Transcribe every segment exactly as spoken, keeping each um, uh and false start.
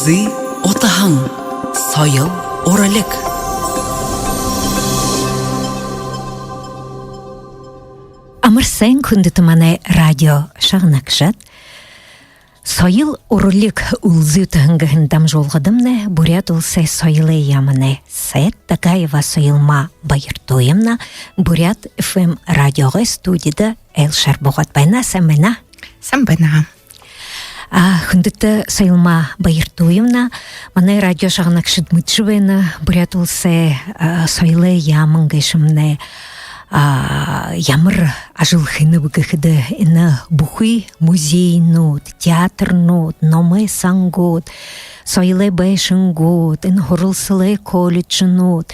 Зүй утаһан. Соёл, уралиг. Амар сайн, хүндэтэ манай радио шагнагшад. «Соёл, уралиг, үлзы утаһан» гэһэн дамжуулгадамнай Буряад Уласай Соёлой яаманай сайд Дагаева Соёлма Баяртуевна Буряад ФМ радиогой студида айлшаар буугаад байна. Сайн байна. Сайн байна. А, хүндэтэ Соёлма Баяртуевна, манай радио шагнагшад мэдэжэ байна, Буряад Уласай, а, Соёлой яаман гээшэмнай, а, ямар ажал хэнэб гэхэдэ, энэ бүхы музейнүүд, театрнууд, номой сангууд, соёлой байшангууд, энэ һуралсалай колледжнүүд,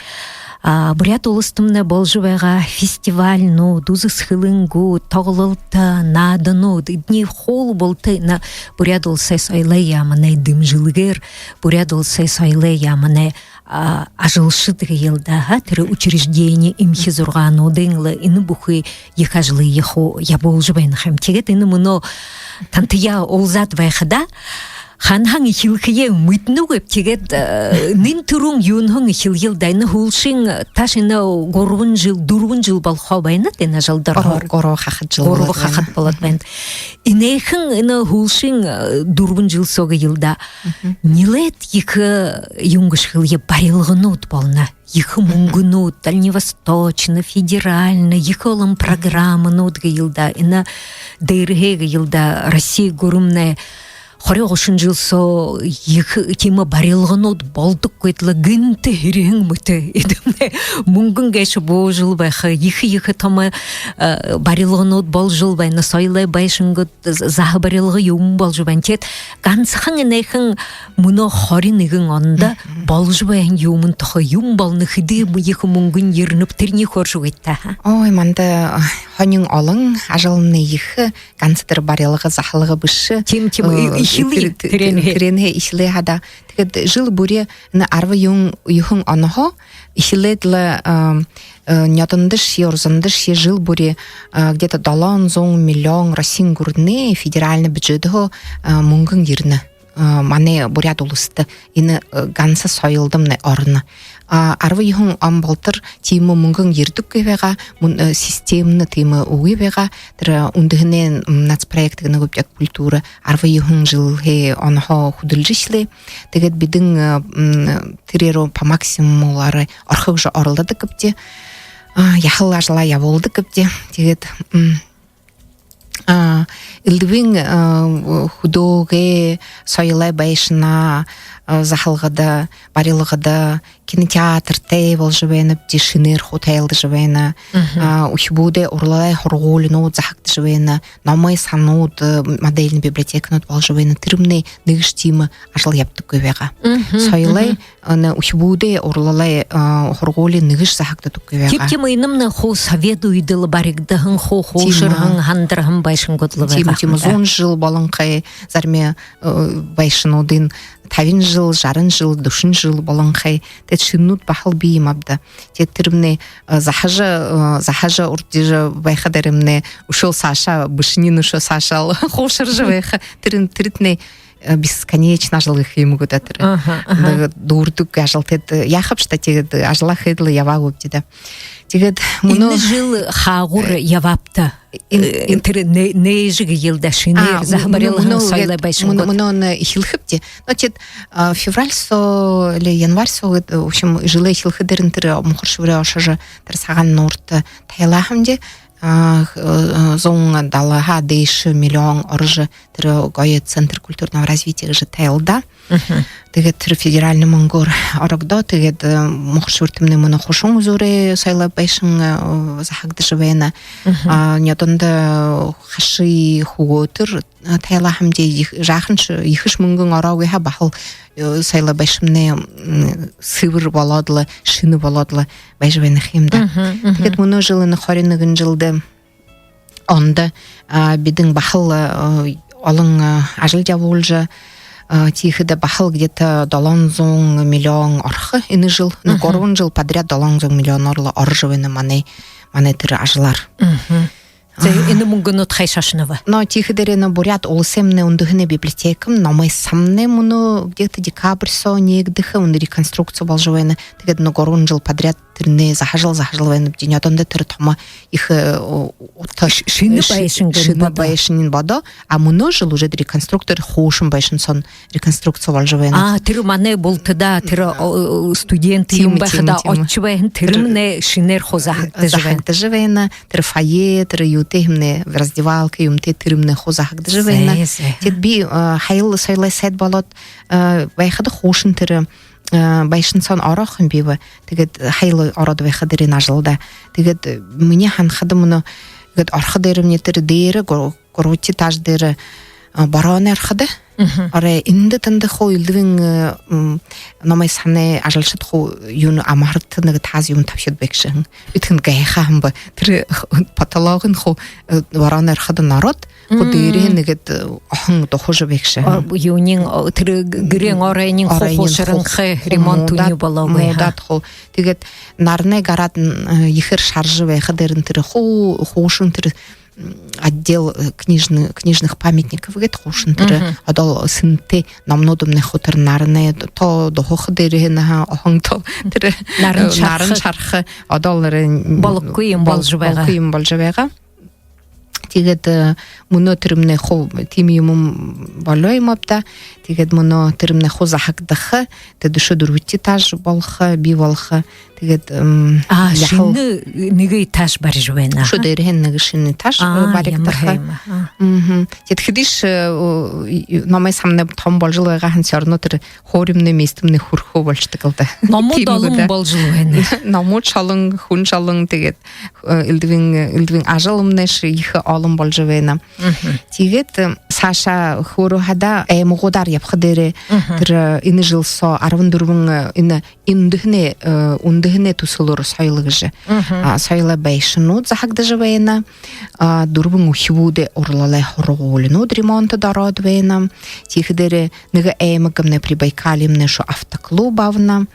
а, Буряад Уластамнай боложо байгаа фестивальнууд, үзэсхэлэнгүүд, тоглолто, нааданууд, эдэнэй хоол булта энэ Буряад Уласай Соёлой яаманай дэмжэлгээр, Буряад Уласай Соёлой яаманай, а, ажалшад гээл даа, ха, тэрэ учреждени, эмхи зургаануудынь лэ энэ бүхы ехэ ажалые хуу ябуулжа байна ха юм. Тиигээд энэ мүнөө тантаяа уулзаад байхадаа, хаанаһаа эхилхэеэ мэдэнэгүйб. Тиигээд, э, нэн түрүүн юунһээ эхилэел даа. Энэ һүүлшын, таашаа энэ гурбан жэл, дүрбэн жэл болохо байна даа, энэ ажалда орохоор. Гурба, гурба хахад жэл болоод байна. Гурба хахад болоод байна. Энээхэн энэ һүүлшын, э, дүрбэн жэл соо гээл даа. Мгм. Нилээд ехэ, э, юун гээшэ хэлэе, барилганууд болоно. Ехэ мүнгэнүүд, дальневосточно, федерально, ехэ олон программанууд гээл даа. Энэ дээрэһээ гээл даа, Росси гүрэмнай хорин-гушан жэл соо ехэ тиимэ барилганууд болодоггүйт лэ, гэнтэ һэриһэн мэтэ. Эдэмнай мүнгэн гээшэ буужал байха, ехэ-ехэ томо, э, барилганууд боложол байна, соёлой байшангууд, заһа барилга юумэн боложо байна. Тиигээд гансахан энээхэн мүнөө хорин нэгэн ондо боложо байһан юумэн тухай, юун болоно, хэды ехэ мүнгэн ерэнэб, тэрэнээ хөөрэжэ үгыт даа, ха? Ой, манда, э, һонин олон, ажалнай ехэ, ганса тэрэ барилга, заһалга бэшэ. Тиимэ, тиимэ, э, э, эхилээ, тэрэ-, тэрэнһээ. Тэрэнһээ эхилээ хадаа. Тиигээд жэл бүри, энэ арбан юһэн онһоо эхилээд лэ, э, э, нёдондошье, урзандашье жэл бүри, э, где-то долоон зуун миллион Россиин гүрэнэй федеральна бюджедһээ, э, мүнгэн ерэнэ, э, манай Буряад Уласта, энэ, э, ганса соёлдомнай ороно. А, арбан юһэн он болотор тиимэ мүнгэн ерээдэггүй байгаа, мүн-, э, системнэ тиимэ үгы байгаа. Тэрэ, э, үндэһэнэй, м, нацпроект гэнэ гүбди, «Культура», арбан юһэн жэлһээ, онһоо хүдэлжэ эхилээ. Тиигээд бидэ, э, м, тэрээгээр по максимуму орохо гэжэ оролдодог гээбди. А, ехэл ажалаа ябуулдаг гээбди. Тиигээд, м, а, элдэбын, а, хүдөөгэй соёлой байшан, а, заһалгада, барилгада, кинотеатртай боложо байнабди, шэнээр хуу тайлдажа байна. Мгм. А, үхибүүдэй уралай һургуулинууд заһагдажа байна. Номой санууд, э, модельна библиотеканууд боложо байна. Тэрэмнай нэгэшье тиимэ ажал ябадаггүй байгаа. Мгм, соёлой, мгм. Э, нэ, үхибүүдэй уралай, э, һургуули нэгэшье заһагдадаггүй байгаа. Тиимэ, тиимэ, энэмнай хуу совет үедэл баригдаһан, хуу, хуу шэрхэн, һандарһан байшангууд лэ байгаа. Тиимэ, тиимэ, зуун жэл болонхой зарим, э, байшангуудынь, табин жэл, жаран жэл, дүшэн жэл болонхой. Тиигээд шэнэнүүд баһал бии юм ааб даа. Тиигээд тэрэмнай, э, заһажа, э, заһажа урдижа байхадаа, тэрэмнай үшөөл саашаа, бэшэниинь үшөө саашаал хуушаржа байха. Тэрэ, тэрэтнай, э, бесконечна ажал гэхэ юм гү даа тэрэ. Аха, аха. Нэгэ дүүрдэггүй ажал, тиигээд, э, яахабши даа, тиигээд, э, ажалаа хээд лэ ябаа гүбди даа. Тиигээд мүнөө энэ жэл хаагуур ябаабта. Эн-, э, эн-, тэрэ нэ-, нээжэ гээл даа, шэнээр, а, заһа мү-, барилһан мүнөө соёлой гээд, байшангууд. Мүнөө, мүнөө нэ эхилхэбди. Но, тиигээд, а, февраль соо или январь соо гээд, в общем, жэлэй эхилхэдэрынь тэрэ Мухар-Шэбэрэй ошожо, тэрэ Сагаан нуурта тайлаа һэмди. А, х-, э, зуун далааһаа дээшэ миллион орожо, тэрэ гоё центр культурного развития гэжэ тайлдаа. Мгм. Тиигээд тэрэ федеральна мүнгөөр орогдоо. Тиигээд, э, Мухар-Шэбэртэмнай мүнөө хушуун үзүүрэй соёлой байшан, э, заһагдажа байна. Мгм. А, нёдондо, э, Хаши Хүгөөтэр, э, тайлаа һэмди. Ехэ, жаахан ш-, ехэшье мүнгэн ороогүй һаа, баһал, э, соёлой байшамнай, м, сэбэр болоод лэ, шэнэ болоод лэ байжа байна ха юм даа. Мгм, мгм. Тиигээд мүнөө жэл, энэ хорин нэгэн жэлдэ, ондо, а, бидэ баһал, а, олон, а, ажал ябуулжа, а, тиихэдэ баһал где-то долоон зуун миллион орохо энэ жэл. Ну, мгм. Гурбан жэл подряд долоон зуун миллионоор лэ орожо байна манай, манай тэрэ ажалаар. Мгм. За, энэ мүнгэнүүд хайшаа ошоно бэ? Но тиихэдээрээ энэ Буряад Уласаймнай үндэһэнэй библиотекэмнай, номой сангамнай мүнөө где-то декабрь соо нээгдэхэ, үнөө реконструкци боложо байна. Тиигээд нүгөө гурбан жэл подряд тэрэнээ заһажал, заһажал байнабди. Нёдондо тэрэ томо ехэ, э, о-, ута Ш-, шэнэ байшан гэнэ, шэнэ бодо. Байшан бодо. А мүнөө жэл уже реконструкция, хуушан байшан соо реконструкци боложо байна. А, тэрэ манай булта даа, тэрэ, о, студент юм байхада, тиимэ, тиимэ, тиимэ. Ошожо байһан, тэрэмнай шэнээр хуу заһагдажа байна. Заһагдажа байна. Тэрэ фойе, тэрэ юутэй юумнай, раздевалка юумтэй, тэрэмнай хуу заһагдажа байна. Зай, зай. Тиигээд би, э, һаял соёлой сайд болоод, э, байхада хуушан тэрэ, э, байшан соо ороо һэм би бэ. Тиигээд һаял ороод байхадаа энэ ажалда. Тиигээд, э, минии һанахада мүнөө, тиигээд орходоороо минии тэрэ дээрэ гу-, гурбадахи этаж дээрэ, а, борооной орходо. Мгм. Орой эндэ тэндэ хуу элдэбын, э, м, номой сангай ажалшад хуу юун амһарта нэгэ таз юумэ табишоод байгша һэн. Би тэндэ гайхаа һэм бэ. Тэрэ потологынь хуу, э, борооной орходо ороод, хуу дээрээ нэгэд, э, оһон духажа байгша һэн. О, юуниинь, о, тэрэ г-, гэрэйнь оройниинь хуу, оройниинь хуу шаранхай, ремонт муудаад, үни болоогүй, ха? Муудаад хуу. Тиигээд наранай гараад, м, э, ехээр шаржа байхадаа, тэрэ хуу, хуушан тэрэ отдел, э, книжных, книжных памятников гээд хуушан тэрэ, мгм, одоол сэнтэй номнуудымнай хуу тэрэ наранай то дуһаха дээрэ наһа оһон то тэрэ, наран, э, шарха, наран шарха одоол тэрэ, м, болохогүй юм бол-, боложо байгаа. Болохогүй юм боложо байгаа. Тиигээд, э, мүнөө тэрэмнай хуу тиимэ юумэн болоо юм ааб даа. Тиигээд мүнөө тэрэмнай хуу заһагдаха, тэдэ үшөө дүрбэдэхи этаж болохо, бии болохо. Тиигээд, м, а, яһала шэнэ нэгэ этаж барижа байна, үшөө, аха? Дээрэһээнь нэгэ шэнэ этаж, а, э, баригдаха. Ямар һайн юм, а. Мгм. Тиигээд хэдышье, э, о, и, и, номой сангамнай томо боложол байгаа һаань, всё равно тэрэ һууримнай, местэмнай хүрхөө болошодог лэ даа. Номууд, тиимэ гү, олон, да, боложол байна. Номууд шалан, хүн шалан, тиигээд, э, элдэбын, элдэбын ажалымнайшье ехэ олон боложо байна. Мгм. Тиигээд, э, саашаа хөөрөө хадаа аймагуудаар ябаха дээрээ, мгм, тэрэ, э, энэ жэл соо арбан дүрбэн, э, энэ үндэһэнэй, э, үндэһэнэй түсэлөөр соёл гэжэ. Мгм. А, соёлой байшангууд заһагдажа байна. А, дүрбэн үхибүүдэй урлалай һургуулинууд ремонтдо ороод байна. Тиихэдээрээ нэгэ аймагнай, Прибайкалиемнай, үшөө автоклуб абана.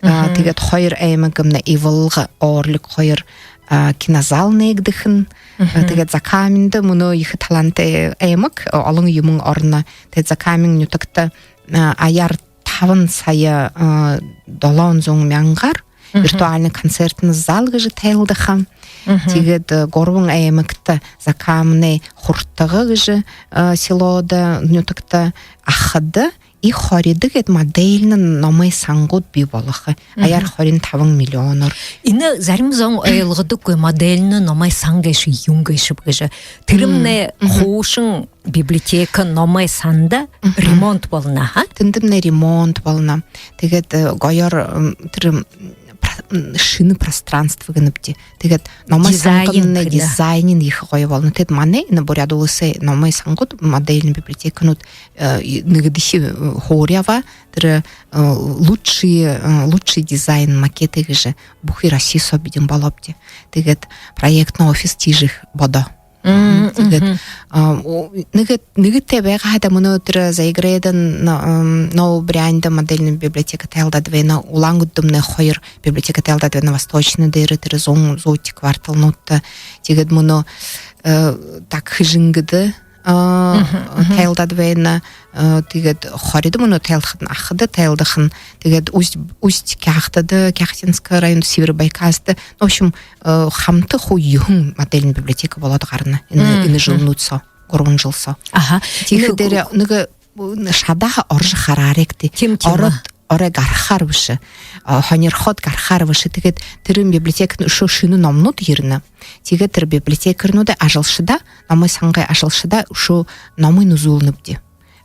А, мгм, тиигээд хоёр аймагнай, Ивалга, Орлик хоёр, а, кинозал нээгдэхэнь. А, мгм, тиигээд Закаменда мүнөө ехэ талаантай аймаг, а, олон юумэн орно. Тиигээд Закаменда нютагта, а, аяар табан сая, а, долоон зуун мянгаар, мгм, виртуальный концертный зал гэжэ тайлдаха. Мгм. Тиигээд, э, гурбан аймагта, Закаменда, Хуртага гэжэ, э, селодо, нютагта, Ахада и Хоридо гээд модельно номой сангууд бии болохо. Мгм. Аяар хорин табан миллионоор. Энэ зарим зон ойлгодоггүй, модельно номой сан гээшэ юун гээшэб гэжэ. Тэрэмнай, мгм, хуушан библиотека, номой санда, мгм, ремонт болоно, ха? Тэндэмнай ремонт болоно. Тиигээд, э, гоёор, м, тэрэ, м, про-, м, шэнэ пространство гэнэбди. Тиигээд номой сангамнай дизайнынь ехэ гоё болоно. Тиигээд манай энэ Буряад Уласай номой сангууд, модельный библиотеканууд, э, и-, нэгэдэхи, э, һуури абаа, тэрэ, э, лучшие, э, лучший дизайн макеты гэжэ бүхы Росси соо бидэн болообди. Тиигээд проектный офис тиижэ бодоо. Мм, тиигээд, мгм, а, о, нэгэ, нэгэтэй байгаа хадаа мүнөө тэрэ Заиграйда, но-, м, Новая Бряньда модельный библиотека тайлдаад байна. Улаан-Үдэдэмнай хоёр библиотека тайлдаад байна. Восточный дээрэ, тэрэ зуун, зуун кварталнуудта. Тиигээд мүнөө, э, так, Хэжэнгэдэ, а, мгм, мгм, тайлдаад байна. Э, тиигээд Хоридо мүнөө тайлдахань, Ахада тайлдахань. Тиигээд Усть, Усть-Кяхтада, Кяхтинский район, Северобайкальскда. В общем, э, хамта хуу юһэн модельный библиотека болоод гарана. Энэ, мм, энэ жэлнүүд соо, гурбан жэл соо. Аха. Тиихэдээрээ, ну, нэгэ, э, шадаа орожо хараарайгты. Тиимэ, тиимэ. Ороод, орой гарахаар бэшэ. А, һонирхоод гарахаар бэшэ. Тиигээд тэрэ библиотекада үшөө шэнэ номнууд ерэнэ. Тиигээд тэрэ библиотекаринуудай ажалшадаа, номой сангай ажалшадаа үшөө номынь үзүүлнэбди.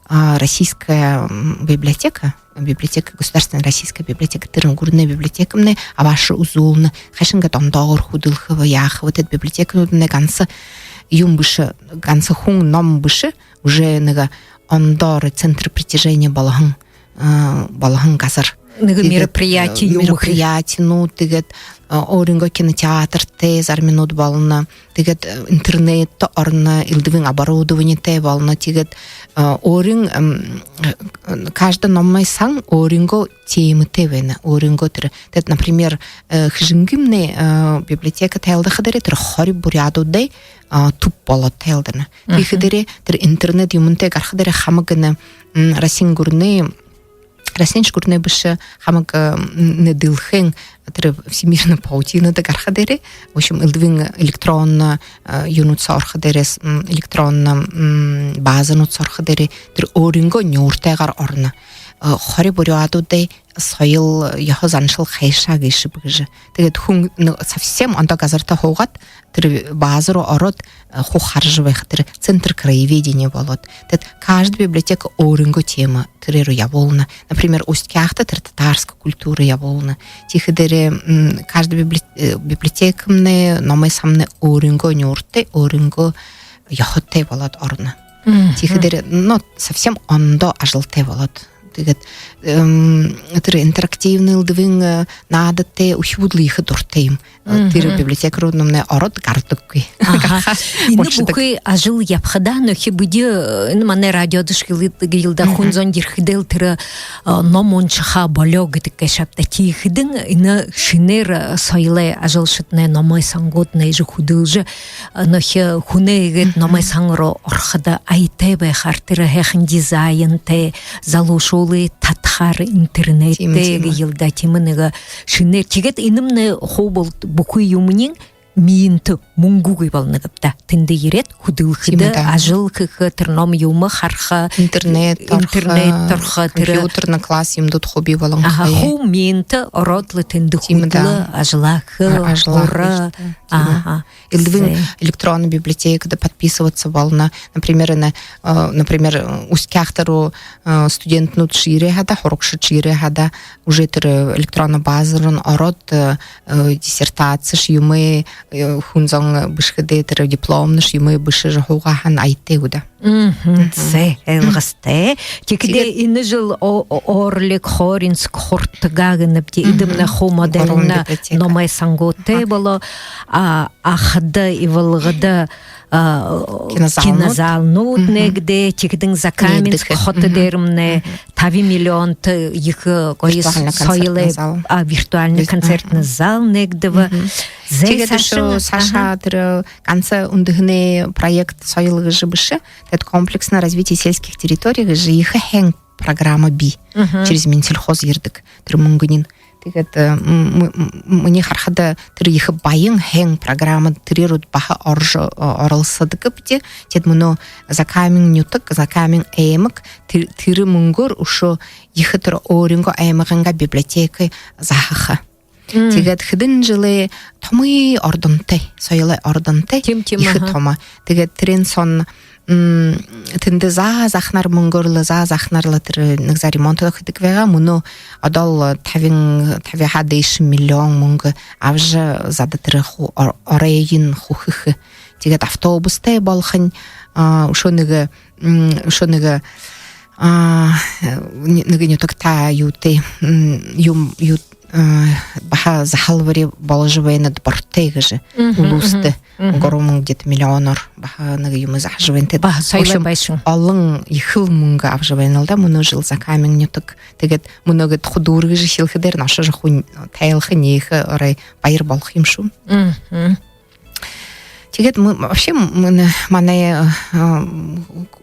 А, российская, м, библиотека, библиотека, государственная российская библиотека, тэрэ гүрэнэй библиотекамнай абаашажа үзүүлнэ, хайшан гээд ондоогоор хүдэлхэб, яахаб. Тиигээд библиотеканууднай ганса юумэн бэшэ, ганса хүн ном бэшэ, уже нэгэ ондоорой центр притяжения болоһон, а, болоһон газар. Нэгэ тиигээд, мероприятие э, юм гэхэ. Мероприятинууд, тиигээд, э, өөрынгөө кинотеатртай зариманууд болоно. Тиигээд, э, интернеттэ ороно, элдэбын оборудованиетэй болоно. Тиигээд, э, өөрын, м, э, каждый номой сан өөрынгөө темэтэй байна. Өөрынгөө тэрэ. Тиигээд, например, э, Хэжэнгын, э, библиотека тайлдахадаа тэрэ хори буряадуудай, э, түб болоод тайлдана. Мгм. Тиихэдээ тэрэ интернет юумэнтэй гарахадаа хамаг энэ, м, Россиин гүрэнэй, Россиин гүрэнэй бэшэ, хамаг, э, м, энэ дэлхэйн тэрэ всемирная паутинада гарахадаа, в общем, элдэбын электронно, э, юунууд соо ороходоороо, м, электронно, м, базанууд соо ороходоороо тэрэ өөрынгөө нюуртайгаар ороно. Э, хори буряадуудай соёл, ёһо заншал хайшаа гээшэб гэжэ. Тиигээд хүн нэ-, совсем ондоо газарта һуугаад, тэрэ база руу ороод, э, хуу хаража байха, тэрэ центр краеведения болоод. Тиигээд каждый библиотека өөрынгөө тема тэрээгээр ябуулна. Например, Усть-Кяхта тэрэ татарская культура ябуулна. Тиихэдээ, м, каждый библи-, э, библиотекамнай, номой самнай өөрынгөө нюуртай, өөрынгөө ёһотой болоод ороно. Мгм. Тиихэдээ, ну, совсем ондоо ажалтай болоод. Тиигээд, эм, тэрэ интерактивный элдэбын, э, наадтай, үхибүүд лэ ехэ дуратай юм. Э, тэрэ, мгм, библиотека руу номнай ороод гарадаггүй. Аха. Энэ бүхы ажал ябахада, нөөхи бидэ, э, энэ манай радиодо шэгэлээд гэлдэ, мгм, хүн зон ерэхэдээл тэрэ, э, ном уншаха болёо гэдэг гээшэ ааб даа. Тиихэдэнь энэ шэнээр, э, соёлой ажалшаднай, номой сангууднай эжы хүдэлжэ, э, нөөхи хүнэй иигээд, мгм, номой сан руу ороходо аятай байхаар, тэрэ һайхан дизайнтай, залуушуулые татахаар, интернеттэй, тиимэ, тиимэ, гээл даа, тиимэ нэгэ шэнээр. Тиигээд энэмнай хуу болоод бүхы юумэниинь миинтэ, мүнгэнгүй болоно гээб даа. Тэндэ ерээд хүдэлхэдэ, тиимэ даа, ажал хэхэ, тэрэ ном юумэ хараха, интернет, интернет орохо, орохо, тэрэ компьютерный класс юумэнүүд хуу бии болоно. Аха, хуу миинтэ ороод лэ тэндэ, тиимэ даа, хүдэлжэ, ажалаа хэхэ, а-, ажалаа хэхэ, һураха. Тиимэ. Аха. Элдэбын электронно библиотекада подписываться болоно. Например, энэ, э, например, Усть-Кяхта руу, э, студентнүүд ерээ хадаа, һурагшад ерээ хадаа, уже тэрэ электронно база руу ороод, э, э, диссертацишье юумэ, э, хүн зон бэшэхэдээ, тэрэ дипломнишье юумэ бэшэжэ һуугаа һаань аятай гү даа. Мгм. Мгм. Зэ, мгм, ойлгостой. Тиихэдээ, тиигээд энэ жэл О-, О-, Орлик, Хоринск, Хуртага гэнэбди, мгм, эдэмнай хуу модельно, гурбан библиотека, номой сангуудтай, аха, болоо. А, Ахада, Ивалгада, а, кинозалнууд, кинозалнууд, мгм, нээгдээ, тиихэдэнь Закаменск, нээгдэхэ, хото, мгм, дээрэмнай, мгм, табин миллионтой ехэ гоё соёлой, виртуальный концертный зал, а, виртуальный, вир-, концертный, аха, зал нээгдэбэ. Мгм. Зэ, тиигээд саашань, үшөө саашань, аха, тэрэ ганса үндэһэнэй проект «Соёл» гэжэ бэшэ. Тиигээд «Комплексное развитие сельских территорий» гэжэ ехэ һайн программа бии. Мгм. Через Минсельхоз ерэдэг тэрэ мүнгэниинь. Тиигээд, э, м-, м-, м-, минии харахада, тэрэ ехэ баян һайн программа, тэрээгээр баһа орожо, о-, оролсодогбди. Тиигээд мүнөө Закамин нютаг, Закамин аймаг, тэр-, тэрэ мүнгөөр үшөө ехэ тэрэ өөрынгөө аймагайнгаа библиотека заһаха. Мм. Тиигээд хэдэн жэлэй томо ордонтой, соёлой ордонтой. Тиимэ, тиимэ, ехэ, аха, томо. Тиигээд тэрээн соонь, м, тэндэ заа заханаар мүнгөөр лэ, заа заханаар лэ тэрэ нэгэ заа ремонт хэдэг байгаа. Мүнөө одоол табин, табиһаа дээшэ миллион мүнгэ абажа, заа даа, тэрэ ху-, ор-, оройень хүхэхэ. Тиигээд автобустай болохонь, а, үшөө нэгэ, м, үшөө нэгэ, а, нэ-, нэгэ нютагта юутэй, м, юм, юу, э, баһа заһалбари боложо байнат, бортой гэжэ. Мгм, улуустай, мгм, мгм. Гурбан мянга где-то миллионоор баһа нэгэ юумэ заһажа байнат. Баһа соёлой байшан. Тиигээд очень олон ехэл мүнгэ абажа байнал даа мүнөө жэл Закамин нютаг. Тиигээд мүнөө гээд худуур гэжэ хэлэхэдээ, ошожо хүн тайлха, нээхэ орой баяр болохо юм шуу. Мгм. Тиигээд мы, вообще, мы, манай, э,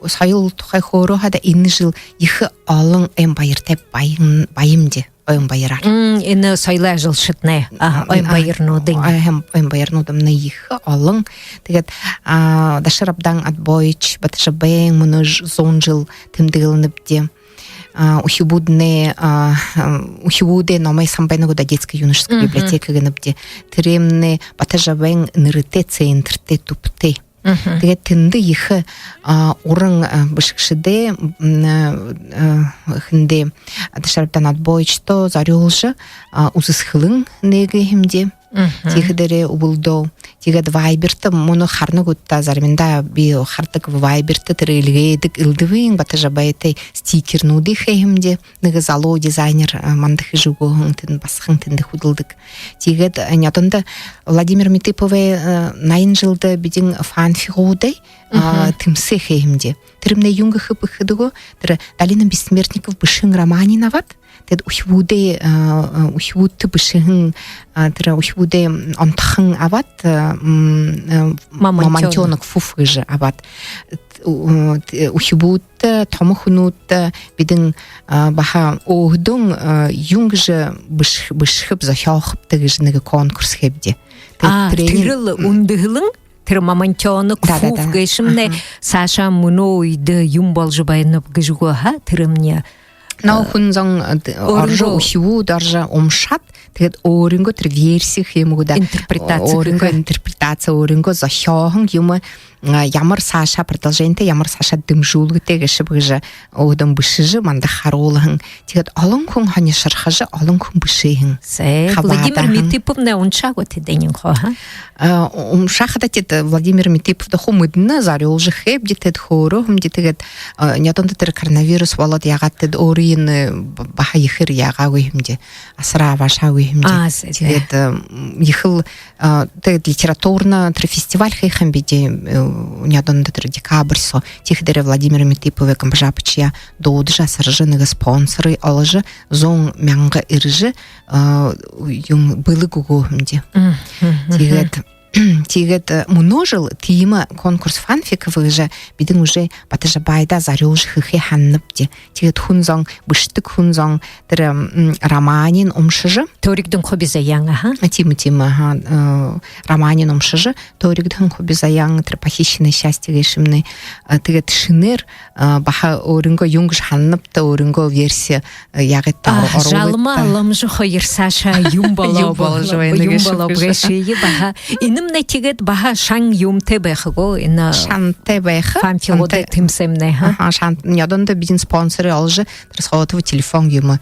соёл тухай хөөрөө хадаа, энэ жэл ехэ олон ойн баяртай, баян, баямди, ойн баяраар. М, энэ соёлой ажалшаднай, а, ойн баярнуудынь. Ойн, ойн баярнуудамнай ехэ олон. Тиигээд, а, Даширабдан Отбоевич Батожабайн мүнөө ж-, зуун жэл тэмдэглэнэбди. А, үхибүүднай, а, м, үхибүүдэй номой сан байна гү даа, детско-юношеская библиотека гэнэбди. Тэрээмнай Батожабайн нэрэтэй центртэй, түбтэй. Тиигээд тэндэ ехэ, а, уран, а, бэшэгшэдэй, м, а, а, хэндээ, Даширабдан Отбоевичто зорюулжа, а, үзэсхэлэн нээгээ һэмди. Тиихэдээрээ үбэлдөө. Тиигээд Viber-та мүнөө харана гүт даа, заримдаа би хардаг, Viber-та тэрэ эльгээдэг, элдэбын Батожабайтай стикернүүдые хэһэмди. Нэгэ залуу дизайнер манда хэжэ үгөө һэн, тэндэ басаган тэндэ хүдэлдэг. Тиигээд нёдондо Владимир Митыповай наян жэлдэ бидэн фанфигуудай тэмсээ хэһэмди. Тэрэмнай юун гэхэб гэхэдэ гү, тэрэ Долина бессмертников бэшэһэн романиинь абаад, тэдэ үхибүүдэй, үхибүүдтэ бэшэһэн, тэрэ үхибүүдэй онтохон абаад, Мамонтёнок. Мамонтёнок Фуф гэжэ абаад, үхибүүдтэ, томо хүнүүдтэ бидэн баһа өөһэдөө юун гэжэ бэшэ-, бэшэхэб, зохёохобта гэжэ нэгэ конкурс хэбди. Тэрэл үндэһэлэн тэрэ Мамонтёнок Фуф гээшэмнай саашаа мүнөө үедэ юун боложо байнаб гэжэ үгөө һаа, тэрэмнай. Но хүн зон орожо, үхибүүд орожо уншаад, тиигээд өөрынгөө тэрэ верси гэхэ юм гү даа. Интерпретаци. Өөрынгөө интерпретаци, өөрынгөө зохёоһон юумэ, ямар саашаа продолженитэй, ямар саашаа дэмжүүлгэтэй гээшэб гэжэ өөһэдөө бэшэжэ, манда харуулһан. Тиигээд олон хүн һонишорхожо, олон хүн бэшээһэн. Хабаадаһан. Владимир Митыповнай уншаа гүт тэдэнэй хуу, һаа? Уншаа хадаа тэдэ Владимир Митыпов даа хуу мэдэнэ, зорюулжа хэбди, тэдэ хөөрөө һэмди. Тиигээд нёдондо тэрэ коронавирус болоод, яагаад тэдэ өөрыень баһа ехээр яагаагүй һэмди, асараа абаашаагүй һэмди. Тиигээд ехэл, тиигээд литературна тэрэ фестиваль хэһэн бидэ нёдондо тэрэ декабрь соо. Тиихэдээрээ Владимир Митыповай Гамбажапачье дуудажа, асаржа, нэгэ спонсорые оложо, зуун мянга ерэжэ, юун, бэлэг үгөө һэмди. Тиигээд, тиигээд мүнөө жэл тиимэ конкурс фанфиков гэжэ бидэн уже Батожабайда зорюулжа хэхэ һананабди. Тиигээд хүн зон, бэшэдэг хүн зон тэрэ романиинь уншажа. Төөригдэн хуби заяан, аха. Тиимэ, тиимэ, аха. Романиинь уншажа, төөригдэн хуби заяан, тэрэ «Похищенное счастье» гээшэмнай. Тиигээд шэнээр баһа өөрынгөө юун гэжэ һананабта, өөрынгөө верси яагаад тэ оруулагта. «Жалма ламжа хоёр» саашаа юун болоо, юун боложо байна гээшэб гэжэ. Баһа энэмнай тиигээд баһа шан юумэтэй байха гү, энэ? Шантай байха. Фанфигуудай тэмсээмнай, һаа? Аха, шан. Нёдондо бидэн спонсорые оложо, тэрэ сотовый телефон юумэ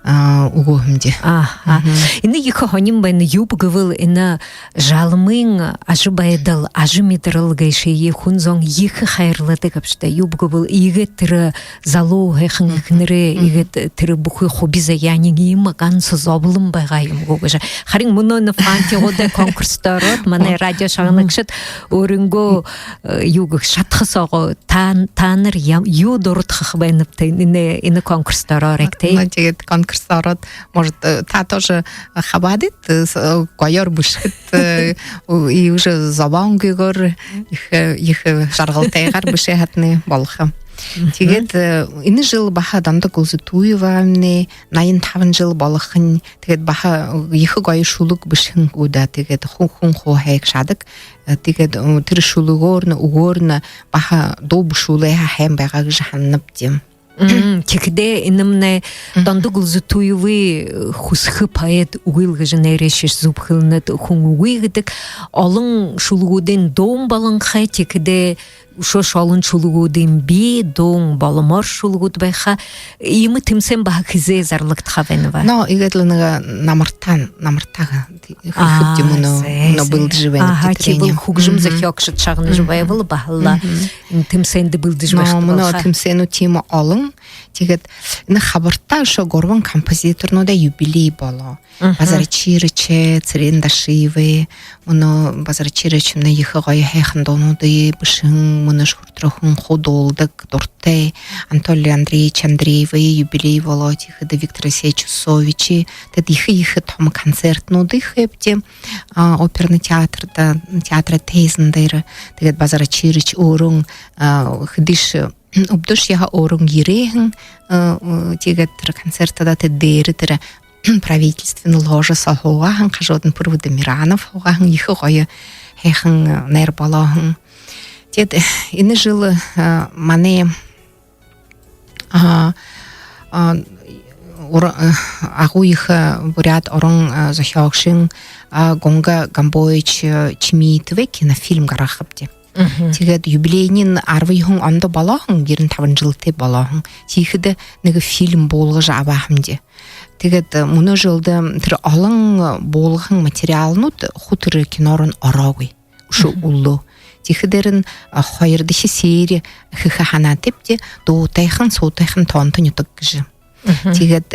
үгөө һэмди. Аха. Энэ ехэ һонин байна. Юуб гэбэл, энэ Жалмын ажабайдал, ажамидарал гээшые хүн зон ехэ хайрладаг ааб даа. Юуб гэбэл, иигээд тэрэ залуу һайхан эхэнэрэй иигээд тэрэ бүхы хуби заяаниинь иимэ ганса зоболон байгаа юм гү гэжэ. Харин мүнөө энэ фанфигуудай конкурста ороод, манай радио шагнагшад өөрынгөө юу гэхэ, шадха соогоо, та, таанар юу дурадхаха байнабта энэ, энэ конкурста орооройгты? Ну, тиигээд конкурста ороод, может, та тоже хабаадыт, гоёор бэшэхэт, и уже зобоон үгөөр, ехэ, ехэ жаргалтайгаар бэшэхэтнай болохо. Тиигээд энэ жэл баһа Дондог Улзытуевамнай наян табан жэл болохонь. Тиигээд баһа ехэ гоё шүлэг бэшэһэн гү даа. Тиигээд хүн, хүн хуу һайшаадаг. Тиигээд тэрэ шүлэгөөрнь, үгөөрнь баһа дуу бэшүүлээ һаа һайн байгаа гэжэ һананабди. Тиихэдээ энэмнай Дондог Улзытуевые хүсэхэ поэт үгы л гэжэ нэрэ шэш зүб хэлэнэд, хүн үгы гэдэг. Олон шүлэгүүдынь дуун болонхой, тиихэдээ үшөөшье олон шүлэгүүдынь бии, дуун боломоор шүлэгүүд байха. Иимэ тэмсээн баһа хэзээ зарлагдахаа байнаб? Но иигээд лэ нэгэ намартаа, намартаа хэхэбди, мүнөө, мүнөө бэлдэжэ байнабди. Аха, тэрэнээ. Тиибэл хүгжэм зохёогшод шагнажа байбал, баһал энэ тэмсээндэ бэлдэжэ байха. Но мүнөө тэмсээнүүд тиимэ олон. Тиигээд энэ хабартаа үшөө гурбан композиторнуудай юбилей болоо. Базарчи Рычэ, Цырен Дашиевай. Мүнөө Базарчи Рычэмнай ехэ гоё һайхан дуунуудые бэшэһэн, мүнөөшье хүрэтэр хүн хуу дуулдаг, дуратай. Анатолий Андреевич Андреевай юбилей болоо. Тиихэдэ Виктор Алексеевич Усовичай. Тэдэ ехэ, ехэ томо концертнүүдые хэбди оперный театрда, театр Тайзан дээрэ. Тиигээд Базарчи Рычэ өөрөө хэдышье үбдэшье һаа, өөрөө ерээ һэн. Тиигээд тэрэ концертдэ тэдэ дээрэ тэрэ правительственный ложа соо һуугаа һэн, хажуудань Пурводов Миранов һуугаа һэн, ехэ гоё һайхан найр болоо һэн. Тиигээд энэ жэл манай агуу ехэ буряад уран зохёогшын Гунга Гомбоевич Чимитовай кинофильм гаргахабди. Тиигээд юбилейнь арбан юһэн ондо болоо һэн, ерэн табан жэлтэй болоо һэн. Тиихэдэ нэгэ фильм буулгажа абаа һэмди. Тиигээд мүнөө жэлдэ тэрэ олон буулгаһан материалнууд хуу тэрэ кино руунь ороогүй. Үшөө үлөө. Тиихэдээрнь хоёрдохи сери хэхэ һанаатайбди, дуутайхан, суутайхан тоонто нютаг гэжэ. Тиигээд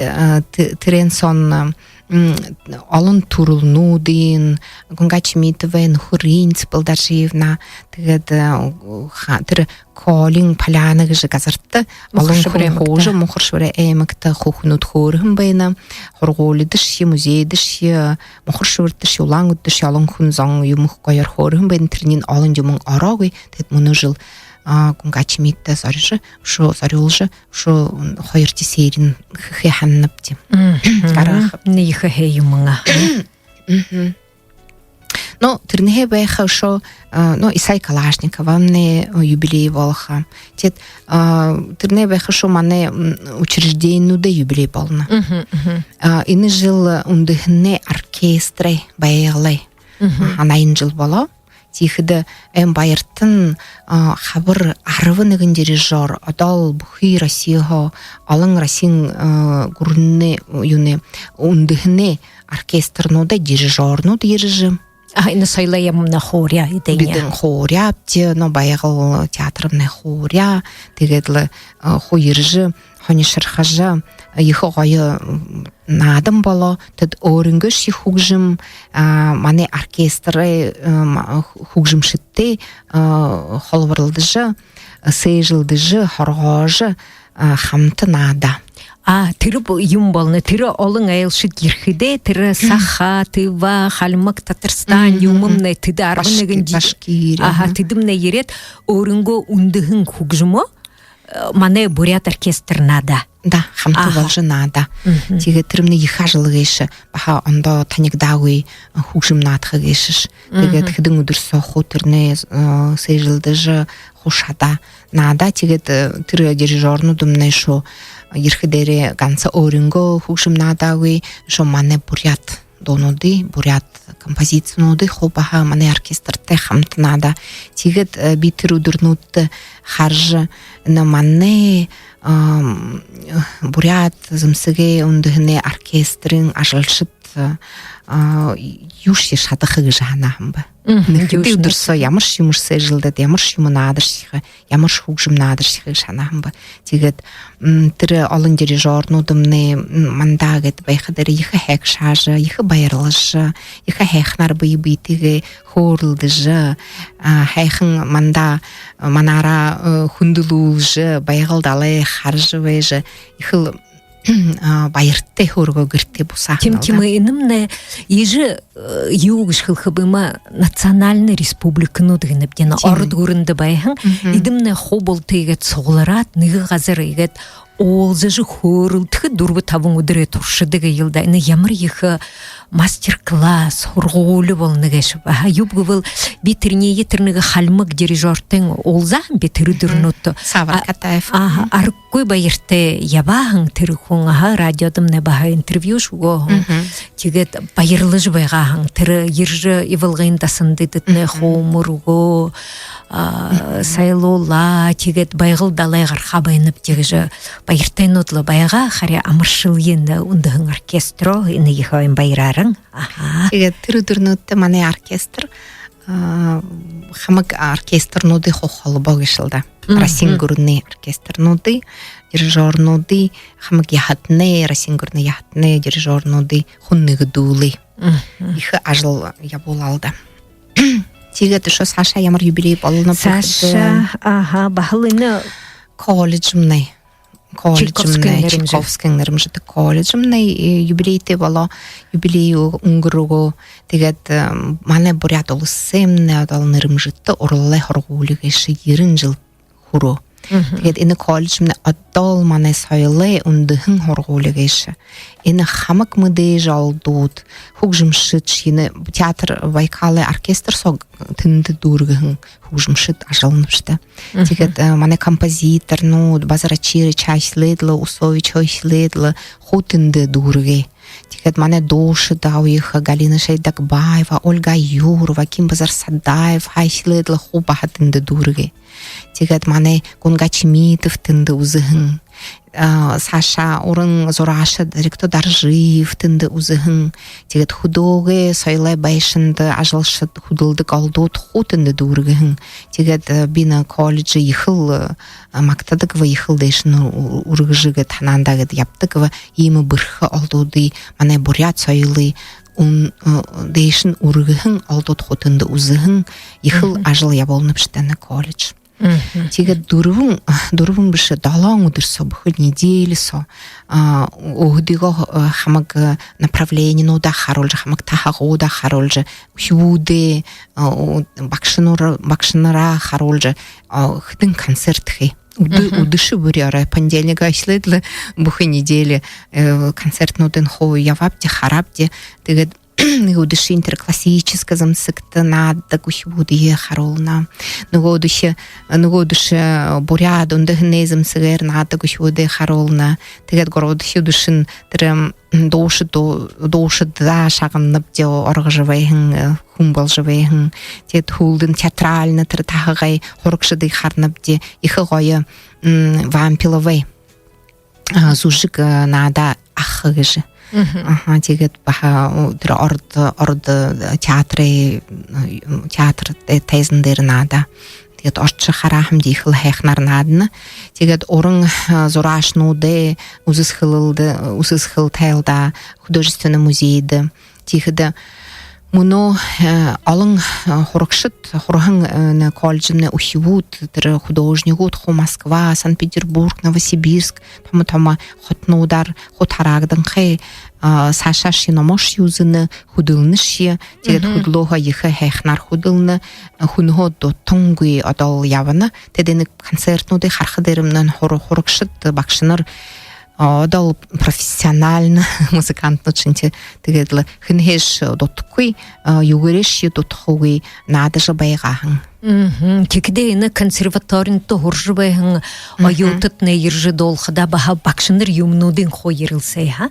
тэрээн соонь олон түрэлнүүдынь, Гунга Чимитовай нүхэрынь Цыпылдоржиевна, тиигээд тэрэ Колин Поляна гэжэ газарта олон хүн хуужа, Мухар-Шэбэрэй аймагта, Мухар-Шэбэрэй аймагта хүүхэнүүд хөөрэһэн байна. Һургуулида шье, музейдэ шье, Мухар-Шэбэртэ шье, Улаан-Үдэдэ шье олон хүн зон юумэ гоёор хөөрэһэн байна. Тэрэниинь олон юумэн ороогүй. Тиигээд мүнөө жэл Гунга Чимитовта зорижо, үшөө зорюулжа, үшөө хоёрдохи серинь хэхэ һананабди. Гаргахаб. Нэгэ ехэ һайн юумэн аа. Но тэрэнһээ байха үшөө, но Исай Калашниковамнай юбилей болохо. Тиигээд тэрэнһээ байха үшөө манай учрежденинүүдэй юбилей болоно. Энэ жэл үндэһэнэй оркестрэй Байгалай һанаа энэ жэл болоо. Тиихэдэ энэ баяртань хабар арбан нэгэн дирижёр, одоол бүхы Россиһоо, олон Россиин гүрэнэй, юунэй, үндэһэнэй оркестрнуудай дирижёрнууд ерэжэ. А энэ соёлой яамамнай хууряа эдэнь. Бидэн хууряабди, но Байгал театрнай хууряа. Тиигээд лэ хуу ерэжэ, хонишорхожо, ехэ гоё наадан болоо. Тэдэ өөрынгөөшье хүгжэм, манай оркестрэй хүгжэмшэдтэй холбоорлодожо, сээжэлдэжэ, һургажа, хамта наадаа. А тэрэ юумэн болоно, тэрэ олон айлшад ерэхэдээ, тэрэ Саха, Тыва, Хальмаг, Татарстан юумэмнай, тэдэ арбан нэгэн, Башкирия. Аха, тэдэмнай ерээд, өөрынгөө үндэһэн хүгжэмөө манай буряад оркестр наадаа. Да, хамта болжо наадаа. Тиигээд тэрэмнай ехэ ажал гээшэ, баһа ондоо танигдаагүй хүгжэм наадаха гээшэш. Тиигээд хэдэн үдэр соо хуу тэрэнээ сээжэлдэжэ, хуу шадаа, наадаа. Тиигээд тэрэ дирижёрнуудымнай үшөө ерэхэдээрээ ганса өөрынгөө хүгжэм наадаагүй, үшөө манай буряад дуунуудые, буряад композицинуудые хуу баһа манай оркестртэй хамта наадаа. Тиигээд би тэрэ үдэрнүүдтэ хаража, энэ манай буряад зэмсэгэй үндэһэнэй оркестрын ажалшад юушье шадаха гэжэ һанаа һэм бэ. Нэгэ хэды үдэр соо ямаршье юумэ сээжэлдээд, ямаршье юумэ наадаршье ха, ямаршье хүгжэм наадаршье ха гэжэ һанаа һэм бэ. Тиигээд тэрэ олон дирижёрнуудымнай мандаа гээд байхадаа ехэ һайшаажа, ехэ баярлажа, ехэ һайханаар бэе бэетэйгээ хөөрэлдэжэ, һайхан мандаа, манаараа хүндэлүүлжэ, Байгал далай хаража байжа, ехэл баяртай хөөргөө гэртээ бусаа һэн. Тиимэ, тиимэ, энэмнай иигэжэ юу гэжэ хэлэхэб, иимэ национальный республиканууд гэнэбди, ород гүрэндэ байһан. Эдэмнай хуу булта иигээд суглараад, нэгэ газар иигээд уулзажа хөөрэлдэхэдэ, дүрбэ-табан үдэрэй туршада гээл даа. Энэ ямар ехэ мастер-класс, һургуули болоно гээшэб. Аха, юуб гэбэл, би тэрэниие, тэрэ нэгэ хальмаг дирижёртойнь уулзаа һэм би тэрэ үдэрнүүдтэ. Савар Катаев. Аха, аргагүй баяртай ябаа һэн тэрэ хүн. Аха, радиодомнай баһа интервью шүүгээ һэн. Тиигээд баярлажа байгаа һэн. Тэрэ ерэжэ, Ивалгын дасанда эдэтнай хуу мүргөө, сайлуулаа, тиигээд Байгал далай гарахаа байнабди гэжэ баяртайнууд лэ байгаа. Харин амаршалан энэ үндэһэн оркестроо энэ ехэ баяраарнь. Аха. Тиигээд тэрэ үдэрнүүдтэ манай оркестр хамаг оркестрнуудые хуу холбоо гээшэл даа. Россиин гүрэнэй оркестрнуудые, дирижёрнуудые, хамаг яһатанай, Россиин гүрэнэй яһатанай дирижёрнуудые хуу нэгэдүүлээ. Ехэ ажал ябуулаа л даа. Тиигээд үшөө саашаа ямар юбилей болоно бэ гэхэдэ, саашаа, аха, баһал энэ колледжмнай. Колледжмнай, Чайковскиин нэрэмжэтэ. Чайковскиин нэрэмжэтэ колледжмнай юбилейтэй болоо, юбилей үнгэргөө. Тиигээд манай Буряад Уласаймнай одоол нэрэмжэтэ урлалай һургуули гээшэ ерэн жэл хүрөө. Тиигээд энэ колледжмнай одоол манай соёлой үндэһэн һургуули гээшэ. Энэ хамаг мэдээжэ олдоод, хүгжэмшэд, энэ театр Байкалай оркестр соо тэндэ дүүргэһэн хүгжэмшэд ажаллана бшуу даа. Тиигээд манай композиторнууд, Базар Очирович эхилээд лэ, Усович эхилээд лэ, хуу тэндэ дүүргээ. Тиигээд манай дуушад ааб ехэ Галина Шайдагбаева, Ольга Юрова, Кимбазар Садаев, хаа эхилээд лэ хуу баһа тэндэ дүүргээ. Тиигээд манай Гунга Чимитов тэндэ үзэһэн. А, саашаа уран зураашад Ректо Даржиев тэндэ үзэһэн. Тиигээд хүдөөгэй соёлой байшанда ажалшад, хүдэлдэг олдууд хуу тэндэ дүүргэһэн. Тиигээд, э, би энэ колледжи ехэл, э, магтадаг ба ехэл дээшэнь ү-, үргэжэ гээд, һанаандаа гээд ябадаг ба, иимэ бэрхэ олдуудые манай буряад соёлой үн-, э, дээшэнь үргэһэн олдууд хуу тэндэ үзэһэн, ехэл ажал ябуулнаб шта энэ колледж. Тиигээд дүрбэн, дүрбэн бэшэ, долоон үдэр соо, бүхы неделя соо, а, өөһэдыгөө, э, хамаг, э, направленинуудаа харуулжа, хамаг таһагуудаа харуулжа, үхибүүдээ, а, у-, багшанар-, багшанараа харуулжа, а, хэдэн концерт хээ. Үдэ-, үдэшэ бүри орой, понедельнигһээ эхилээд лэ бүхы неделя, э, концертнуудынь хуу ябаабди, хараабди. Тиигээд нэгэ үдэшын тэрэ классическа зэмсэгтэ наададаг үхибүүдые харуулна. Нүгөө үдэшэ, нүгөө үдэшэ буряад үндэһэнэй зэмсэгээр наададаг үхибүүдые харуулна. Тиигээд гурбадахи үдэшэнь тэрэ, м, дуушад, дуу-, дуушадаа шагнанабди, оргожо байһан, э, хүн боложо байһан. Тиигээд һүүлдэнь театральна тэрэ таһагай һурагшадые харанабди, ехэ гоё, м, Вампиловай, а, зүжэг, э, наадаа «Ах» гэжэ. Аха, тиигээд баһа, у, тэрэ ород, ород, э, театрай, э, театр, э, тайзан дээрэ наадаа. Тиигээд ошожо хараа һэмди, ехэл һайханаар наадана. Тиигээд уран, э, зураашануудай үзэсхэлэлдэ, үзэсхэлэл тайлдаа художественный музейдэ. Тиихэдэ мүнөө, э, олон, э, һурагшад, һураһан, э, энэ колледжымнай үхибүүд, тэрэ художнигууд хуу Москва, Санкт-Петербург, Новосибирск, томо-томо хотонуудаар хуу тараагданхай, а, саашаашье номоошье үзэнэ, хүдэлнэшье. Тиигээд хүдэлөөһөө ехэ һайханаар хүдэлнэ, э, хүнһөө дутангүй одоол ябана. Тэдэнэй концертнуудые харахадаа, мүнөө һур-, һурагшад, багшанар, а, одоол профессиональна музыкантнууд шэнги. Тиигээд лэ хэнһээшье дутахагүй, а, юугээрээшье дутахагүй наадажа байгаа һэн. Тиихэдээ энэ консерваторинь дээрэ һуража байһан оюутаднай ерэжэ дуулахадаа, баһа багшанар юумэнүүдынь хуу ерэлсээ, ха?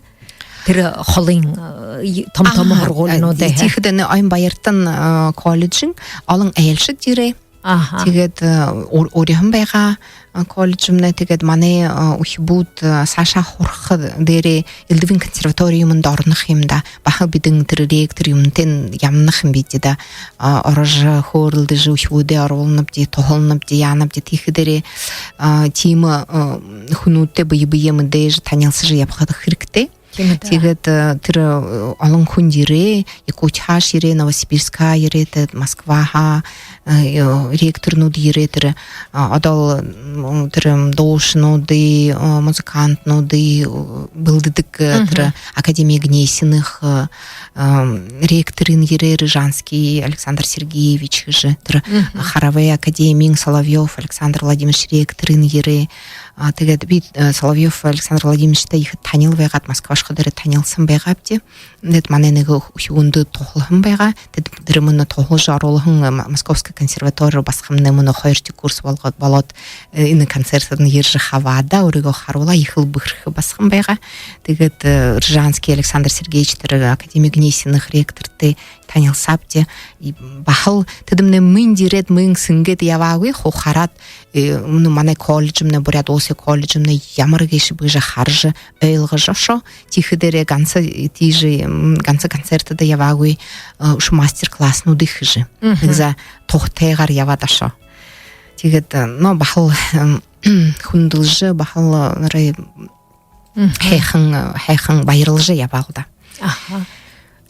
Тэрэ холын, э, том-том һургуулинуудые, ха? Тиихэдэ энэ Ойн Баяртын, э, колледжын олон айлшад ерээ. Аха. Тиигээд, э, ур-, уряаһан байгаа, э, колледжымнай. Тиигээд манай, э, үхибүүд, э, саашаа һураха дээрээ элдэбын консерватори юумэндэ орохо юм даа. Баһа бидэн тэрэ ректор юумэнтэйнь ябанаһан бэзэ даа. А, орожо, хөөрэлдэжэ, үхибүүдээ оруулнабди, туһалнабди, яанабди. Тиихэдээрээ, а, тиимэ, а, хүнүүдтэй бэе бэеэ мэдээжэ, танилсажа ябаха хэрэгтэй. Тиимэ даа. Тиигээд, э, тэрэ, э, олон хүн ерээ, Якутиһаашье ерээ, Новосибирскһаа ерээ, тиигээд Москваһаа, э, ректорнууд ерээ, тэрэ, а, одоол, м, тэрэ дуушануудые, э, музыкантнуудые, э, бэлдэдэг, э, тэрэ Академия Гнесиных, э, э, ректорынь ерээ, Рыжанский Александр Сергеевич гэжэ, тэрэ Харавай академиин Соловьёв Александр Владимирович ректорынь ерээ. А, тиигээд би, э, Соловьёв Александр Владимировичтай ехэ танил байгаад, Москва ошоходоо танилсаһан байгаабди. Тиигээд манай нэгэ үхибүүндэ туһалһан байгаа. Тиигээд тэрэ мүнөө туһалжа оруулһан, э, М-, Московская консерватория басагамнай мүнөө хоёрдохи курс болгоод, болоод, э, энэ концертдэнь ерэжэ хабаадаа, өөрыгөө харуулаа, ехэл бэрхэ басаган байгаа. Тиигээд, э, Рыжанский Александр Сергеевич, тэрэ Академия Гнесиных ректортой танилсаабди. И баһал тэдэмнай мүн ерээд, мүн сэнгээд ябаагүй, хуу хараад, э, мүнөө манай колледжымнай, Буряад Уласай колледжымнай ямар гээшэб гэжэ хаража, ойлгожо ошоо. Тиихэдээрээ ганса, э, тиижэ, м, ганса концертдэ ябаагүй, э, үшөө мастер-класснуудые хэжэ. Нэгза туһатайгаар ябаад ошоо. Тиигээд, э, но баһал, м, хүндэлжэ, баһал, э, нэрээ һайхан, э, һайхан баярлажа ябаал даа. Аха.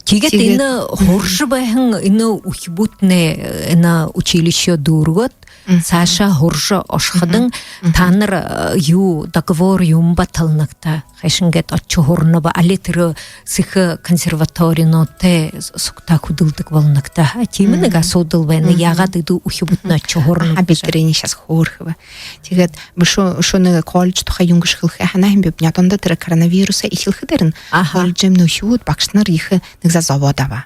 Тиигээд энэ һуража байһан энэ үхибүүднай, э, энэ училищеэ дүүргээд, саашаа һуража ошоходонь, таанар, э, юу, договор юун ба толоногто, хайшан гээд ошожо һуранаб, али тэрэ сэхэ консерваторинуудтай сугтаа хүдэлдэг болоногто, ха? Тиимэ нэгэ асуудал байна. Яагаад эдэ үхибүүднай ошожо һуранаб гэжэ. Аха, би тэрэниие сейчас хөөрэхэб. Тиигээд үшөө, үшөө нэгэ колледж тухай юун гэжэ хэлэхэ һанаһан биб. Нёдондо тэрэ коронавирус эхилхэдээрнь, колледжымнай үхибүүд, багшанар ехэ нэгза зобоод абаа.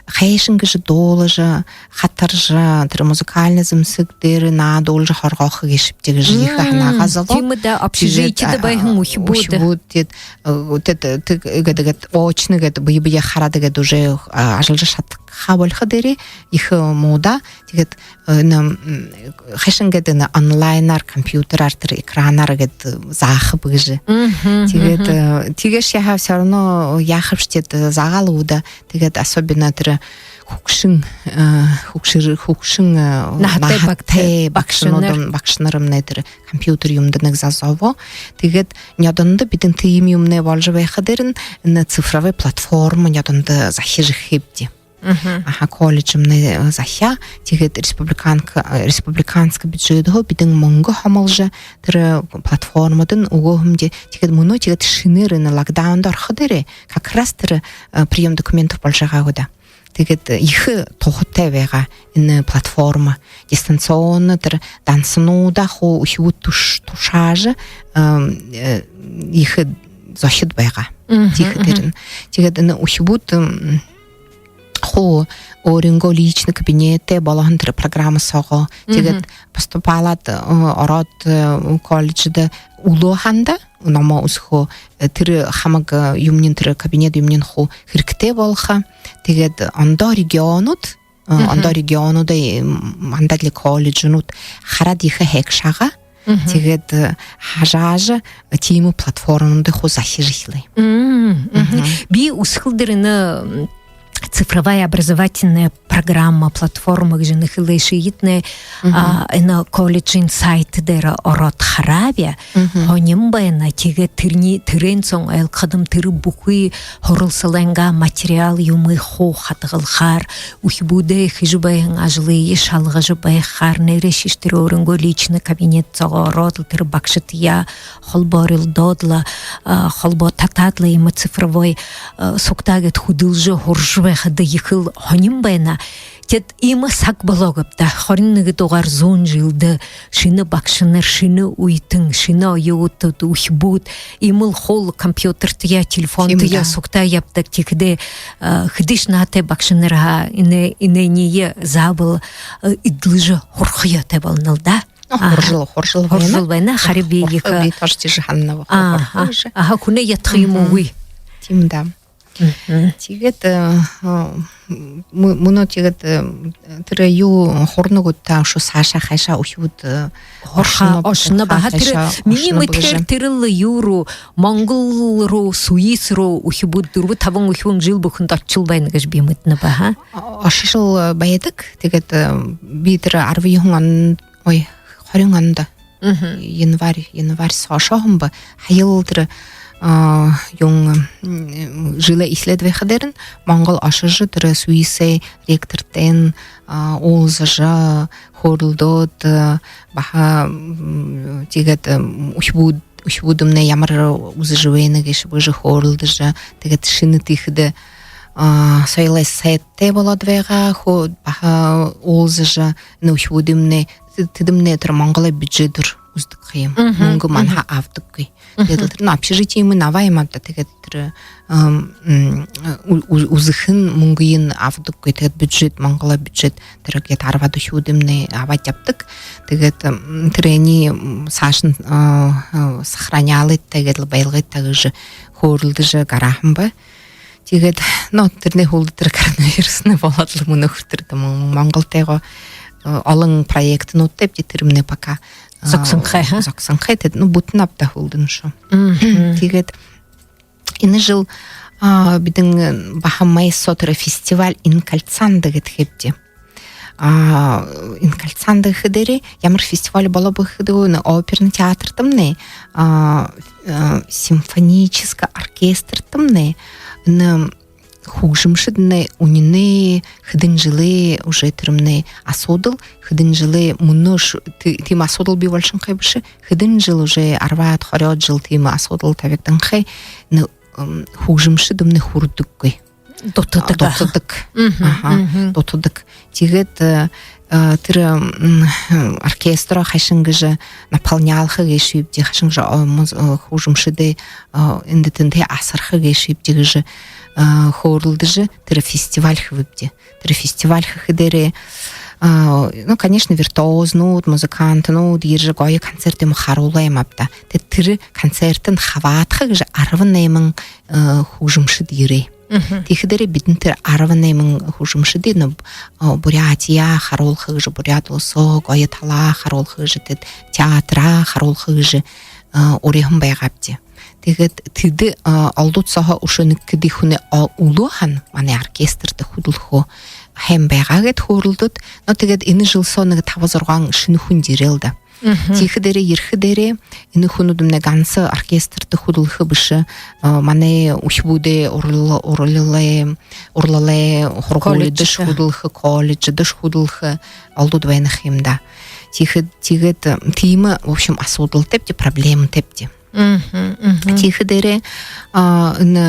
Хайшан гэжэ дуулажа, хатаржа, тэрэ музыкальна зэмсэг дээрэ наадуулжа һургаха гээшэбди гэжэ ехэ һанаагаа зобоо. Тиимэ даа, общежитиедэ байһан үхибүүд. Үхибүүд, тиигээд, э, тиигээд, тиигээд, тиигээд очно гээд, бэе бэеэ хараад гээд уже, а, ажаллажа шадаха болохо дээрээ ехэ муу даа. Тиигээд, э, энэ, м, хайшан гээд энэ онлайнаар, компьютераар, тэрэ экранаар гээд, э, заахаб гэжэ. Тиигээд, э, тиигээшье һаа всё равно яахабши гээд, э, заагаал гү даа. Тиигээд особенно тэрэ хүгшэн, э, хүгшэр-, хүгшэн, э, наһатай, наһатай багтай, багшанар, багшанарнай тэрэ компьютер юумэндэ нэгэ заа зобоо. Тиигээд нёдондо бидэн тиимэ юумэнэй боложо байха дээрэнь, энэ цифровой платформа нёдондо захижа эхиибди. Аха, колледжымнай, э, захяа. Тиигээд республиканк-, э, республиканска бюджедһээ бидэн мүнгэ хомолжо, тэрэ платформадань үгөөһэмди. Тиигээд мүнөө тиигээд шэнээр энэ локдаундо орохо дээрээ как раз тэрэ, э, приём документов боложо байгаа гү даа. Тиигээд, э, ехэ туһатай байгаа энэ платформа. Дистанционно тэрэ дансануудаа хуу үхибүүд туш-, тушаажа, эм, э, ехэ зохид байгаа. Тиихэдэрнь. Тиигээд энэ үхибүүд, эм, хуу өөрынгөө личный кабинеттэй болоһон тэрэ программа соогоо. Тиигээд поступалаад, э, ороод, э, колледждэ үлөө һаанда, номоо үзэхөө, э, тэрэ хамаг, э, юумэниинь, тэрэ кабинет юумэниинь хуу хэрэгтэй болохо. Тиигээд ондоо регионууд, э, ондоо регионуудай, м, манда лэ колледжнүүд хараад ехэ һайшаагаа. Тиигээд, э, һажаажа, э, тиимэ платформамнай хуу захижа эхилээ. Би үсэгэлдэр энэ, м, цифровая образовательная программа, платформа гэжэ нэхэлээшье итнэ, а, энэ колледжын сайт дээрэ ороод харааб. Һонин байна, тиигээд тэрэниие, тэрээн соонь ойлгоходом, тэрэ бүхы һуралсалайнгаа материал юумые хуу хадагалхаар, үхибүүдэй хэжэ байһан ажалые шалгажа байхаар, нээрээшье тэрэ өөрынгөө личный кабинет соогоо ороод лэ, тэрэ багшатаяа холбоо орилдоод лэ, а, холбоо татаад лэ, иимэ цифровой, а, сугтаа гээд хүдэлжэ һуража байхада ехэл һонин байна. Тиигээд иимэ саг болоо гээб даа. Хорин нэгэдэхи зуун жэлдэ шэнэ багшанар, шэнэ үетэн, шэнэ оюутад, үхибүүд, иимэл хуу компьютертаяа, телефонтоёо сугтаа ябадаг. Тиихэдээ, а, хэдышье наһатай багшанар һаа энэ, энээниие заабол, а, эдлэжэ һураха ёһотой болоно лэ даа. Ну, һуражал, һуражал байна. Һуражал байна. Харин би ехэ, би тоже тиижэ һананаб. Аха, хүнэй ядаха юумэ үгы. Тиимэ даа. Тиигээд, э, э, мү-, мүнөө тиигээд, э, тэрэ юу һурана гүт даа, үшөө саашаа хайшаа үхибүүд, э, ошоно, ошоно баһа, тэрэ минии мэдэхээр тэрэл юу руу, Монгол руу, Суисс руу үхибүүд, дүрбэ-табан үхибүүн жэл бүхэндэ ошожол байна гэжэ би мэдэнэб, аха. Ошожол, э, байдаг. Тиигээд, э, би тэрэ арбан юһэн он, ой, хорин ондо. Январь, январь соо ошоһон бэ. Һаял тэрэ, а, юун, м, жэлээ эхилээд байхадаарнь Монгол ошожо, тэрэ Суиссэй ректортайнь, а, уулзажа, хөөрэлдөөд, э, баһа, м, тиигээд, м, үхибүүд, үхибүүдымнай ямар үзэжэ байна гээшэб гэжэ хөөрэлдэжэ, тиигээд шэнэ тиихэдэ, а, соёлой сайдтай болоод байгаа, хөө-, баһа уулзажа, энэ үхибүүдымнай, тэ-, тэдэмнай тэрэ Монголой бюджедээр үзэдэг ха юм. Мүнгэ манһаа абадаггүй. Тиигээд лэ тэрэ, ну, общежитиемнай абаа юм ааб даа, тиигээд тэрэ, ам, м, ү-, ү-, үзэхэнь мүнгыень абадаггүй, тиигээд бюджет, Монголой бюджет тэрэ гээд арбаад үхибүүдымнай абаад ябадаг. Тиигээд, м, тэрэниие, м, саашань, а, а, сохранялагты, тиигээд лэ байлгагты гэжэ хөөрэлдэжэ гараһан бэ. Тиигээд, ну, тэрэнэй һүүлдэ тэрэ коронавируснай болоод лэ мүнөө хүрэтэр даа Мон-, Монголтойгоо, э, олон проектнүүдтэйбди, тэрэмнай пока, э, зогсонхой, ха? Зогсонхой, тиигээд, ну, бүтэнэ ааб даа һүүлдэнь үшөө. Тиигээд энэ жэл, а, бидэн баһа май соо тэрэ фестиваль Инкальцанда гээд хэбэбди. А, Инкальцанда гэхэдээрээ ямар фестиваль болооб гэхэдэ, энэ оперный театртамнай, а, э, симфоническа оркестртамнай, энэ хүгжэмшэднай үнинэй хэдэн жэлэй уже тэрэмнай асуудал, хэдэн жэлэй мүнөөшье ти-, тиимэ асуудал бии болошонхой бэшэ, хэдэн жэл уже арбаад, хорёод жэл тиимэ асуудал табигданхай, энэ, м, хүгжэмшэднай хүрэдэггүй. Дутадаг. А, дутадаг. Аха, дутадаг. Тиигээд, э, тэрэ оркестроо хайшан гэжэ наполнялха гээшэбди, хайшан гэжэ хүгжэмшэдые эндэ тэндэ асарха гээшэбди гэжэ хөөрэлдэжэ, тэрэ фестиваль хэбэбди. Тэрэ фестиваль хэхэдээрээ, ну, конечно, виртуознууд, музыкантнууд ерэжэ, гоё концерт юумэ харуулаа юм ааб даа. Тиигээд тэрэ концертдэ хабаадаха гэжэ арбан найман хүгжэмшэд ерээ. Тиихэдээрээ бидэ тэрэ арбан найман хүгжэмшэдые, ну, Бурятияа харуулха гэжэ, Буряад Уласай гоё талаа харуулха гэжэ, тиигээд театраа харуулха гэжэ уряаһан байгаабди. Тиигээд тэдэ олдууд сооһоо үшөө нэгэ хэды хүнэй үлүү һаань манай оркестртэ хүдэлхэ һэн байгаа гээд хөөрэлдөөд, ну, тиигээд энэ жэл соо нэгэ таба-зургаан шэнэ хүн ерээл даа. Тиихэдээрээ, ерэхэдээрээ энэ хүнүүдымнай ганса оркестртэ хүдэлхэ бэшэ, манай үхибүүдэй урлал-, урлалай, урлалай һургуулидашье хүдэлхэ, колледждашье хүдэлхэ олдууд байна ха юм даа. Тиихэдэ, тиигээд тиимэ, в общем, асуудалтайбди, проблематайбди. Тиихэдээрээ энэ,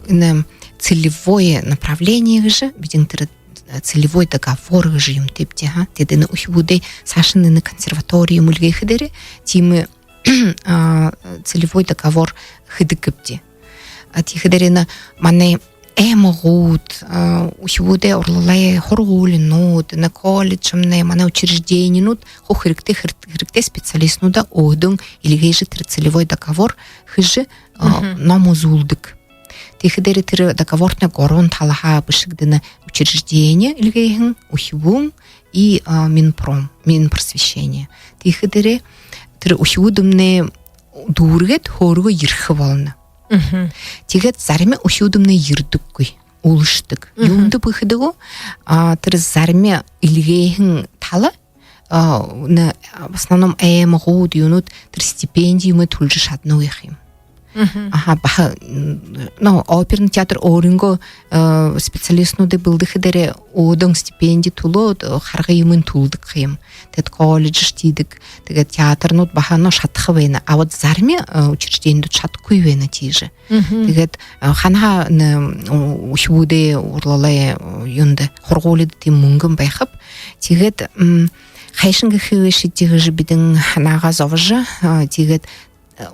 энэ целевое направление гэжэ, бидэн тэрэ целевой договор гэжэ юумэтэйбди, ха. Тиигээд энэ үхибүүдэй саашань энэ консерватори юумэ эльгээхэдээрээ, тиимэ целевой договор хэдэг гээбди. Тиихэдээрээ энэ манай аймагууд, үхибүүдэй урлалай һургуулинууд, энэ колледжмнай, манай учрежденинүүд хуу хэрэгтэй, хэр-, хэрэгтэй специалистнуудаа өөһэдөө эльгээжэ, тэрэ целевой договор хэжэ, ном үзүүлдэг. Тиихэдээрээ тэрэ договортнай гурбан талаһаа бэшэгдэнэ: учреждени эльгээһэн, үхибүүн и Минпром, Минпросвещение. Тиихэдээрээ тэрэ үхибүүдымнай дүүргээд, хөөргөө ерэхэ болоно. Тиигээд зарима үхибүүдымнай ерэдэггүй, үлэшэдэг. Юундэб гэхэдэ гү, тэрэ зарима эльгээһэн тала, в основном аймагууд юунүүд тэрэ стипенди юумэ түлэжэ шаданагүй ха юм. Аха, баһа, ну, оперный театр өөрынгөө специалистнуудые бэлдэхэдээрээ өөһэдөө стипенди түлөөд, харгы юумэ түлэдэг ха юм. Тиигээд колледжшье тиидэг, тиигээд театрнууд баһа, ну, шадаха байна. А вот зарима учрежденинүүд шадахагүй байна тиижэ. Тиигээд хаанаһаа энэ үхибүүдэй урлалай юундэ, һургуулида тиимэ мүнгэн байхаб. Тиигээд хайшан гэхэ гээшэбди гэжэ бидэн һанаагаа зобожо, тиигээд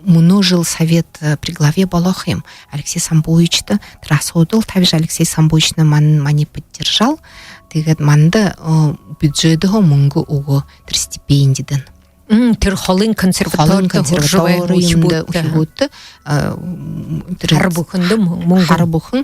мүнөө жэл совет при главе болоо ха юм. Алексей Самбуевичта тэрэ асуудал табижа, Алексей Самбуевичнай ман-, маниие поддержал. Тиигээд манда бюджетэһээ мүнгэ үгөө тэрэ стипендидэнь. Тэрэ холын консерваторида һуража байгаа үхибүүдтэ, тэрэ һара бүхэндэ мү-, мүнгэн. Һара бүхэн,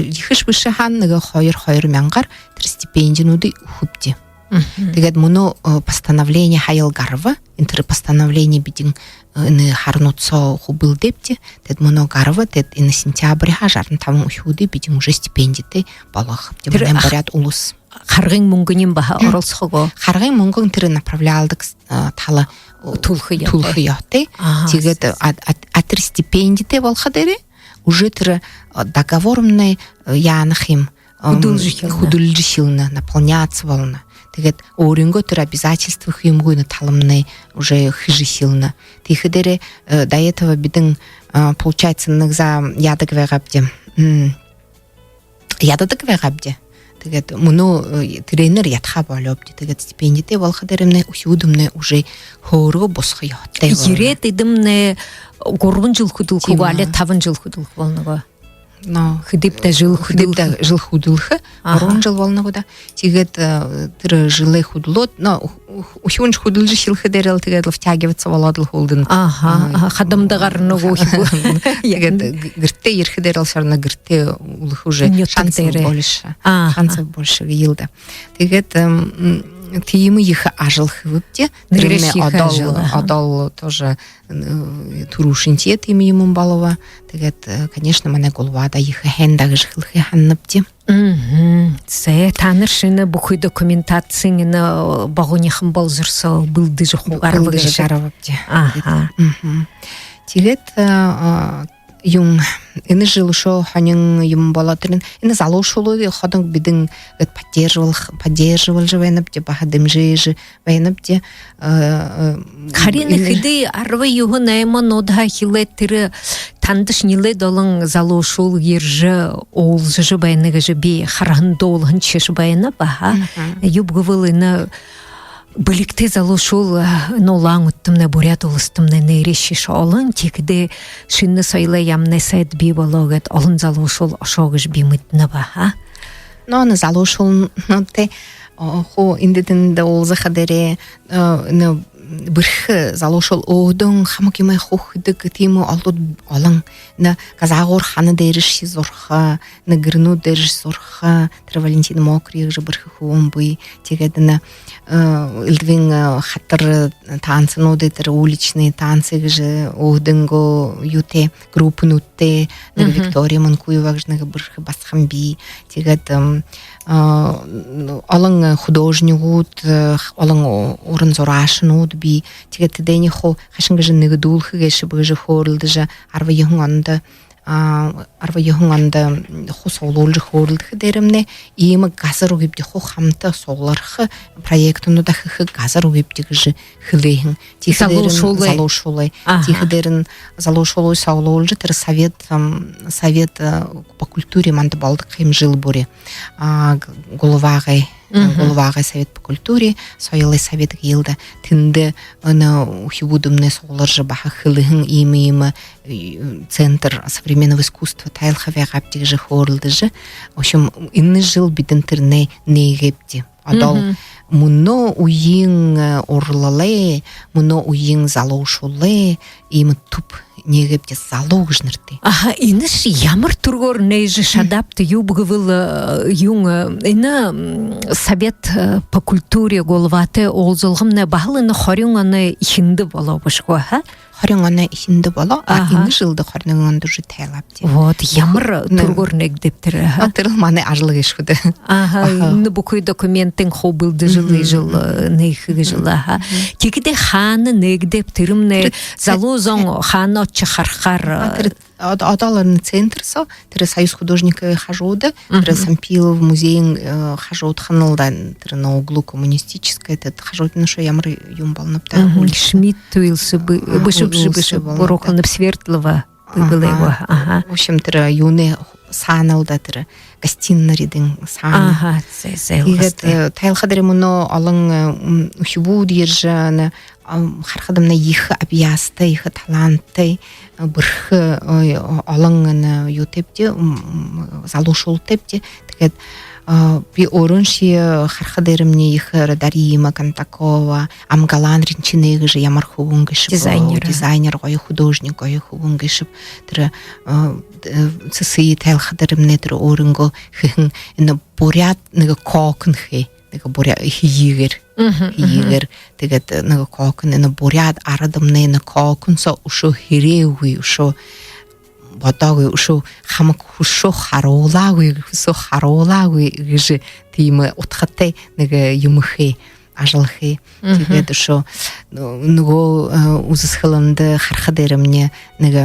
ехэшье бэшэ һаань, нэгэ хоёр, хоёр мянгаар тэрэ стипендинүүдые үгэхэбди. Тиигээд мүнөө постановление һаял гараба. Энэ тэрэ постановление бидэн энэ һаранууд соо хүбэлдээбди. Тиигээд мүнөө гараба, тиигээд энэ сентябрьһаа жаран табан үхибүүдые бидэн уже стипендитэй болгохобди. Тэрэ манай Буряад Улас. Харгын мүнгэниинь баһа оролсохо гү? Харгын мүнгэн тэрэ направлялдаг тала түлэхэ ёһотой. Түлэхэ ёһотой. Тиигээд а-, а-, а тэрэ стипендитэй болоходоо, уже тэрэ договормнай яана ха юм, хүдэлжэ эхилнэ. Хүдэлжэ эхилнэ, наполняться болоно. Тиигээд өөрынгөө тэрэ обязательства хэмгүй энэ таламнай уже хэжэ эхилнэ. Тиихэдээрээ до этого бидэн, получается, нэгэ заа яадаг байгаабди. Ядадаг байгаабди. Тиигээд мүнөө тэрэнээр ядаха болёобди. Тиигээд стипендитэй болоходоомнай үхибүүдэмнай уже хөөргөө бусаха ёһотой болоно. Ерээд эдэмнай гурбан жэл хүдэлхэ гү, али табан жэл хүдэлхэ болоно гү? Но. Хэдыб даа жэл хүдэлхэ. Хэдыб даа жэл хүдэлхэ. Гурбан жэл болоно гү даа. Тиигээд тэрэ жэлээ хүдэлөөд, но, үхибүүншье хүдэлжэ эхилхэдээрэл тиигээд лэ втягиваться болоод лэ һүүлдэнь. Аха, хадамда гарана гү, үхибүүн. Тиигээд гэртээ ерэхэдээрэл всё равно гэртээ үлэхэ уже шансов больше. Шансов больше гэел даа. Тиигээд тиимэ ехэ ажал хэбэбди. Нэрээшье ехэ ажал. Одоол тоже түрүүшынхиеэ тиимэ юумэн болобо. Тиигээд, конечно, манай Гулвада ехэ һайн даа гэжэ хэлэхэ һананабди. Зэ, таанар шэнэ бүхы документациин энэ богонихон болзор соо бэлдэжэ хуу гараба гээшэ. Бэлдэжэ гарабабди. Аха. Тиигээд юун, энэ жэл үшөө һонин юумэн болоо, тэрэнь энэ залуушуулые ходон бидэн гээд поддерживал-, поддерживалжа байнабди, баһа дэмжэжэ байнабди. Харин энэ хэды, арбан юһэн, найман онһоо эхилээд тэрэ тандаш нилээд олон залуушуул ерэжэ уулзажа байна гэжэ би хараһан, дуулаһан шэшэг байна баһа. Юуб гэбэл, энэ бэлигтэй залуушуул, э, энэ Улаан-Үдэтэмнай, Буряад Уластамнай нээрээшье олон, тиихэдээ шэнэ соёлой яаманай сайд бии болоо гээд, олон залуушуул ошоо гэжэ би мэдэнэ баһа. Но, энэ залуушуул, но тэ, о, хуу эндэ тэндэ уулзаха дээрээ, э, энэ бэрхэ залуушуул өөһэдөө хамаг юумэ хуу хэдэг, тиимэ олууд олон. Энэ газаагуур хана дээрэшье зураха, энэ гэрнүүд дээрэшье зураха, тэрэ Валентина Мокрия гэжэ бэрхэ хүбүүн бии. Тиигээд энэ, э, элдэбын, э, хатар, э, танцануудые, тэрэ уличные танцы гэжэ өөһэдынгөө юутэй, группануудтай, нэгэ Виктория Манкуева гэжэ нэгэ бэрхэ басаган бии. Тиигээд, эм, а, олон, э, художнигууд, э, х-, олон у-, уран зураашанууд бии. Тиигээд тэдэниие хуу хайшан гэжэ нэгэдүүлхэ гээшэб гэжэ хөөрэлдэжэ, арбан юһэн ондо, а, арбан юһэн ондо хуу суглуулжа хөөрэлдэхэ дээрэмнай, иимэ газар үгыбди, хуу хамта суглараха, проектнуудаа хэхэ газар үгыбди гэжэ хэлээ һэн. Тиихэдээрнь залуушуулай. Залуушуулай. Аха. Тиихэдээрнь залуушуулые суглуулжа, тэрэ совет, ам, совет, э, по культуре манда болодог юм жэл бүри. А, г-, главагай, главагай совет по культуре, соёлой совет гээл даа. Тэндэ энэ үхибүүдэмнай сугларжа баһа хэлээ һэн, иимэ, иимэ, э, центр современного искусства тайлха байгаабди гэжэ хөөрэлдэжэ. В общем, энэ жэл бидэн тэрэнээ нээгээбди. Одоол мүнөө үеын, э, урлалай, мүнөө үеын залуушуулай иимэ түб нээгээбди, залуу гэжэ нэрэтэй. Аха, энэш ямар түргөөр нээжэ шадаабта, юуб гэбэл, э, юун, э, энэ, м, совет, э, по культуре главатай уулзалгамнай баһал энэ хорин оной эхиндэ болоо бэшэ гү, аха? Хорин оной эхиндэ болоо, а энэ жэлдэ хорин нэгэн ондо уже тайлаабди. Вот, ямар түргөөр нээгдээб тэрэ, аха? А, тэрэл манай ажал гээшэ гү даа. Аха, энэ бүхы документын хуу бэлдэжэл, иижэл, э, нээхэ гэжэл, аха. Тиихэдээ хаана нээгдээб тэрэмнай, залуу зон хаана ошожо харахаар, а, тэрэ од-, одоол энэ центр соо, тэрэ Союз художников хажууда, тэрэ Сампилов музейн, э, хажуудаханал даа, тэрэ на углу Коммунистической, тэдэ хажуудань үшөө ямар юумэ болоноб даа, улица. Шмидт үйлсэ бэ-, а, бэшэ, бэшэ, бэшэ, буруу һананаб, Свердлова бэбэл гү, аха. В общем, тэрэ юунэй саанал даа, тэрэ гостиная редын саана. Аха, зэ-, зэ-, тиигээд, э, тайлха дээрэ мүнөө олон, э, м, үхибүүд ерэжэ, энэ, ам, харахадамнай ехэ абьяастай, ехэ таланттай, э, бэрхэ, ой, о-, олон, энэ, юутайбди, м, м, залуушуултайбди. Тиигээд, а, би өөрыншье харахадамнай ехэ, э, Дарима Кондакова, Амгалан Ринчинэй гэжэ ямар хүбүүн гээшэб, дизайнер. Дизайнер, гоё художник, гоё хүбүүн гээшэб. Тэрэ, э, э, сэсые тайлха дээрэмнай тэрэ өөрынгөө хэһэн, энэ буряад нэгэ кокон хээ, нэгэ буря-, хэеыгээр. Хэеыгээр. Тиигээд, э, нэгэ кокон, энэ буряад арадамнай энэ кокон соо үшөө һэрээгүй, үшөө бодоогүй, үшөө хамаг хүшөө харуулаагүй, хүшөө харуулаагүй гэжэ тиимэ удхатай нэгэ юумэ хээ, ажал хээ. Тиигээд үшөө нү-, нүгөө, э, үзэсхэлэндэ харахадамнай нэгэ,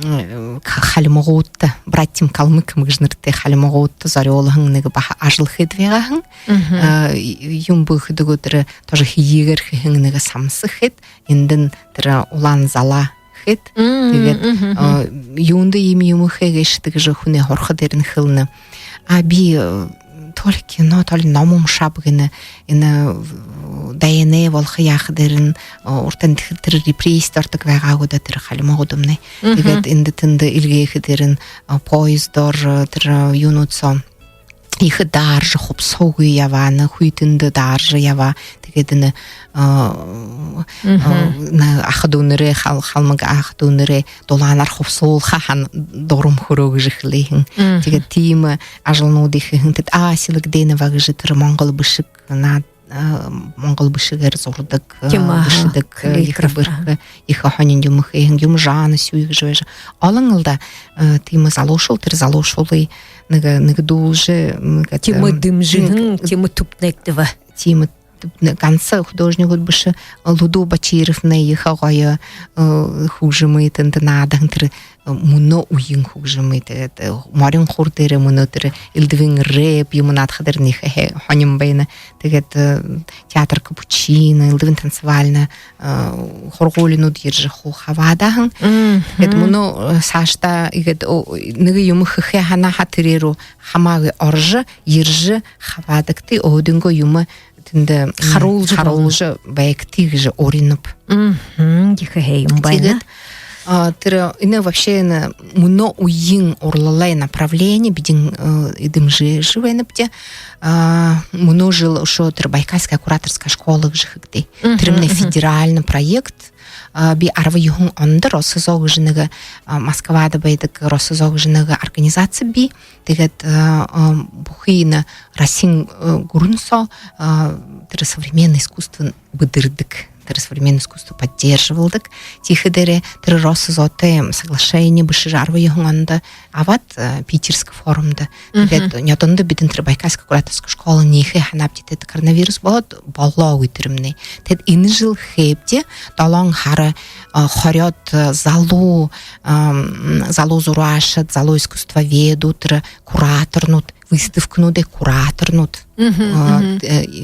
э, ха-, хальмагуудта, братьям калмыкам гэжэ нэрэтэй хальмагуудта зорюулһан нэгэ баһа ажал хээд байгаа һэн. Э, юумэ бү хэдэг, тэрэ тоже хэеыгээр хэһэн нэгэ самса хээд, эндэнь тэрэ улаан залаа хээд. Тиигээд, э, юундэ иимэ юумэ хээ гээшэбта гэжэ хүнэй һурахадамнай хэлэнэ: а, би, э, то ли кино, то ли ном уншааб гэнэ, энэ, э, дайнай болохо яахадамнай, э, урдань тэрэ репрессидэ ородог байгаа гү даа тэрэ хальмагуудамнай. Тиигээд эндэ тэндэ эльгээхэдэрнь, э, поездоор, э, тэрэ, э, юунууд соо ехэ дааржа, хубсаһагүй ябаа, энэ хүйтэн дээрэ дааржа ябаа. Тиигээд энэ, а, а, энэ аха дүүнэрэй, хал-, халмаг аха дүүнэрэй дулаанаар хубсуулха һаань, дурам хүрөө гэжэ хэлээ һэн. Тиигээд тиимэ ажалнуудые хэһэн. Тэдэ, а, Селегденова гэжэ тэрэ монгол бэшэг, наа, а, монгол бэшэгээр зурадаг, а, бэшэдэг, а, ехэ бэрхэ, ехэ һонин юумэ хээ һэн, юм Жанна Сюй гэжэ байжа. Олон лэ даа, а, тиимэ залуушуул, тэрэ залуушуулые нэгэ, нэгэ дуулжа, нэгэ, тиимэ, ам, дэмжэһэн, нэгэ тиимэ түб нээгдэбэ. Тиимэ ганса художник бэшэ, Лудо Бачировнай ехэ гоё хүгжэмые тэндэ наадаһан, тэрэ мүнөө үеын хүгжэмые. Тиигээд морин хуур дээрэ мүнөө тэрэ элдэбын рэп юумэ наадаха дээрэ ехэ һонин байна. Тиигээд театр Капучино, элдэбын танцевальна һургуулинууд ерэжэ хуу хабаадаһан. Тиигээд мүнөө саашадаа иигээд нэгэ юумэ хэхэ һанаа һаа, тэрэ руу хамаагүй орожо, ерэжэ хабаадагты, өөһэдынгөө юумэ тэндэ харуулжа, харуулжа байгты гэжэ уринаб. Ехэ һайн юм байна. Тиигээд тэрэ энэ вообще энэ мүнөө үеын урлалай направление бидэ дэмжэжэ байнабди. Мүнөө жэл үшөө тэрэ Байкальская кураторская школа гэжэ хэгдээ. Тэрэмнай федеральна проект. Би арбан юһэн ондо РосЗОО гэжэ нэгэ, Москвада байдаг РосЗОО гэжэ нэгэ организаци бии. Тиигээд бүхы энэ Россиин гүрэн соо тэрэ современное искусство бэдэрдэг, тэрэ современное искусство поддерживалдаг. Тиихэ дээрээ тэрэ РосЗОО-той соглашение бэшэжэ арбан юһэн ондо абаад, Питерскэ форумда. Тиигээд нёдондо бидэ тэрэ Байкальская кураторская школа нээхэ һанаабди, тиигээд коронавирус болоод болоогүй тэрэмнай. Тиигээд энэ жэл хээбди, долоон һара хорёод залуу, залуу зураашад, залуу искусствоведүүд, тэрэ кураторнууд, выставкэнүүдэй кураторнууд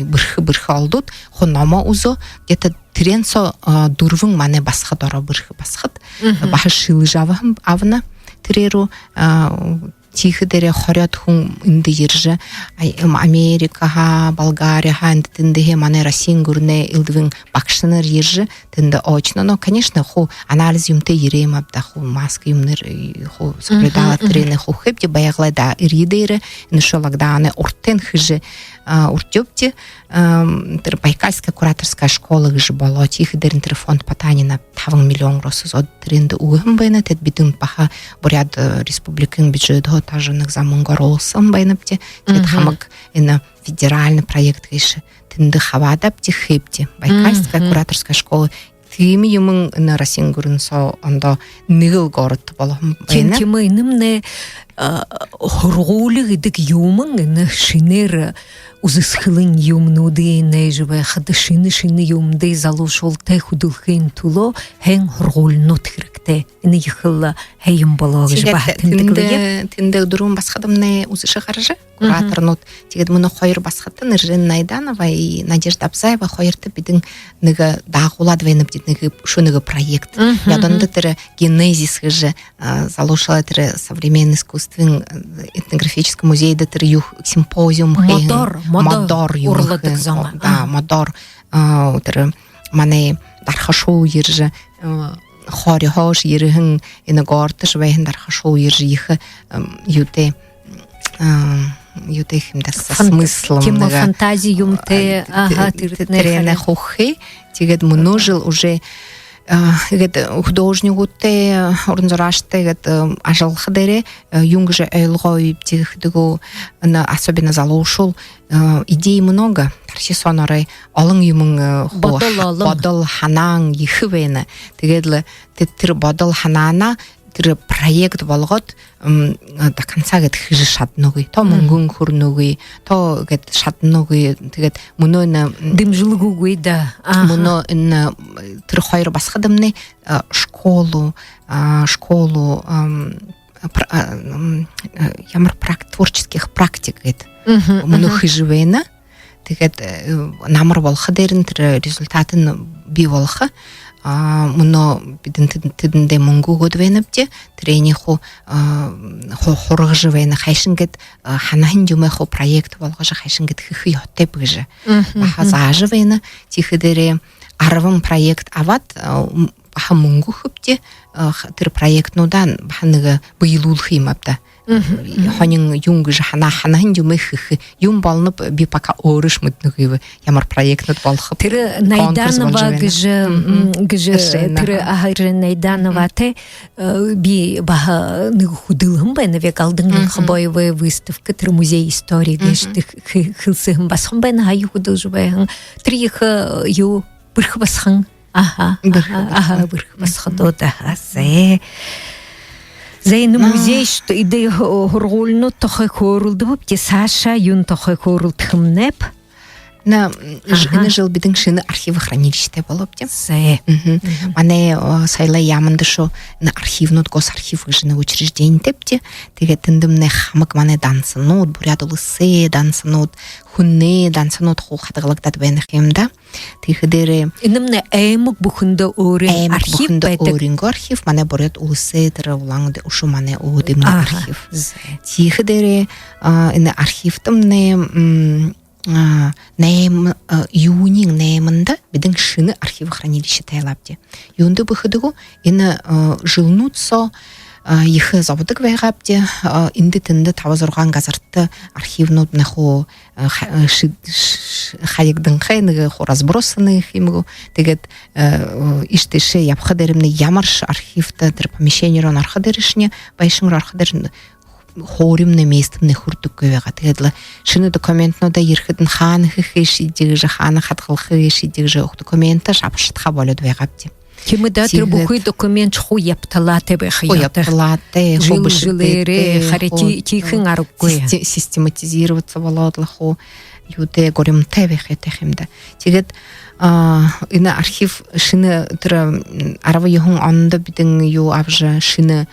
бэрхэ, бэрхэ олдоод, хуу номоо үзөө. Где-то тэрээн соо дүрбэн манай басагад ороо, бэрхэ басагад. Баһа шэлэжэ абаһан, абана тэрэ руу. Тиихэ дээрээ хорёод хүн эндэ ерэжэ, Америкаһаа, Болгарияһаа, эндэ тэндэһээ, манай Россиин гүрэнэй элдэбын багшанар ерэжэ тэндэ очно. Но, конечно, хуу анализ юумэтэй ерээ юм ааб даа, хуу маска юумэнэр хуу соблюдалаад, тэрэнээ хуу хээбди, Байгалай даа эрье дээрэ, энэ үшөө локдаунай урдань хэжэ үрдёобди. Тэрэ Байкальская кураторская школа гэжэ болоо. Тиихэ дээрэнь тэрэ фонд Потанина табан миллион РосЗОО-до тэрэндэ үгэһэн байна. Тиигээд бидэ баһа Буряад Республикын бюджедһөө тоже нэгэ зам мүнгэ оруулһан байнабди. Тиигээд хамаг энэ федеральна проект гээшэ тэндэ хабаадаабди, хээбди. Байкальская кураторская школа. Тиимэ юумэн энэ Россиин гүрэн соо ондоо нэгэл городто болоһон байна. Тиимэ, тиимэ, энэмнай һургуули гэдэг юумэн энэ шэнээр үзэсхэлэн юумэнүүдые нээжэ байхада, шэнэ, шэнэ юумэндэ залуушуултай хүдэлхын түлөө һайн һургуулинууд хэрэгтэй. Энэ ехэл һайн юм болоо гэжэ баһа тэмдэглэе. Тэндэ, тэндэ дүрбэн басагадамнай үзэжэ гаража, кураторнууд. Тиигээд мүнөө хоёр басагадта, Эржена Найданова и Надежда Абзаева, хоёрто бидэ нэгэ даагуулаад байнабди, нэгэ, үшөө нэгэ проект. Нёдондо тэрэ «Генезис» гэжэ залуушуулай тэрэ современный искусствын этнографический музейдэ тэрэ юу, симпозиум хээ. Модоор, модоор юу, урладаг зон. Да, модоор. Тэрэ манай дархашуул ерэжэ, хори хош ерэһэн, энэ городто байһан дархашуул ерэжэ, ехэ юутэй, юутэй юм даа, со смыслом, тиимэ, нэгэ фантази юумэтэй. Аха, тэрэтнай, тэрэнээ хуу хээ. Тиигээд мүнөө жэл уже иигээд художникуудтай, уран зураашадтай иигээд ажаллаха дээрээ юун гэжэ ойлгоо юм гэхэдэ, особенно залуушуул, идей много, тархи соонь олон юумэн, хуу бодол ха-, олон, бодол һанаан ехэ байна. Тиигээд лэ тэ-, тэрэ бодол һанаанаа тэрэ проект болгоод, до конца иигээд хэжэ шаданагүй. То мүнгэн хүрэнэгүй, то иигээд шаданагүй. Тиигээд мүнөө энэ дэмжэлгэгүй даа. Аха. Мүнөө энэ тэрэ хоёр басагадамнай школу, школу, пр-, ямар прак-, творческих практик гээд мүнөө хэжэ байна. Тиигээд намар болохо дээрэнь тэрэ результатынь бии болохо. Мүнөө бидэ тэд-, тэдэндээ мүнгэ үгөөд байнабди. Тэрэниие хуу, хуу һургажа байна. Хайшан гээд һанаһан юумээ хуу проект болгожо, хайшан гээд хэхэ ёһотойб гэжэ баһа заажа байна. Тиихэ дээрээ арбан проект абаад, баһа мүнгэ үгэхэбди. Тэрэ проектнуудаа баһа нэгэ бэелүүлхэ юм ааб даа. Һонин юун гэжэ һанаа, һанаһан юумээ хэхэ юм болоноб, би пока өөрөөшье мэдэнэгүйб, ямар проектнууд болохоб. Тэрэ Найданова гэжэ, гэжэ тэрэ, аха, Эржена Найданова, тэ, би баһа нэгэ хүдэлһэн байна, Вегалдан Линхобоевай выставка, тэрэ музей истории гэжэ хэ-, хэлсэһэн басаган байна, һая хүдэлжэ байһан. Тэрэ ехэ юу, бэрхэ басаган. Аха, бэрхэ, аха, бэрхэ басагадууд, аха, зэ. Зэ, энэ музейшье, эдэ һургуулинууд тухай хөөрэлдэбэбди, саашаа юун тухай хөөрэлдэхэмнайб? Энэ, м, ж-, Аха. энэ жэл бидэн шэнэ архивохранилищетэй болообди. Зэ. Мгм. Мгм. Манай, о, соёлой яаманда шуу энэ архивнууд, госархив гэжэ нэгэ учрежденитэйбди. Тиигээд тэндэмнай хамаг манай дансанууд, Буряад Уласай дансанууд, хүнэй дансанууд хуу хадагалагдаад байна юм даа. Тиихэдээрээ Энэмнай аймаг бүхэндөө өөрын Аймаг архив бүхэндөө байдаг. Өөрынгөө архив, манай Буряад Уласай, тэрэ Улаан-Үдэ, үшөө манай өөһэдымнай Аха. Архив. Зэ. Тиихэдээрээ, а, энэ архивтамнай, м, а, найм-, а, июниин найманда бидэн шэнэ архивохранилище тайлаабди. Юундэб гэхэдэ гү, энэ, а, жэлнүүд соо, а, ехэ зободог байгаабди, а, эндэ тэндэ таба-зургаан газарта архивнууд нэгэ хуу, а, ха-, а, ши-, ш-, хаягданхай, нэгэ хуу разбросанный гэхэ юм гү. Тиигээд, а, иишэ тиишээ ябахадаа, ямар шье архивта, тэрэ помещени руу орохо дээрэшни, байшан руу орохо дээрэшни, хууримнай, местэмнай хүрдэггүй байгаа. Тиигээд лэ шэнэ документнуудаа ерэхэдэнь хаана хэхэ гээшэбибди гэжэ, хаана хадагалха гээшэбибди гэжэ, уг документшье абашадхаа болёод байгаабди. Тиимэ даа, тэрэ Тиигээд бүхы документшье хуу ябталаатай байха Хуу ёһотой. Ябталаатай, хуу Жэл бэшэгдээтэй, жэлээрээ, харин хуу, ти-, тиихын э, аргагүй. Систе-, систематизироваться болоод лэ хуу юутэй, гуримтай байха ёһотой юм даа. Тиигээд, а, энэ архив шэнэ тэрэ, м, арбан юһэн ондо бидэн юу абажа, шэнэ,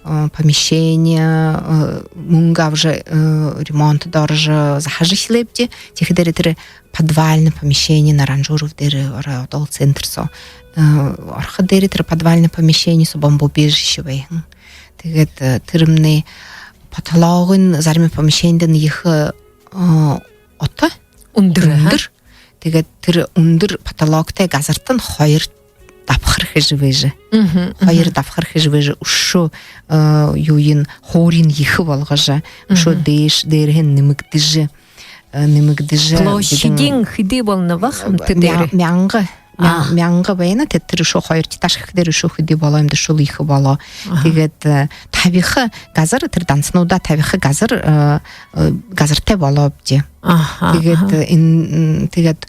а, помещени, а, мүнгэ абажа, а, ремонтдо орожо, заһажа эхилээбди. Тиихэдээрээ тэрэ подвальна помещени Наранжуров дээрэ ороо, одоол центр соо, а, орохо дээрээ тэрэ подвальна помещени соо бомбоубежище байһан. Тиигээд, а, тэрэмнай потологынь зарим помещенидэнь ехэ, а, ото. Үндэр, аха. Үндэр. Тиигээд тэрэ үндэр потологтой газартань хоёр дабхар хэжэ байжа. Мгм, мгм. Хоёр дабхар хэжэ байжа, үшөө, э, юуень, хууриень ехэ болгожо, үшөө Мгм. дээш-, дээрэһээнь нэмэгдэжэ, э, нэмэгдэжэ, Площадиинь бидэн хэды болоно бэ, хамта мя-, дээрээ? Мянга, мя-, А. мянга байна, тиигээд тэрэ үшөө хоёр этаж хэхэдээ үшөө хэды болоо юм даа, үшөөл ехэ болоо. Аха. Тиигээд, э, табиха газар, тэрэ дансануудаа табиха газар, э, э, газартай болообди. Аха, Тиигээд, аха. э, эн-, м, тиигээд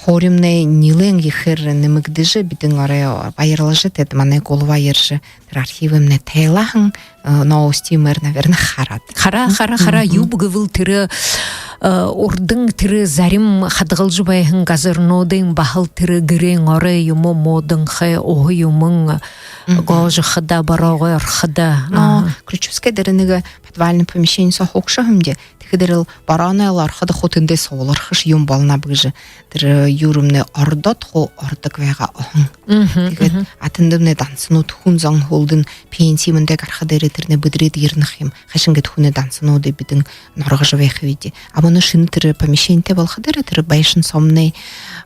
хууримнай нилээн ехээр нэмэгдэжэ, бидэн орой баярлажа, тиигээд манай голова ержэ, тэрэ архивымнай тайлаа һэн, э, новостиимнай, наверно, хараад. Хараа, хараа, хараа, Мгм. юуб гэбэл тэрэ, э, урдань тэрэ зарим хадагалжа байһан газарнуудынь баһал тэрэ гэрэйнь орой юумэн, мууданхай, уһа юумэн, Мгм. гоожо ходо, бороогой орходо. Но, Аха. Ключевскэй дээрэ нэгэ подвальна помещени соо һуугша һэмди. Тиихэдээрэл борооной лэ орходо хуу тэндээ суулархаш юм болоноб гэжэ. Тэрэ юрэмнай ордоод хуу ордог байгаа уһан. Мгм, Тиигээд мгм. а тэндэмнай дансанууд, хүн зон һүүлдэнь пенси юумэндэ гараха дээрээ тэрэнээ бэдэрээд ерэнэ юм. Хайшан гээд хүнэй дансануудые бидэн норгожо байхабибди. А мүнөө шэнэ тэрэ помещенитэй болохо дээрээ тэрэ байшан соомнай,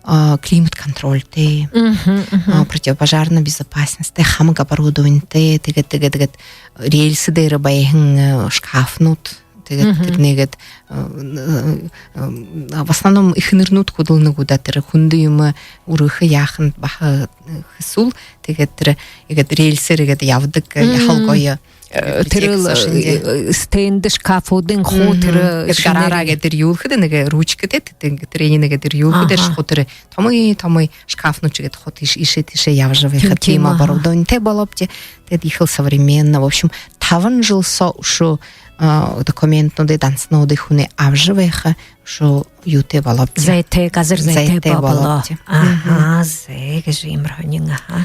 а, климат контрольтэй, Мгм, мгм. а, противопожарная безопасностьтэй, хамаг оборудованитай, тиигээд, тиигээд, тиигээд рельсы дээрэ байһан, э, шкафнууд, тиигээд Мгм. тэрэнээ гээд, э, э, э, в основном эхэнэрнүүд хүдэлнэ гү даа, тэрэ хүндэ юумэ үргэхэ яахань баһа, э, хэсүүл, тиигээд тэрэ, иигээд рельсээр иигээд ябадаг, э, Мгм. яһала гоё, э, Э, тэрэл, библиотека соо шэнги. э, стенд шкафуудынь хуу Мгм. тэрэ Иигээд шэнээр гараараа иигээд эрьюулхэдэ, нэгэ ручкатай, тиигээд тэрэниие иигээд эрьюулхэдэ, Аха. хуу тэрэ томой, томой шкафнууд иигээд хуу тииш-, иишээ тиишээ ябажа байха Тиимэ, тиимэ аха. оборудованитай болообди. Тиигээд ехэл современно. В общем, табан жэл соо үшөө, а, документнуудые, дансануудые хүнэй абажа байха үшөө юутэй болообди. Зайтай, газар зайтай Зайтай болоо. болообди. Аха, Мгм. зэ, гэжэ иимэрхүү һонин, аха.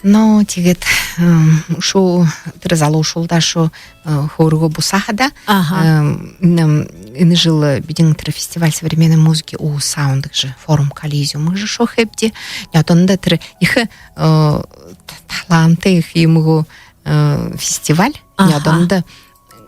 Но, тиигээд, м, үшөө тэрэ залуушуулда үшөө, э, хөөргөө бусаа һаа даа. Аха. М, н-, м, энэ жэл бидэн тэрэ фестиваль современной музыки «Уу саунд» гэжэ, форум «Коллизиум» гэжэ үшөө хээбди. Нёдондо тэрэ ехэ, э, т-, талантатай гэхэ юм гү, э, фестиваль. Аха. Нёдондо,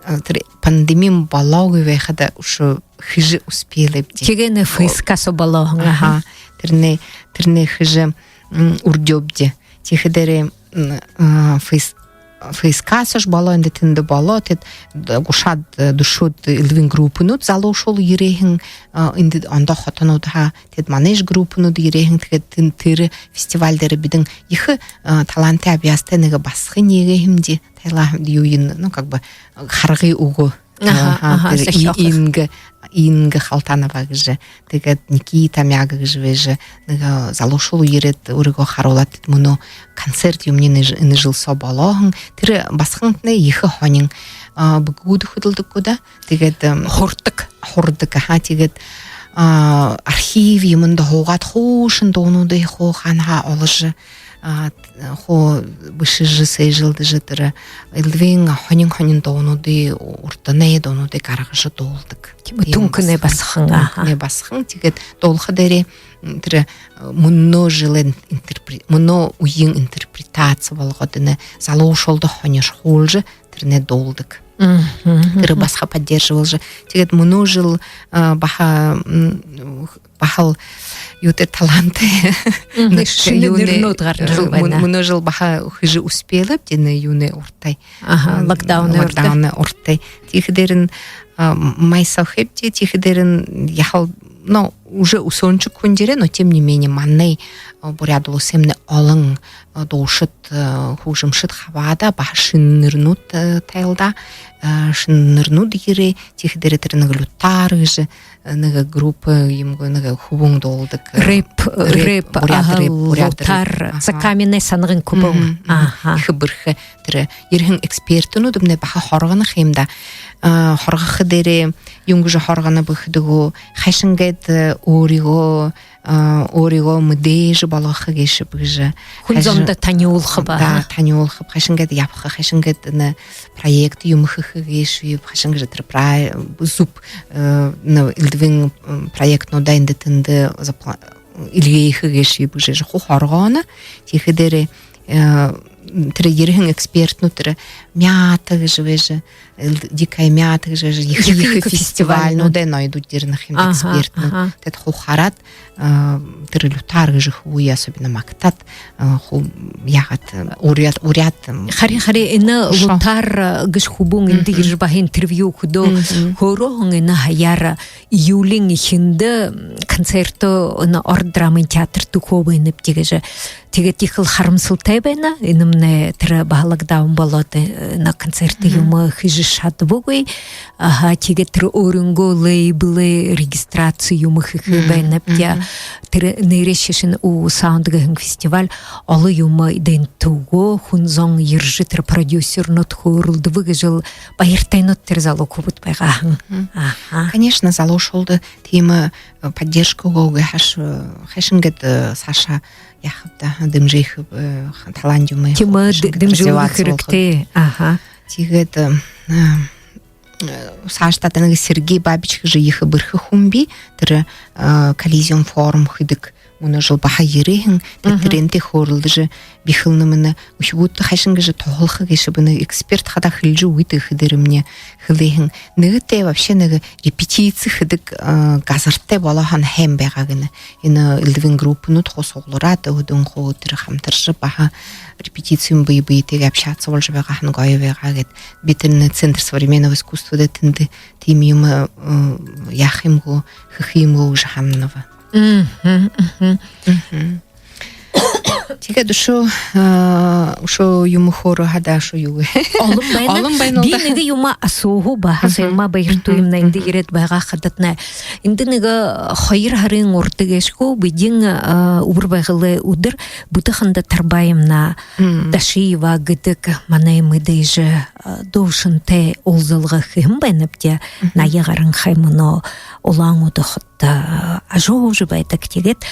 э, тэрэ пандемиин болоогүй байхада үшөө хэжэ успейлэбди. Тиигээд энэ О, ФСК соо болоо һэн, аха. аха. Тэрэнээ, тэрэнээ хэжэ, м, үрдёобди. Тиихэдээрээ, м, а, ФС-, ФСК соошье болоо, эндэ тэндэ болоо, тиигээд д-, гушаад, э, дүшөөд элдэбын группанууд, залуушуул ерээ һэн, а, эндэ ондоо хотонуудһаа, тиигээд манайшье группанууд ерээ һэн, тиигээд тэн-, тэрэ фестиваль дээрэ бидэн ехэ, а, талантатай, абьяастай нэгэ басаган нээгээ һэмди, тайлаа һэмди, юуень, ну, как бы, харгы үгөө. Аха, Аха, аха, тэрэ И-, зохёохо. Инга, Инга Халтанова гэжэ. Тиигээд Никита Мяга гэжэ байжа, нэгэ залуушуул ерээд, өөрыгөө харуулаад, мүнөө концерт юумэниинь энэ ж-, энэ жэл соо болоо һэн. Тэрэ басагантнай ехэ һонин, а, бэгүүдые хүдэлдэг гү даа. Тиигээд, м, Һурадаг. һурадаг, аха, тиигээд, а, архив юумэндэ һуугаад, хуушан дуунуудые хуу хаанаһаа оложо, а, хуу бэшэжэ, сээжэлдэжэ, тэрэ элдэбын һонин-һонин дуунуудые, урданай дуунуудые гаргажа дуулдаг. Тиимэ. Тиимэ, түнхэнэй басаган. Басаган, аха. Түнхэнэй басаган. Тиигээд дуулаха дээрээ, м, тэрэ, э, мүнөө жэлэй интерпре-, мүнөө үеын интерпретаци болгоод, энэ залуушуулда һонирхуулжа, тэрэнээ дуулдаг. Мгм. Тэрэ басаган поддерживалжа. Тиигээд мүнөө жэл, а, баһа, м, баһал юутэй, таланттай. Мгм. Нэ-, шэнэ юунэй, нэрэнүүд гаража, э, мүн-, байна. Мүнөө жэл баһа хэжэ успейлэбди, энэ юунэй урда тээ. Аха, м, локдаунай урда. Локдаунай урда тээ. Тиихэдээрэнь, а, май соо хэбди, тиихэдээрэнь яһала, но, уже үсөөншэг хүн ерээ, но тем не менее, манай, а, Буряад Уласаймнай олон, а, дуушад, а, хүгжэмшэд хабаадаа, баһа шэнэ нэрэнүүд, а, тайлдаа, а, шэнэ нэрэнүүд ерээ, тиихэдээрээ тэрэ нэгэ «Лютар» гэжэ, а, нэгэ группа юм гү, нэгэ хүбүүн дуулдаг, а, рэп, рэп, рэп, буряад, аха, рэп, буряад рэп. «Лютар», аха. Закаменай Сангын хүбүүн. Мгм, мгм. Аха. Ехэ бэрхэ. Тэрэ ерэһэн экспертнүүднай баһа һургана ха юм даа. А, һургаха дээрээ юун гэжэ һурганаб гэхэдэ гү, хайшан гээд, э, өөрыгөө, а, өөрыгөө мэдээжэ болгохо гээшэб гэжэ. Хүн зондо таниулхаб, да, аха, таниулхаб, хайшан гээд ябаха, хайшан гээд энэ проект юумэ хэхэ гээшэб, хайшан гэжэ тэрэ пра-, зүб, э, энэ элдэбын, м, проектнуудаа эндэ тэндэ запла-, эльгээхэ гээшэб гэжэ хуу һургана. Тиихэдээрээ, э, тэрэ ерэһэн экспертнүүд тэрэ «Мята» гэжэ байжа, эл-, «Дикая мята» гэжэ байжа, ехэ, ехэ, ехэ фестиваль, фестивальнууд, ну, да, ноёдууд ерэнэ ха юм, аха, экспертнүүд. Аха. Тиигээд хуу хараад, э, тэрэ «Лютар» гэжэ хүбүүе особенно магтаад, э, хуу яагаад, э, уряад, уряад, м, харин, харин энэ шо. «Лютар», э, гэжэ хүбүүн эндэ, мгм, ерэжэ баһа интервью үгэхэдөө, мгм, хөөрөөн энэ һаяар июлиин эхиндэ, м, концертөө энэ Ород драмын театрта үгэхөө байнабди гэжэ. Тиигээд ехэл харамсалтай байна. Энэмнай тэрэ баһа локдаун болоод, э, энэ концерт, мгм, юумэ хэжэ шадабагүй. Аха, тиигээд тэрэ өөрынгөө лейблэй регистраци юумэ хэхэ, мгм, байнабди. Мгм. Тэрэ нээрээшье шэнэ «Уу саунд» гэһэн фестиваль олон юумэ дэнтэ үгөө, хүн зон ерэжэ, тэрэ продюсернүүд хөөрэлдэбэ гэжэл баяртайнууд тэрэ залуу хүбүүд байгаа һэн. Мгм. Аха. Конечно, залуушуулда тиимэ, э, поддержка үгөөгүй һааш, э, хайшан гээд, э, саашаа яахаб даа, дэмжэхэб, э, талаан юумэ. Тиимэ, хайшан гээд дэмжэхэ развиваться хэрэгтэй болохо. Аха. Тиигээд, э, э, саашадаа нэгэ Сергей Бабич гэжэ ехэ бэрхэ хүн бии, тэрэ, э, «Коллизиум» форум хэдэг мүнөө жэл баһа ерээ һэн, тэ-, мгм, тэрэнтэй хөөрэлдэжэ, би хэлэнэм, энэ үхибүүдтэ хайшан гэжэ туһалха гээшэб, энэ эксперт хадаа хэлэжэ үгыт гэхэдээрэмни хэлээ һэн. Нэгэтэ вообще нэгэ репетици хэдэг, э, газартай болоо һаань һайн байгаа гэнэ. Энэ элдэбын группанууд хуу суглараад, өөһэдөө хуу тэрэ хамтаржа, баһа репетици юм бэе бэетэйгээ общаться боложо байгаа һаань гоё байгаа гээд. Би тэрэнэй Центр современного искусствада тэндэ тиимэ юумэ, э, яаха юм гү, хэхэ юм гү гэжэ һананаб. Мгм, мгм. Мгм. Тиигээд үшөө, э, үшөө юумэ хөөрөө һаа даа, үшөө юу гээ. Олон байна. Олон байна л даа. Би нэгэ юумэ асуухаб, аха, мгм, Саяма Баяртуевна, мгм, эндэ ерээд байгаа хадатнай. Эндэ нэгэ хоёр һарын урда гээшэ гү, бидэн, э, Үбэр Байгалай үдэр, Будаханда Тарбаевна, мм, Дашиева гэдэг манай мэдээжэ, э, дуушантай уулзалга хэһэн байнабди. Мгм. Наян гаран хойно Улаан-Үдэ хотодо, э, ажаһуужа байдаг. Тиигээд, э,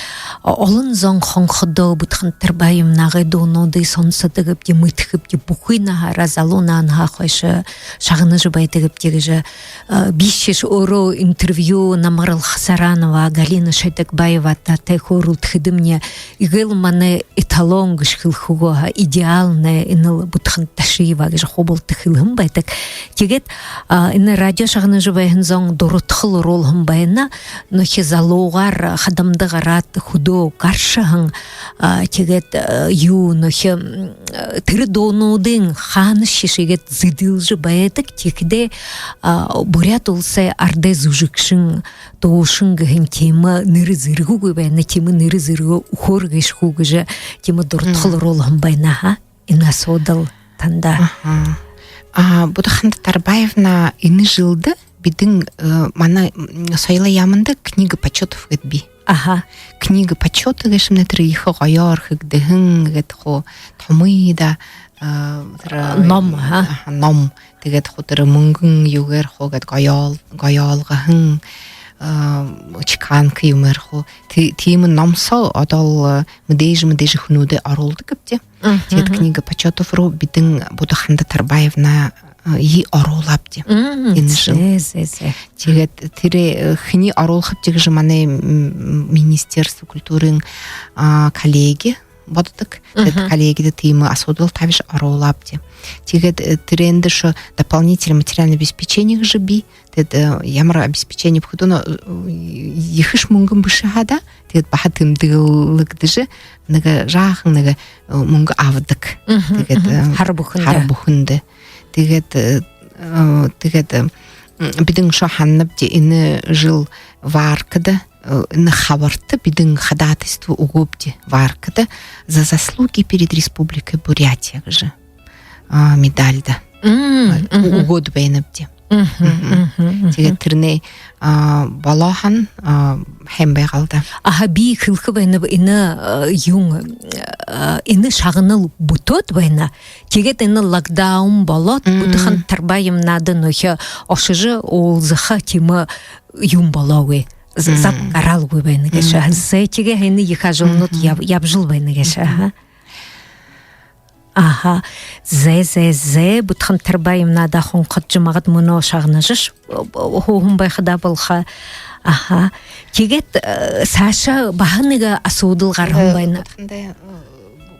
олон зон хонходоо, Будаханда Тарбаевнагай дуунуудые сонсодогбди, мэдэхэбди, бүхы наһаараа, залуу наһанһаа хойшо шагнажа байдагбди гэжэ, э, бишье өөрөө интервью Намарал Хасаранова, Галина Шойдагбаеватай хөөрэлдэхэдэмни, эгээл манай эталон гэжэ хэлэхэ гү, идеальна, энэл Будаханда Дашиева гэжэ хуу булта хэлэһэн байдаг. Тиигээд, а, энэ радио шагнажа байһан зон дурадхал оруулһан байна. Нүхэр залуугаар хадамда гараад, хүдөө гаршаһан, а, тиигээд, а, юу нүхэр, м, тэрэ дуунуудынь хаанашье шиигээд зэдэлжэ байдаг. Тиихэдээ, а, Буряад Уласай арадай зүжэгшэн, дуушан гэһэн тиимэ нэрэ зэргэгүй байна. Тиимэ нэрэ зэргэ үгөөр гээшэ гү гэжэ тиимэ дурадхал, мм, оруулһан байна, аха. Энэ асуудал танда. Аха. А, Будаханда Тарбаевна, энэ жэлдэ бидэн, э, манай, м, соёлой яаманда книга почётов гээд бии. Аха. Книга почёта гээшэмнай тэрэ ехэ гоёор хэгдэһэн гээд хуу томыдаа, э, тэрэ ном, аха. Аха, ном. Тиигээд хуу тэрэ мүнгэн юугээр хуу гээд гоёол-, гоёолгоһон, э, а, чеканка юм архи. Ти-, тиимэ ном соо одоол, а, мэдээжэ, мэдээжэ хүнүүдые оруулдаг гээбди. Мгм. Тиигээд книга почётов руу бидэн Будханда Тарбаевнае, а, оруулаабди. Мгм. Энэ жэл. Зэ, зэ, зэ. Тиигээд тэрэ, э, хэниие оруулхабди гэжэ манай, м, Министерство культурын, а, коллеги боддог. Тиигээд, мгм, коллегидэ тиимэ асуудал табижа оруулаабди. Тиигээд, э, тэрээндэ ещё дополнительное материальное обеспечение гэжэ бии. Тиигээд, э, ямар обеспечение бэ гэхэдэ, но, э, ехэш мүнгэн бэшэ һаа даа. Тиигээд баһа тэмдэглэгдэжэ, нэгэ жаахан нэгэ, э, мүнгэ абадаг. Мгм, тиигээд, мгм, э, хара бүхэндэ. Хара бүхэндэ. Тиигээд, э, э, тиигээд, э, м, бидэн үшөө һананабди, энэ жэл Варкада, э, энэ хабарта бидэн ходатайство үгөөбди Варкада «За заслуги перед Республикой Бурятия» гэжэ, а, медальда. Мм, э, мгм. Үгөөд байнабди. Мгм, мгм, мгм. Тиигээд тэрэнэй, а, болоо һаань, а, һайн байгаал даа. Аха, би хэлэхэ байнаб, энэ, э, юун, э, энэ шагнал бүтөөд байна. Тиигээд энэ локдаун болоод, мм, Будханда Тарбаевнада нүгөө ошожо уулзаха тиимэ юм болоогүй. З-, мм, зам гараалгүй байна гээшэ. Мм. Зэ, тиигээ энэ ехэ ажалнууд, мгм, яб-, ябажал байна гээшэ. Мгм. Аха. Аха. Зэ, зэ, зэ, Будханда Тарбаевнада хонходожо, магад мүнөө шагнажаш, ху-, ху-, хүн байхада болохо. Аха. Тиигээд, э, саашаа баһа нэгэ асуудал гараһан, э, байна. Будханда, э,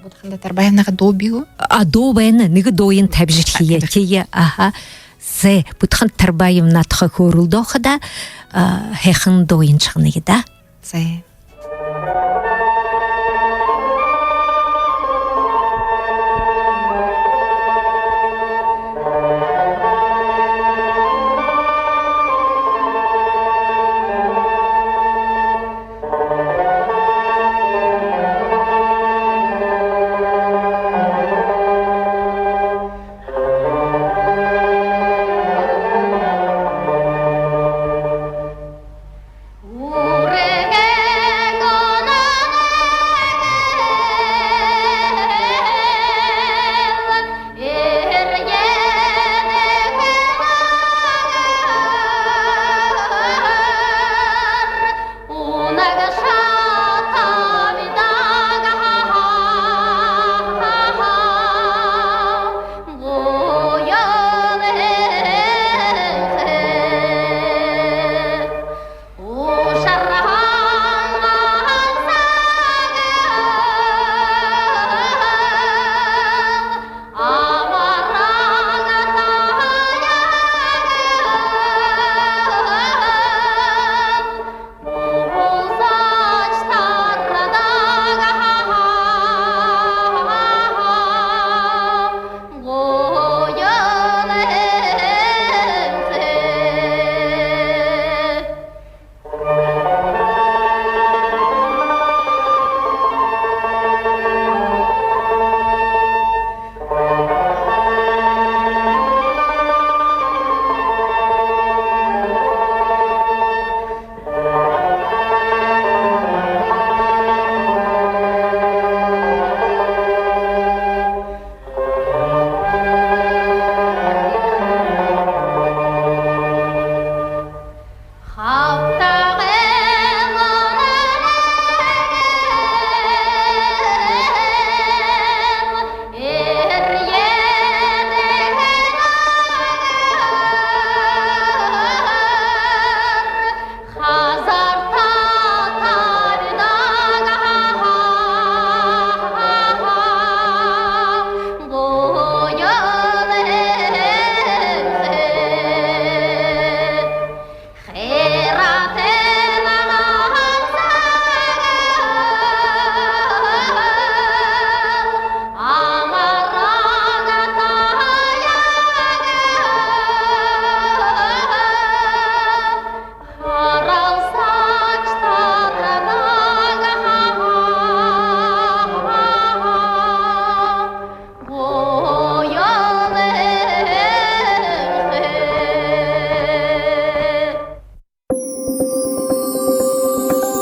Будханда Тарбаевнагаа дуу бии гү? А, дуу байна. Нэгэ дууень табижархи. Табижархи. Тиигээ, аха. Зэ, Будханда Тарбаевна тухай хөөрэлдөөхэдэ, а, һайхан дууень шагная даа. Зэ.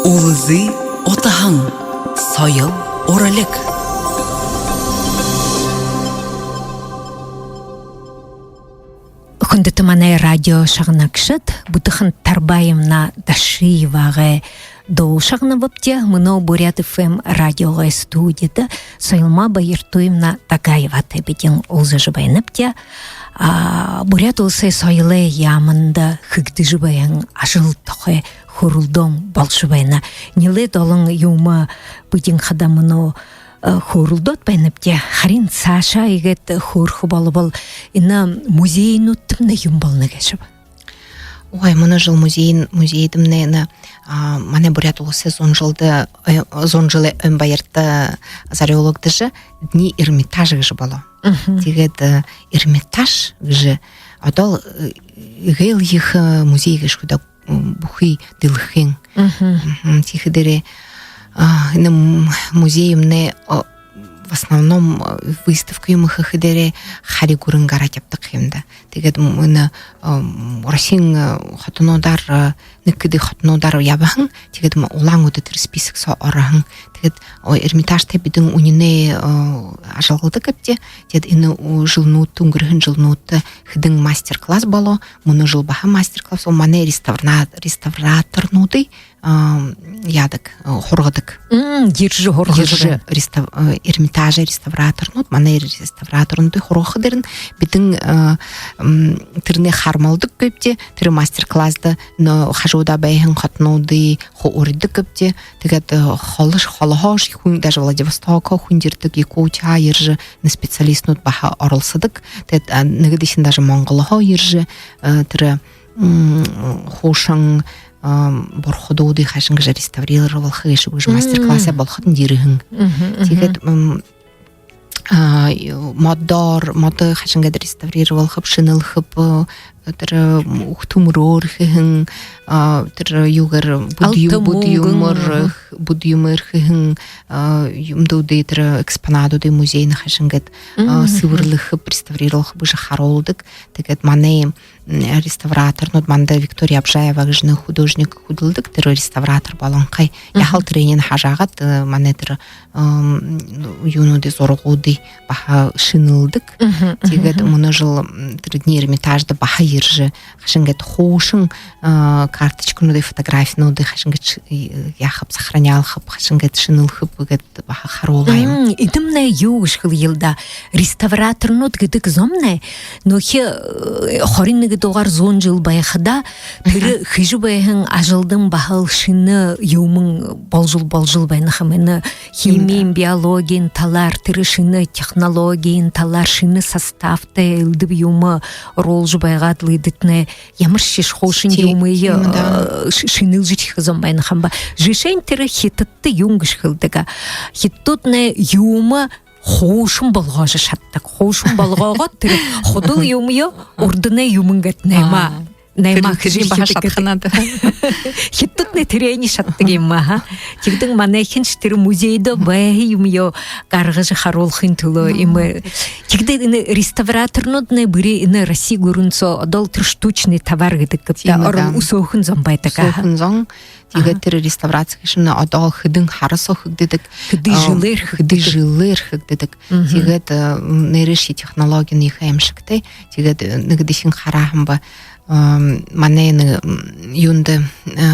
Үлзы утаһан. Соёл уралиг. Хүндэтэ манай радио шагнагшад, Бүтэхэн Тарбаевна Дашиевагай дуу шагнабабди. Мүнөө Буряад ФМ радиогой студида Соёлма Баяртуевна Дагаеватай бидэ уулзажа байнабди. А, Буряад Уласай Соёлой яаманда хэгдэжэ байһан ажал тухай хөөрэлдөөн болжо байна. Нилээд олон юумэ бидэ хадаа мүнөө, э, хөөрэлдөөд байнабди. Харин саашаа иигээд хөөрэхэ болбол, энэ музейнүүдтэмнай юун болоно гээшэб? Ой, мүнөө жэл музей, музейдэмнай энэ, а, манай Буряад Уласай зуун жэлдэ, э, зуун жэлэй ойн баярта зорюулагдажа, Дни Эрмитажа гэжэ болоо. Мгм. Тиигээд, э, Эрмитаж гэжэ одоол, э, эгээл ехэ, э, музей гээшэ гү даа, м, бүхы дэлхэйн. Мгм. Мгм. Тиихэдээрээ, а, энэ м-, музеймнай, о, в основном, э, выставка юумэ хэхэдээрээ хари гүрэн гараад ябадаг юм даа. Тиигээд м-, энэ, м, Россиин, э, хотонуудаар, э, нэгэ хэды хотонуудаар ябаһан, тиигээд м-, Улаан-Үдэ тэрэ список соо ороһон. Тиигээд, о, Эрмитажтай бидэ үнинэй, э, ажалладаг гээбди. Тиигээд энэ ү-, жэлнүүдтэ, үнгэрһэн жэлнүүдтэ хэдэн мастер-класс болоо. Мүнөө жэл баһа мастер-класс болоо. Манай реставра-, реставраторнуудые, а, яадаг, э, һургадаг. М, ерэжэ һургадаг. Ерэжэ рестав-, э, Эрмитажай реставраторнууд, манай реставраторнуудые һургахадаарнь бидэ, э, м, тэрэнээ харамалдаг гээбди, тэрэ мастер-классда, но хажуудаа байһан хотонуудые хуу урядаг гээбди. Тиигээд, э, холош-, холоһоошье хүн, даже Владивостокһоо хүн ерэдэг, Якутиһаа ерэжэ, нэ специалистнууд баһа оролсодог. Тиигээд, а, нэгэдэхинь даже Монголһоо ерэжэ, э, тэрэ, м, хуушан, а, бурхадуудые хайшан гэжэ реставрировалха гээшэб гэжэ мастер-класс, мм, болоходонь ерэһэн. Мгм, мгм. Тиигээд, м, а, ю-, модоор, модо хайшан гээд реставрировалхаб, шэнэлхэб, э, тэрэ, м, үхтэ мүрөөр хэһэн, а, тэрэ юугээр, бүд юм-, алтан бүд мүнгэн, юмээр, ага, бүд юмээр хэһэн, а, юумэнүүдые, тэрэ экспонадуудые музейнь хайшан гээд, а, мгм, сэбэрлэхэб, реставрировалхаб гэжэ харуулдаг. Тиигээд манай, м, реставраторнууд, манда Виктория Абжаева гэжэ нэгэ художник хүдэлдэг, тэрэ реставратор болонхой. Мгм. Яһала тэрэниие хажуугаар, э, манай тэрэ, м, юунүүдые, зурагуудые баһа шэнэлдэг. Мгм, мгм. Тиигээд мүнөө жэл, м, тэрэ Дни Эрмитажда баһа ерэжэ, хайшан гээд хуушан, э, карточкануудые, фотографинуудые хайшан гээд ш-, э, яахаб, сохранялхаб, хайшан гээд шэнэлхэб гээд баһа харуулаа юм. М, эдэмнай юу гэжэ хэлэел даа. Реставраторнууд гэдэг зомнай нүгөө, э, хорин нэгэдүгээр зуун жэл байхада, тэрэ, мгм, хэжэ байһан ажалдань баһал шэнэ юумэн болжол, болжол байна ха юм. Энэ химиин, тиимэ даа, биологиин талаар, тэрэ шэнэ технологиин талаар, шэнэ составтай элдэб юумэ оруулжа байгаад лэ, эдэтнай ямаршье хуушан, ти-, юумые, тиимэ даа, э, ш-, шэнэлжэ эхилһэн байна ха юм ба. Жэшээнь, тэрэ Хитадта юун гэжэ хэлэдэг аа. Хитадууднай юумэ хуушан болгожо шададаг. Хуушан болгоод, тэрэ худал юумые урданай юумэн гээд наймаа. Аа. Наймаа. Тэрэ, хэжэ, тэрэ баһа шададаг. Шадахань даа. Хитадууднай тэрэниие шададаг юм аа, ха. Тиигээд манайхиншье тэрэ музейдэ байһан юумые гаргажа харуулхын түлөө юм. Мгм. Тиигээд энэ реставраторнууднай бүри энэ Росси гүрэн соо одоол тэрэ штучный товар гэдэг гээд, тиимэ даа, орол үсөөхэн зон байдаг, аха. Үсөөхэн зон. Тиигээд, аха, тэрэ реставраци хэшэмнай одоол хэдэн һара соо хэгдэдэг. Хэды, а, жэлээр, хэды, хэгдэдэг, жэлээр хэгдэдэг. Мгм. Тиигээд, э, м, нээрээшье технологинь ехэ аймшагтай. Тиигээд, э, нэгэдэхинь хараа һаам ба, ам, манай нэгэ, м, юундэ, э,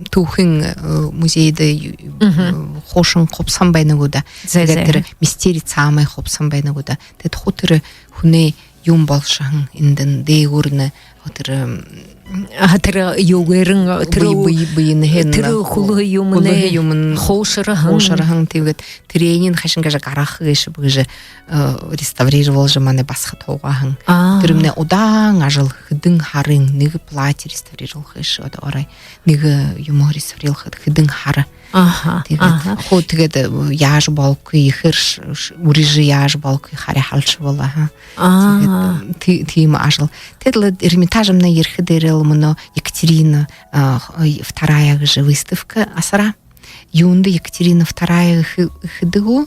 түүхын, э, музейдэ ю-, мгм, э, хуушан хубсаһан байна гү даа. Зай, зай. Тиигээд тэрэ Мистерий Цаамай хубсаһан байна гү даа. Тиигээд хуу тэрэ хүнэй юумэн болошоһон, эндэнь дээгүүрнь, тэрэ, м, аха, тэрэ юугээрнь, тэрэ бэе, бэе, бэеһээнь, тэрэ хүл-, хүлһэ юумэнэй, хүлһэ юумэн хуушарһан. Хуушарһан, тиигээд тэрэниие хайшан гэжэ гаргаха гээшэб гэжэ, э, реставрировалжа, манай басагад һуугааһан. Аа. Тэрэмнай удаан ажал, хэдэн һарын нэгэ платье реставрировалха гээшэ, одоо орой нэгэ юумэ реставрировалха хэдэн һара. Аха, тиигээд, аха, хуу тиигээд, э, яажа болохогүй, ехээр ш-, ш-, үрижэ яажа болохогүй, хари халша болоо, аха. Аа. Тиигээд, э, ти-, тиимэ ажал. Тиигээд лэ Эрмитажмнай ерэхэдээрээ лэ мүнөө Екатерина, а, х-, ой, вторая гэжэ выставка асараа. Юундэ Екатерина вторая хэ-, хэдэг гү?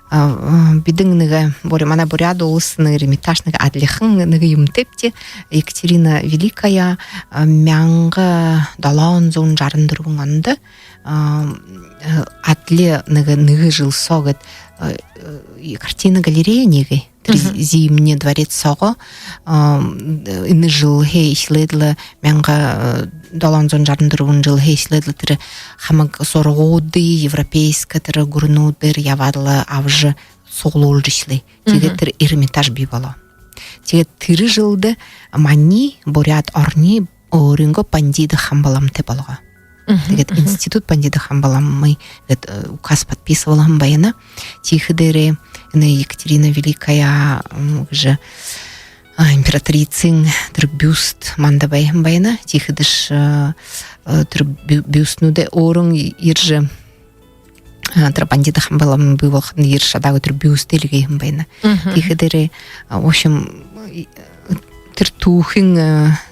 А, а, бидэн нэгэ, бури-, манай Буряад Улас нэгэ, Эрмитаж нэгэ адлихан нэгэ юумэтэйбди. Екатерина Великая, а, мянга долоон зуун жаран дүрбэн ондо, а, э, адли нэгэ, нэгэ жэл соо гээд, э, э, картина галерея нэгэ. Тэрэ Зимний дворец соогоо, а, энэ жэлһээ эхилээд лэ, мянга долоон зуун жаран дүрбэн жэлһээ эхилээд лэ тэрэ хамаг зурагуудые европейскэ тэрэ гүрэнүүдээр ябаад лэ абажа суглуулжа эхилээ. Тиигээд тэрэ Эрмитаж бии болоо. Тиигээд тэрэ жэлдэ манай Буряад орониие өөрынгөө Пандида Хамба Ламатай болгоо. Тиигээд институт Пандида Хамба Ламамы гээд указ подписывалһан байна. Тиихэдээрээ энэ Екатерина Великая гэжэ императрицын тэрэ бюст манда байһан байна. Тиихэдэшье тэрэ бюстнүүдээ өөрын ерэжэ, тэрэ Пандида Хамба Лама бии болоходонь ерэжэ шадаагүй, тэрэ бюст эльгээһэн байна. Тиихэдээрээ, в общем, тэрэ түүхын,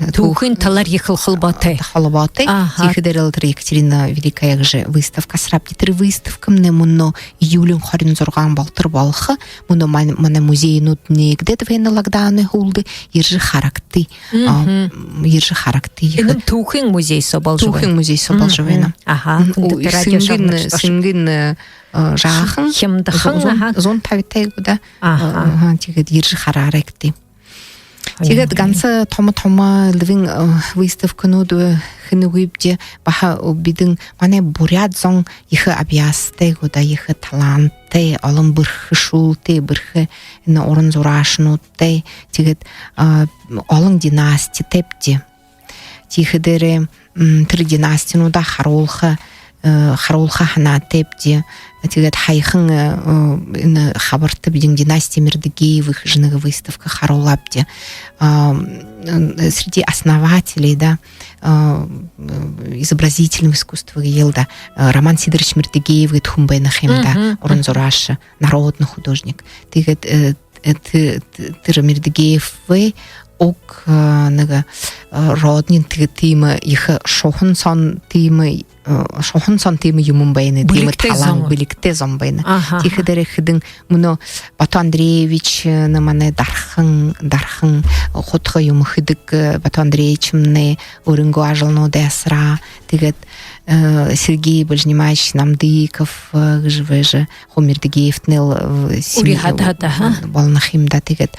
түүхын талаар ехэл холбоотой. Холбоотой. Тиихэдээрээ лэ тэрэ Екатерина Великая гэжэ выставка асараабди. Тэрэ выставкамнай мүнөө июлиин хорин зургаан болотор болохо. Мүнөө ман-, манай музейнүүд нээгдээд байна локдауны һүүлдэ, ерэжэ харагты. Ерэжэ харагты. Энэмнай түүхын музей соо болжо байна. Түүхын музей соо болжо байна. Аха. Хүндэтэ радио шагнагшад, сэнгын, сэнгын жаахан, хямдахан, зуун, зуун табитай гү даа. Аха. Тиигээд ерэжэ хараарайгты. Тиигээд ганса томо-томо элдэбын выставканууд хэнэгүйбди, баһа бидэ, манай буряад зон ехэ абьяастай гү даа, ехэ таланттай, олон бэрхэшүүлтэй, бэрхэ энэ уран зураашануудтай, тиигээд олон династитайбди. Тиихэдээрээ тэрэ династинуудаа харуулха, харуулха һанаатайбди. Тиигээд һаяхан энэ хабарта бидэ династия Мердыгеевых гэжэ нэгэ выставка харуулаабди. Среди основателей, да, изобразительного искусства гэе л даа, Роман Сидорович Мердыгеев гээд хүн байна ха юм даа, уран зурааша, народный художник. Тиигээд тэрэ Мердыгеевэй уг нэгэ роднин, тиигээд тиимэ ехэ шуһан соонь тиимэ, шуһан соонь тиимэ юумэн байна, тиимэ талаан, бэлигтэй зон байна. Тиихэдээрээ хэдэн мүнөө Бато Андреевич, энэ манай дархан, дархан хутага юумэ хэдэг Бато Андреевичмнай өөрынгөө ажалнуудые асараа. Тиигээд Сергей Бальжинимаевич Намдыков гэжэ байжа, хуу Мердыгеевтэнэй л семья болоно ха юм даа. Тиигээд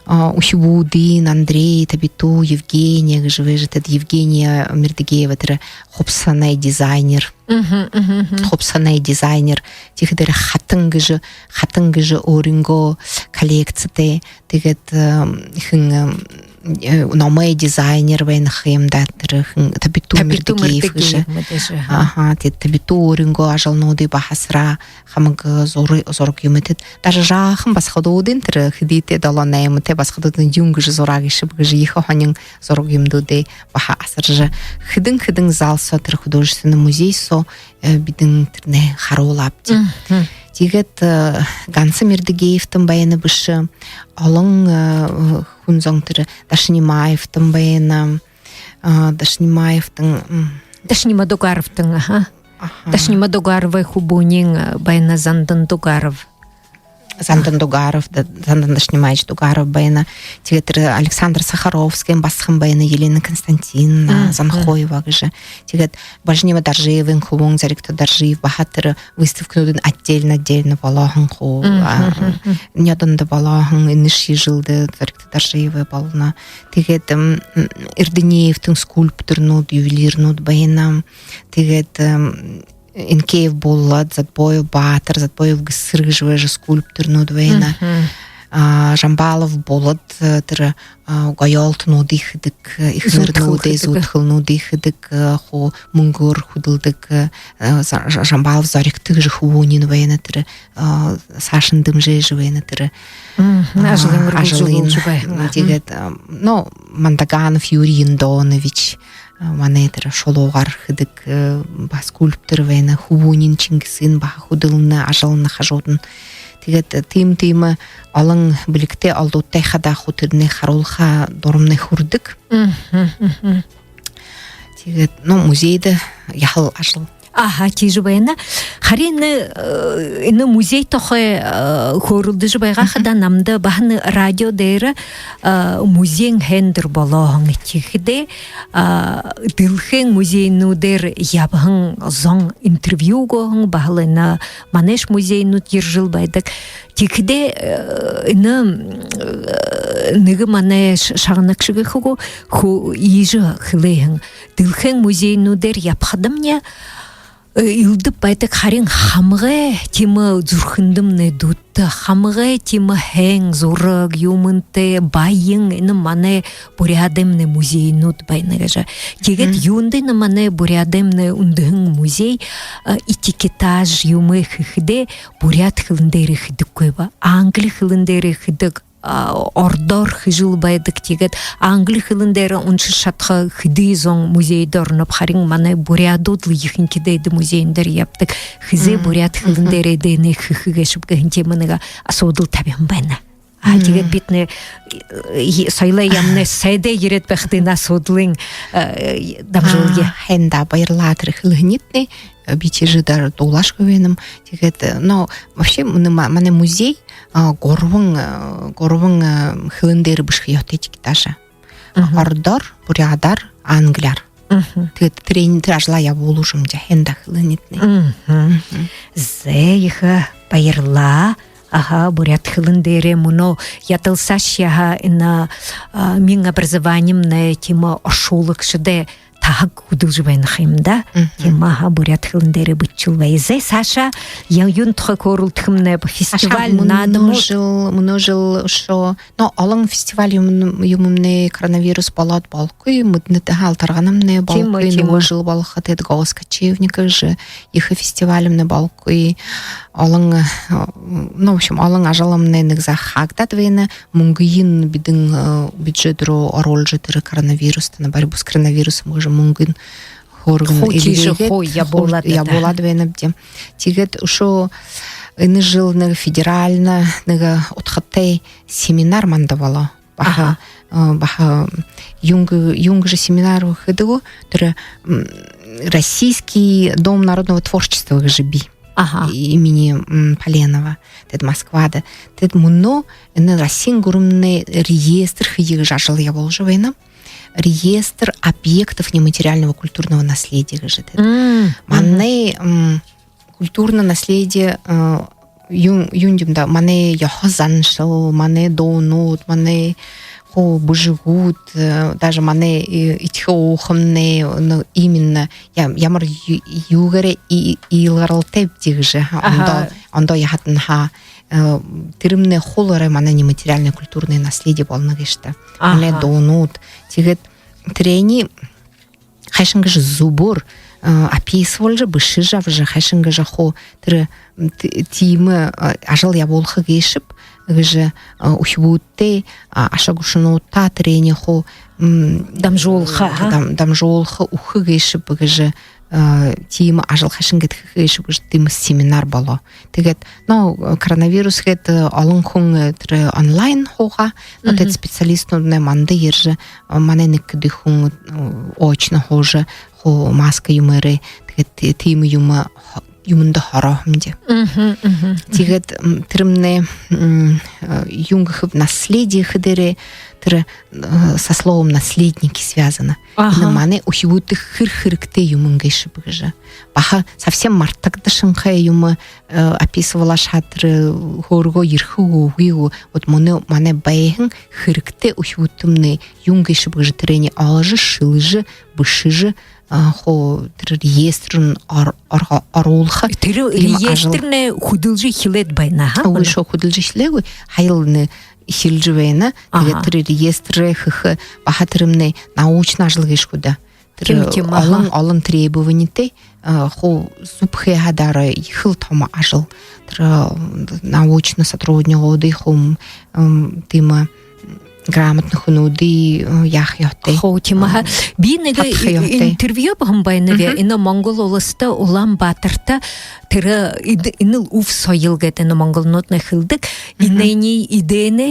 үхибүүдынь Андрей, Табиту, Евгения гэжэ байжа, тэдэ Евгения Мердыгеева тэрэ хубсаһанай дизайнер. Хубсаһанай дизайнер. Тиихэдээрээ хатан гэжэ, хатан гэжэ өөрынгөө коллекцитэй. Тиигээд хэн, номой дизайнер байна ха юм даа, тэрэ хэн, Табиту Мердыгеев гэжэ. Аха, тиигээд Табиту өөрынгөө ажалнуудые баһа асараа, хамаг зура-, зураг юумэтэй. Даже жаахан басагадуудынь, тэрэ хэдытэй, долоон-найматай басагадуудынь юун гэжэ зураа гээшэб гэжэ ехэ һонин зураг юумэнүүдые баһа асаржа, хэдэн-хэдэн зал соо, тэрэ художественный музей соо бидэ тэрэнээ харуулаабди. Тиигээд ганса Мердыгеевтэн байна бэшэ, олон хүн зон, тэрэ Дашинимаевтэн байна, Дашинимаевтэн, Дашинима Дугаровтэн, аха. Дашинима Дугаровай хүбүүниинь байна Зандан Дугаров. Зандан Дугаров, да, Зандан Дашинимаевич Дугаров байна. Тиигээд тэрэ Александр Сахаровскиин басаган байна, Елена Константиновна Занхоева гэжэ. Тиигээд Бальжинима Доржиевын хүбүүн Зоригто Доржиев баһа тэрэ выставкануудынь отдельно, отдельно болооһон хуу. Нёдондо болооһон, энэшье жэлдэ Зоригто Доржиевай болоно. Тиигээд Эрдынеевтэн скульпторнууд, ювелирнууд байна. Тиигээд Энкеев Булад, Затбоев Баатар, Затбоев Гэсэр гэжэ байжа скульпторнууд байна. Жамбалов Булад, тэрэ гоёолтонуудые хэдэг, эхэнэрнүүдэй зүүдхэлнүүдые хэдэг, хуу мүнгөөр хүдэлдэг, Жамбалов Зоригто гэжэ хүбүүниинь байна, тэрэ саашань дэмжэжэ байна, тэрэ ажалынь үргэлжэлүүлжэ байна. Тиигээд, ну, Мандаганов Юрий Ендонович, манай тэрэ шулуугаар хэдэг баһа скульптор байна, хүбүүниинь Чингисынь баһа хүдэлнэ, ажаллана хажуудань. Тиигээд тиимэ-тиимэ олон бэлигтэй олдуудтай хадаа хуу тэдэнээ харуулха дурамнай хүрдэг. Тиигээд, ну, музейдэ яһала ажал. Аха, тиижэ байна. Харин энэ, э, энэ музей тухай, э, хөөрэлдэжэ байгаа хадаа намда баһа энэ радио дээрэ, э, музейн һайндэр болооһон. Тиихэдээ, э, дэлхэйн музейнүүдээр ябаһан зон интервью үгөөһэн, баһал энэ манайш музейнүүд ерэжэл байдаг. Тиихэдээ, э, энэ, э, нэгэ манай ш-, шагнагша гэхэ гү, хүү-, иижэ хэлээ һэн. Дэлхэйн музейнүүдээр ябахадамни, э, элдэб байдаг, харин хамагай тиимэ зүрхэндэмнай дүтэ, хамагай тиимэ һайн зураг юумэнтэй, баян энэ манай Буряадаймнай музейнүүд байна гэжэ. Тиигээд юундэ энэ манай Буряадаймнай үндэһэн музей, э, этикетаж юумэ хэхэдээ буряад хэлэн дээрээ хэдэггүй ба, англи хэлэн дээрээ хэдэг, а, ородоор хэжэл байдаг. Тиигээд англи хэлэн дээрээ уншажа шадаха хэды зон музейдэ ороноб, харин манай буряадууд лэ ехэнхидээ эдэ музейн дээрэ ябадаг. Хэзээ буряад хэлэн дээрээ эдэнээ хэхэ гээшэб гэһэн тиимэ нэгэ асуудал табиһан байна. А, тиигээд бидэнэр, э, соёлой яаманай сайдай ерээд байхадаа энэ асуудалынь, э, дамжуулая. А, һайн даа, баярлаа тэрэ хэлэһэнитнай. Э, би тиижэ даа дуулаашагүй байнам. Тиигээд, э, но вообще, мына ма-, манай музей, а, гурбан, э, гурбан, э, хэлэн дээрэ бэшэхэ ёһотой тиигээд даажа. Ородоор, буряадаар, англиар. Тиигээд тэрэнэй, тэрэ ажалаа ябуулжа юм даа, һайн даа хэлэһэнитнай. Зэ, ехэ баярлаа. Аха, буряад хэлэн дээрээ мүнөө ядалсаашье һаа, энэ, а, Минобразованиемнай тиимэ оршуулагшадай таһаг хүдэлжэ байна ха юм даа. Тиимэ, аха, буряад хэлэн дээрээ бэшэжэл бай. Зэ, саашаа я-, юун тухай хөөрэлдэхэмнайб, фестиваль, мүнөө наадамууд. Жэл, мүнөө жэл үшөө, но олон фестиваль юумэн-, юумэмнай коронавирус болоод болохогүй, мэдэнэтэйһээ алтарганамнай болохогүй, тиимэ, тиимэ. Нүгөө жэл болохо, тиигээд «Голос кочевника» гэжэ ехэ фестивалимнай болохогүй, олон, э, ну, в общем, олон ажалымнай нэгэ заа хаагдаад байна. Мүнгыень бидэн, э, бюджет руу оруулжа, тэрэ коронавирус, на борьбу с коронавирусом гэжэ мүнгыень хөөргэн, хуу тиижэ эльгээгээд, хуу ябуулаад, хуу ябуулаад байнабди. Тиигээд үшөө энэ жэл нэгэ федеральна, нэгэ удхатай семинар манда болоо. Баһа, э, баһа юун гэ-, юун гэжэ семинар гэхэдэ гү, тэрэ, м, Российский дом народного творчества гэжэ бии. Имени, м, Поленова. Тиигээд Москвада. Тиигээд мүнөө энэ Россиин гүрэнэй реестр хэе гэжэ ажал ябуулжа байна. Реестр объектов нематериального культурного наследия гэжэ. Тиигээд манай, м, культурное наследие, э, юун, юун юм даа, манай ёһо заншал, манай дуунууд, манай хуу бэжэгүүд, э, даже манай, э, эдихэ уухамнай, ну, именно я-, ямар ю-, юугээрээ и-, илгаралтай бэ гэжэ, ха, ондоо, ондоо яһатанһаа, э, тэрэмнай хуу лэ манай нематериальное культурное наследие болоно гээшэ даа. Манай дуунууд. Тиигээд тэрэнээ хайшан гэжэ зүбөөр, э, описывалжа, бэшэжэ абажа, хайшан гэжэ хуу тэрэ, м, ти-, тиимэ, э, ажал ябуулха гээшэб гэжэ, э, үхибүүдтэ, а, аша гушануудта тэрэнээ хуу, м, дамжуулха, э, дам-, дамжуулха, үгэхэ гээшэб гэжэ, э, тиимэ ажал хайшан гэжэ хэхэ гээшэб гэжэ тиимэ семинар болоо. Тиигээд, ну, коронавирус гээд, э, олон хүн, э, тэрэ онлайн һуугаа, ну, тиигээд специалистнууднай манда ержэ, э, манай нэгэ хэды хүн, э, очно һуужа, хуу маска юумээрээ, тиигээд ти-, тиимэ юумэ хо-, юумэндэ хороо һэмди. Тиигээд, м, тэрэмнай, м, э, юун гэхэб, наследие гэхэдээрээ, тэрэ, э, со словом наследники связано. Энэ манай үхибүүдтэ хэр хэрэгтэй юумэн гээшэб гэжэ. Баһа совсем мартагдашанхай юумэ, э, описывалаа һаа, тэрэ хөөргөө ерэхэ гү, үгы гү. Вот мүнөө манай байһан хэрэгтэй үхибүүдтэмнай юун гээшэб гэжэ тэрэнээ оложо, шэлэжэ, бэшэжэ, а, хуу тэрэ реестрын ор-, орго-, оруулха. Тэрэ тиимэ ажал. Реестрнай хүдэлжэ эхилээд байна, ха? Үгы, үшөө хүдэлжэ эхилээгүй. Һаял энэ эхилжэ байна. Тиигээд тэрэ реестрээ хэхэ баһа тэрэмнай научна ажал гээшэ гү даа. Тэрэ тиимэ, тиимэ, олон, аха, олон требованитэй, а, хуу зүб хэхэ һаа даа, ехэл томо ажал. Тэрэ, м, научна сотруднигууды хуу, м, тиимэ, м, грамотна хүнүүдые, э, яаха ёһотой. Хуу, тиимэ ха. Э, би нэгэ хадхаха ёһотой. Интервью баһан байнаб. Мгм. Энэ Монгол уласта, Улаан-Баатарта тэрэ эд-, энэл Ув соёл гээд энэ монголнууднай хэлэдэг. Мгм. Энээнэй эдэнэ,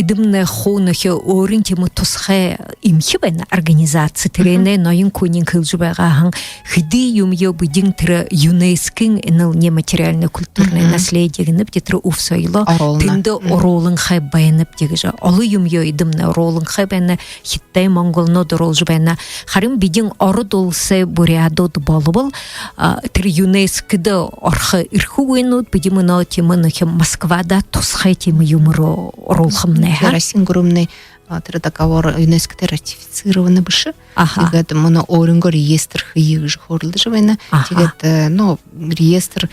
эдэмнэ хуу нүхэ өөрын тиимэ тусхай эмхи байна, организаци. Тэрэнэй ноён хүниинь хэлэжэ байгаа һэн, хэды юумэеэ бидэн тэрэ ЮНЕСКО-гой энэл нематериальное культурное наследие гэнэбди, тэрэ Ув соёлоо тэндэ орууланхай байнабди гэжэ. Олон юумэеэ эдэмнэ орууланхай байна, хитадай монголнууд оруулжа байна. Харин бидэн Ород уласай буряадууд болбол, а, тэрэ ЮНЕСКО-до орохо эрхэгүйнүүд, бидэ мүнөө тиимэ нүхэ Москвада тусхай тиимэ юумэ руу оруулхамнай ха. Россиин гүрэмнай, а, тэрэ договор ЮНЕСКО-до ратифицирована бэшэ. Аха. Тиигээд мүнөө өөрынгөө реестр хэе гэжэ хөөрэлдэжэ байна. Аха. Тиигээд, э, ну, реестр,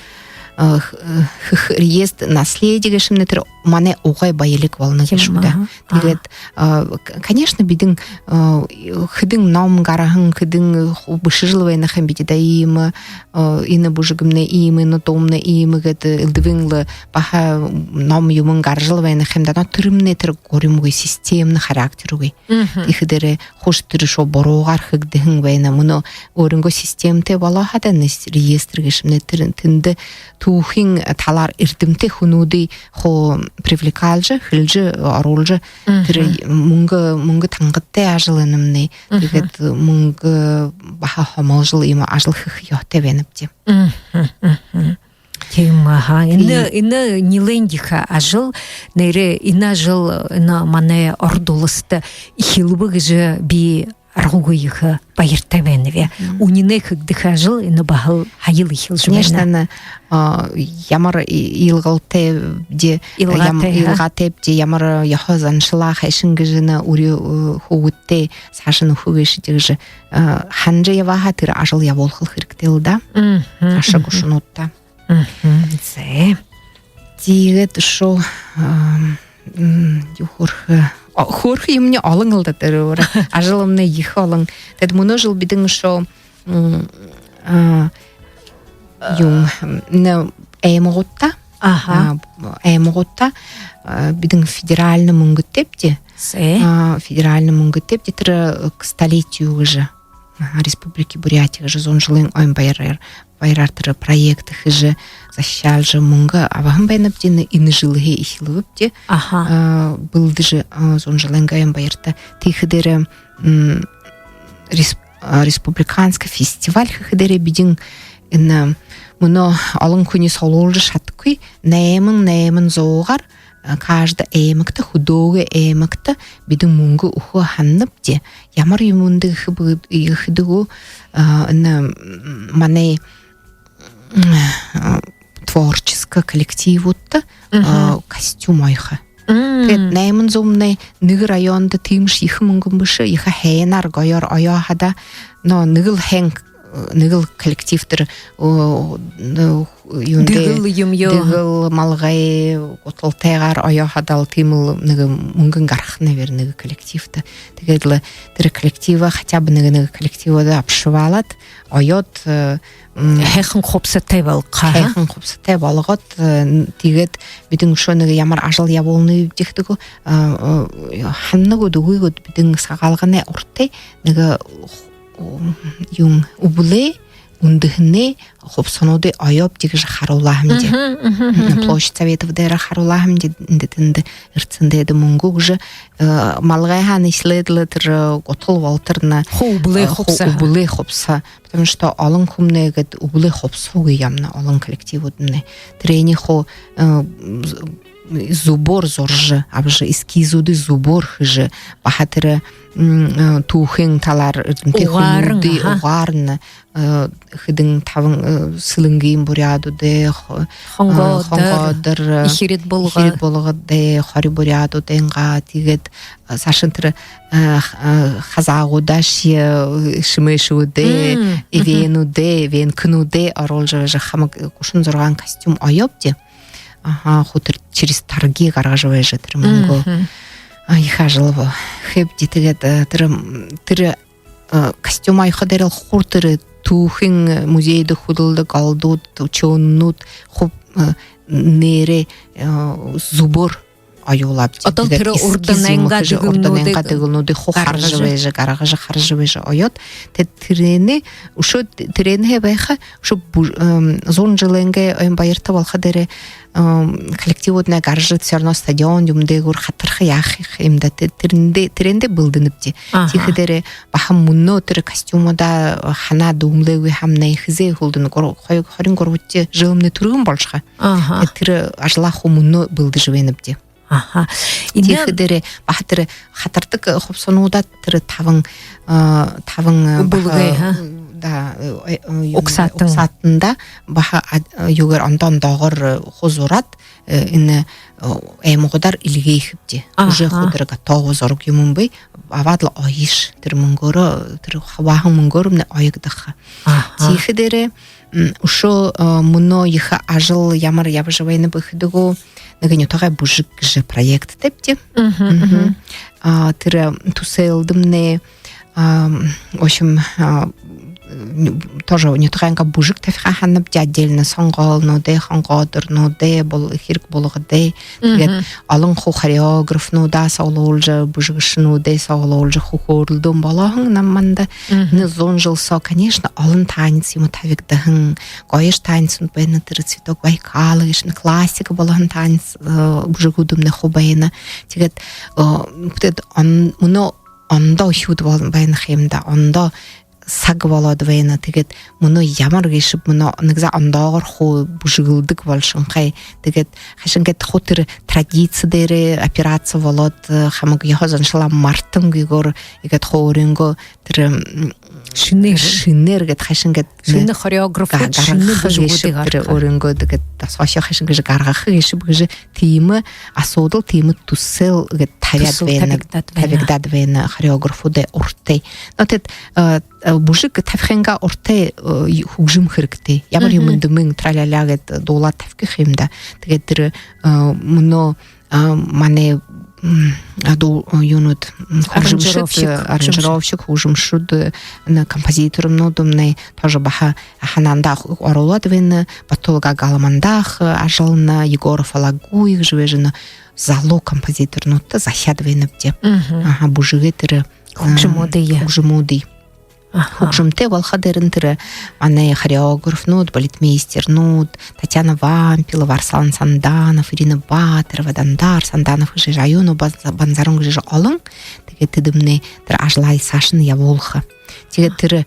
э, х-, э, х-, реестр наследие гээшэмнай тэрэ манай угай баялиг болоно гээшэ гү даа. Аха. Тиигээд, э, к-, конечно, бидэн, э, хэдэн ном гараһан, хэдэн ху-, бэшэжэл байна ха юм бидэ даа, иимэ, э, энэ бүжэгымнай иимэ, энэ дуумнай иимэ гээд, элдэбын лэ баһа ном юумэн гаражал байна ха юм даа, но тэрэмнай тэрэ гуримгүй, системнэ характергүй. Мгм. Тиихэдээрээ хуу тэрэ шуу буруугаар хэгдэһэн байна. Мүнөө өөрынгөө системтэй болоо хадаа, нэс-, реестр гээшэмнай тэрэ, тэндэ түүхын талаар эрдэмтэй хүнүүдые хуу привлекалжа, хэлэжэ, оруулжа, тэрэ мүнгэ, мүнгэ тангадтай ажал энэмнай. Мгм. Тиигээд мүнгэ баһа хомолжол иимэ ажал хэхэ ёһотой байнабди. Мгм, мгм. Тиимэ ха. Энэ, энэ нилээн ехэ ажал, нээрээ энэ ажал, энэ манай Ород уласта эхилбэ гэжэ би аргагүй ехэ баяртай байнаб. Мгм. Үнинэй хэгдэхэ ажал энэ баһал һаял эхилжэ байна. Конечно, а, ямар и-, илгалтайбди, илгаатай, ям-, илгаатайбди, ямар ёһо заншалаа хайшан гэжэ энэ үри, э, хүүгэдтээ саашань үгэхэ гээшэбди гэжэ, э, һанажа ябаха, тэрэ ажал ябуулха хэрэгтэй лэ даа. Мгм. Саашаа гушануудта. Мгм. Зэ. Тиигээд үшөө, ам, м, юу хөөрэхэ, о, хөөрэхэ юумэниинь олон лэ даа тэрэ өөрөө. Ажалымнай ехэ олон. Тиигээд мүнөө жэл бидэн үшөө, м, а, юм, м, нэ, аймагуудта. Аха. А, аймагуудта, а, бидэн федеральна мүнгэтэйбди. Зэ. А, федеральна мүнгэтэйбди, тэрэ, э, к столетию гэжэ. Аха, Республики Бурятия гэжэ зуун жэлэй ойн баяраар, баяраар тэрэ проект хэжэ, защищалжа, мүнгэ абаһан байнабди, энэ, энэ жэлһээ эхилбэбди. Аха. А, бэлдэжэ, а, зуун жэлэйнгээ ойн баярта. Тиихэдээрээ, м, рес-, а, республиканска фестиваль хэхэдээрээ бидэн энэ мүнөө олон хүниие суглуулжа шадахагүй, найман, найман зуугаар, а, каждый аймагта, хүдөөгэй аймагта бидэн мүнгэ үгэхэ һананабди. Ямар юумэндэ гэхэ бэ, гэхэдэ гү, а, энэ, м, манай, м, а, творческа коллективуудта, а, костюм оёхо. Мгм. Тиигээд найман зуумнай нэгэ районда тиимэшье ехэ мүнгэн бэшэ, ехэ һайнаар, гоёор оёо хадаа, но нэгэл һайн, нэгэл коллектив тэрэ, о, ну, юундэ, дэгэл юумэеэ, дэгэл малгай гуталтайгаар оёо хадаа лэ тиимэл нэгэ мүнгэн гараха, наверно, нэгэ коллективтэ. Тиигээд лэ тэрэ коллектива, хотя бы нэгэ, нэгэ коллективуудые обшивалаад, оёод, э, м, һайхан хубсаһатай болгохо. Һайхан хубсаһатай болгоод, э, н-, тиигээд бидэн үшөө нэгэ ямар ажал ябуулнабди гэхэдэ гү, э, э, һананагүйгөөд, үгыгөөд, бидэн Сагаалганай урда тээ нэгэ, э, юун, үбэлэй үндэһэнэй хубсаһануудые оёобди гэжэ харуулаа һэмди. Мгм, мгм, мгм. Площадь Советов дээрэ харуулаа һэмди, эндэ тэндэ эртэ һэн дээдэ мүнгэ үгэжэ, э, малгайһаа эхилээд лэ тэрэ, э, гутал болоторнь, хуу үбэлэй, э, хуу хубсаһа. Үбэлэй хубсаһа. Потому что олон хүмнай гээд үбэлэй хубсаһагүй юм байна, олон коллективууднай. Тэрэниие хуу, э, з-, зүбөөр зуража абажа, эскизүүдые зүбөөр хэжэ, баһа тэрэ, м, э, түүхын талаар эрдэмтэй, угааран, хүнүүдые, аха, угааран, э, хэдэн табан, э, Сэлэнгын буряадуудай, хо-, хонгоодор, э, хонгоодор, э, Эхирит Булагад, Эхирит Булагад, э, Хори буряадуудайнгаа, тиигээд, э, саашань тэрэ, э, х-, э, хазаагуудаашье, э, шэмээшүүдэй, мм, мгм, эвенүүдэй, эвенкэнүүдэй оруулжа байжа, хамаг, э, гушан зургаан костюм оёобди. Аха, хуу тэрэ через торги гаргажа байжа тэрэ мүнгөө. Мгм. А, ехэ ажал бо. Хэбди, тиигээд, э, тэрэ, м, тэрэ, э, костюм оёходоороо хуу тэрэ түүхын, э, музейдэ хүдэлдэг голодууд, учёнууд хуу, э, нээрээ, э, зүбөөр оёолаабди. Одоол тэрэ урданайнгаа дэгэлнүүдые хуу хаража байжа, гаргажа хаража байжа оёод. Тээд тэрэнээ үшөө, тэрэнһээ байха үшөө зуун жэлэйнгээ ойн баярта болохо дээрээ коллективууднай гаража, всё равно стадион юумэ дээгүүр хатарха яаха юм даа. Тээд тэрэндээ, тэрэндээ бэлдэнэбди. Тиихэдээрээ баһа мүнөө тэрэ костюмуудаа ханаа дүүмлээгүй һаамнай, хэзээ хүлдэнэ, гур-, хой-, хорин гурбадахи жэлнай түргэн болошохо. Тээд тэрэ ажалаа хуу мүнөө бэлдэжэ байнабди. Тиихэдээрээ баһа тэрэ хатардаг хубсаһануудаа тэрэ табан, табан баһа, да, угсаатан, угсаатанда баһа юугээр, ондоо ондоогоор хуу зураад, энэ аймагуудаар эльгээхэбди. Уже хуу тэрэ готово зураг юумэн бии, абаад лэ оёш, тэрэ мүнгөөрөө, тэрэ хабааһан мүнгөөрөө мүнөө оёгдохо. Тиихэдээрээ үшөө мүнөө ехэ ажал ямар ябажа байнаб гэхэдэ гү, нэгэ «Нютагай бүжэг» гэжэ проект табибди. Тэрэ түсэлдэмнай, в общем, тоже нютагайнгаа бүжэг табиха һананабди, отдельно сонгоолнуудые, хонгоодорнуудые, бол-, хэрэг болгоодые. Тиигээд олон хуу хореографнуудаа суглуулжа, бүжэгшэнүүдые суглуулжа, хуу хөөрэлдөөн болоһон намда. Энэ зуун жэл соо, конечно, олон танец юумэ табигдаһан, гоёшье танецнууд байна, тэрэ «Цветок Байкала» гээшэнь классика болоһон танец, бүжэгүүдымнай хуу байна. Тиигээд, тиигээд мүнөө ондоо үхибүүд бол-, байна ха юм даа, ондоо саг болоод байна. Тиигээд мүнөө ямар гээшэб, мүнөө нэгэ заа ондоогоор хуу бүжэглэдэг болошонхой. Тиигээд хайшан гээд хуу тэрэ традици дээрээ опираться болоод, хамаг ёһо заншалаа мартангүйгөөр, иигээд хуу өөрынгөө тэрэ шэнээр, шэнээр гээд хайшан гээд шэнэ хореографи, шэнэ бүжэгүүдые гаргаха. Өөрынгөө тиигээд досоошье хайшан гэжэ гаргаха гээшэб гэжэ тиимэ асуудал, тиимэ түсэл гээд табигдаад байна. Хореографуудай урда. Но тиигээд бүжэг табихынгаа урда хүгжэм хэрэгтэй. Ямар юумэндэмнай траля-ля гээд дуулаад табиха юм даа. Тиигээд тэрэ мүнөө манай, а, дуу-, юунууд, хүгжэмшэд, аранжировщик, хүгжэмшэд, композиторнуудымнай тоже баһа һанаандаа оруулаад байна. Батулга Галамандаах ажалнай, Егоров Алагуй гэжэ байжа байна, залуу композиторнуудта захяад байнабди. Аха, бүжэгэй тэрэ хүгжэмүүдые. Хүгжэмтэй болохо дээрэнь тэрэ манай хореографнууд, балетмейстернүүд, Татьяна Вампилова, Арслан Санданов, Ирина Батырова, Дандар Санданов гэжэ, Аюна Бан-, Банзарун гэжэ олон. Тиигээд тэдэмнай тэрэ ажалаа саашань ябуулха. Тиигээд тэрэ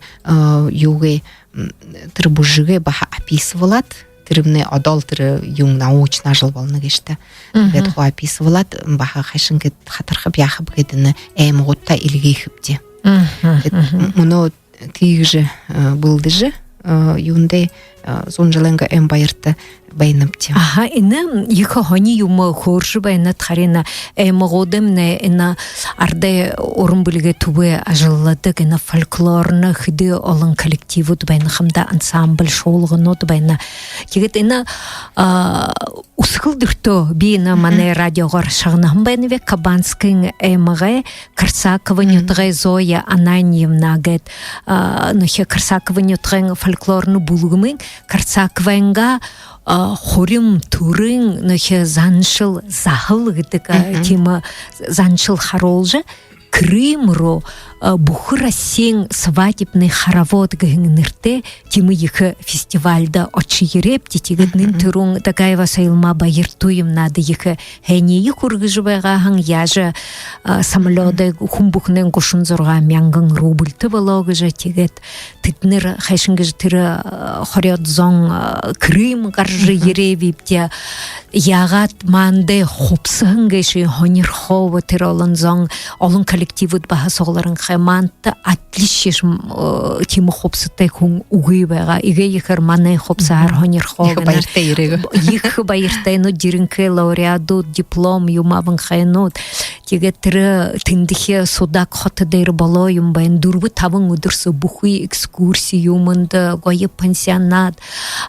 юугээ, тэрэ бүжэгээ баһа описывалаад, тэрэмнай одоол тэрэ юун, научна ажал болоно гээшэ даа. Тиигээд хуу описывалаад, баһа хайшан гээд хатархаб, яахаб гээд энэ аймагуудта эльгээхэбди. Тиигээд мүнөө тиигэжэ бэлдэжэ, юундэ, зуун жэлэйнгээ ойн баярта байнабди. Аха, энэ ехэ һонин юумэ хөөрэжэ байнат, харин аймагуудымнай энэ арадай уран бэлигэй түбэй ажалладаг энэ фольклорно хэды олон коллективүүд байна ха юм даа, ансамбль, шуулганууд байна. Тиигээд энэ үсэгэлдэртөө би энэ манай радиогоор шагнаһан байнаб, Кабанскын аймагай Корсаково нютагай Зоя Ананьевна гээд, нөөхи Корсаково нютагай фольклорно бүлгэмэй Корсаковонгоо хурим, түрын, нөөхи заншал, заһал гэдэг тиимэ заншал харуулжа, Крым руу Бүхэроссиин свадебный хоровод гэһэн нэрэтэй тиимэ ехэ фестивальда ошожо ерээбди. Тиигээд нэн түрүүн Дагаева Соёлма Баяртуевнада ехэ һайниие хүргэжэ байгаа һэн, яажа самолёдой хүн бүхэнэй гушан зургаан мянган рубльтэй болоо гэжэ. Тиигээд тэдэнэр хайшан гэжэ тэрэ хорёод зон Крым гаража ерээ бибди. Яагаад манда хубсаһан гээшэб, һонирхооб тэрэ олон зон, олон коллективүүд баһа сугларанхай, манда отличнейший тиимэ хубсаһатай хүн үгы байгаа. Иигээд ехээр манай хубсаһаар һонирхоо гэнэ. Ехэ баяртай ерээ гү? Ехэ баяртай, ну, жэрэнхэй лауреадууд, диплом юумэ абанхайнууд. Тиигээд тэрэ тэндэхи Судаг хото дээрэ болоо юм байна. Дүрбэ-табан үдэр соо бүхы экскурси юумэндэ, гоё пансионат,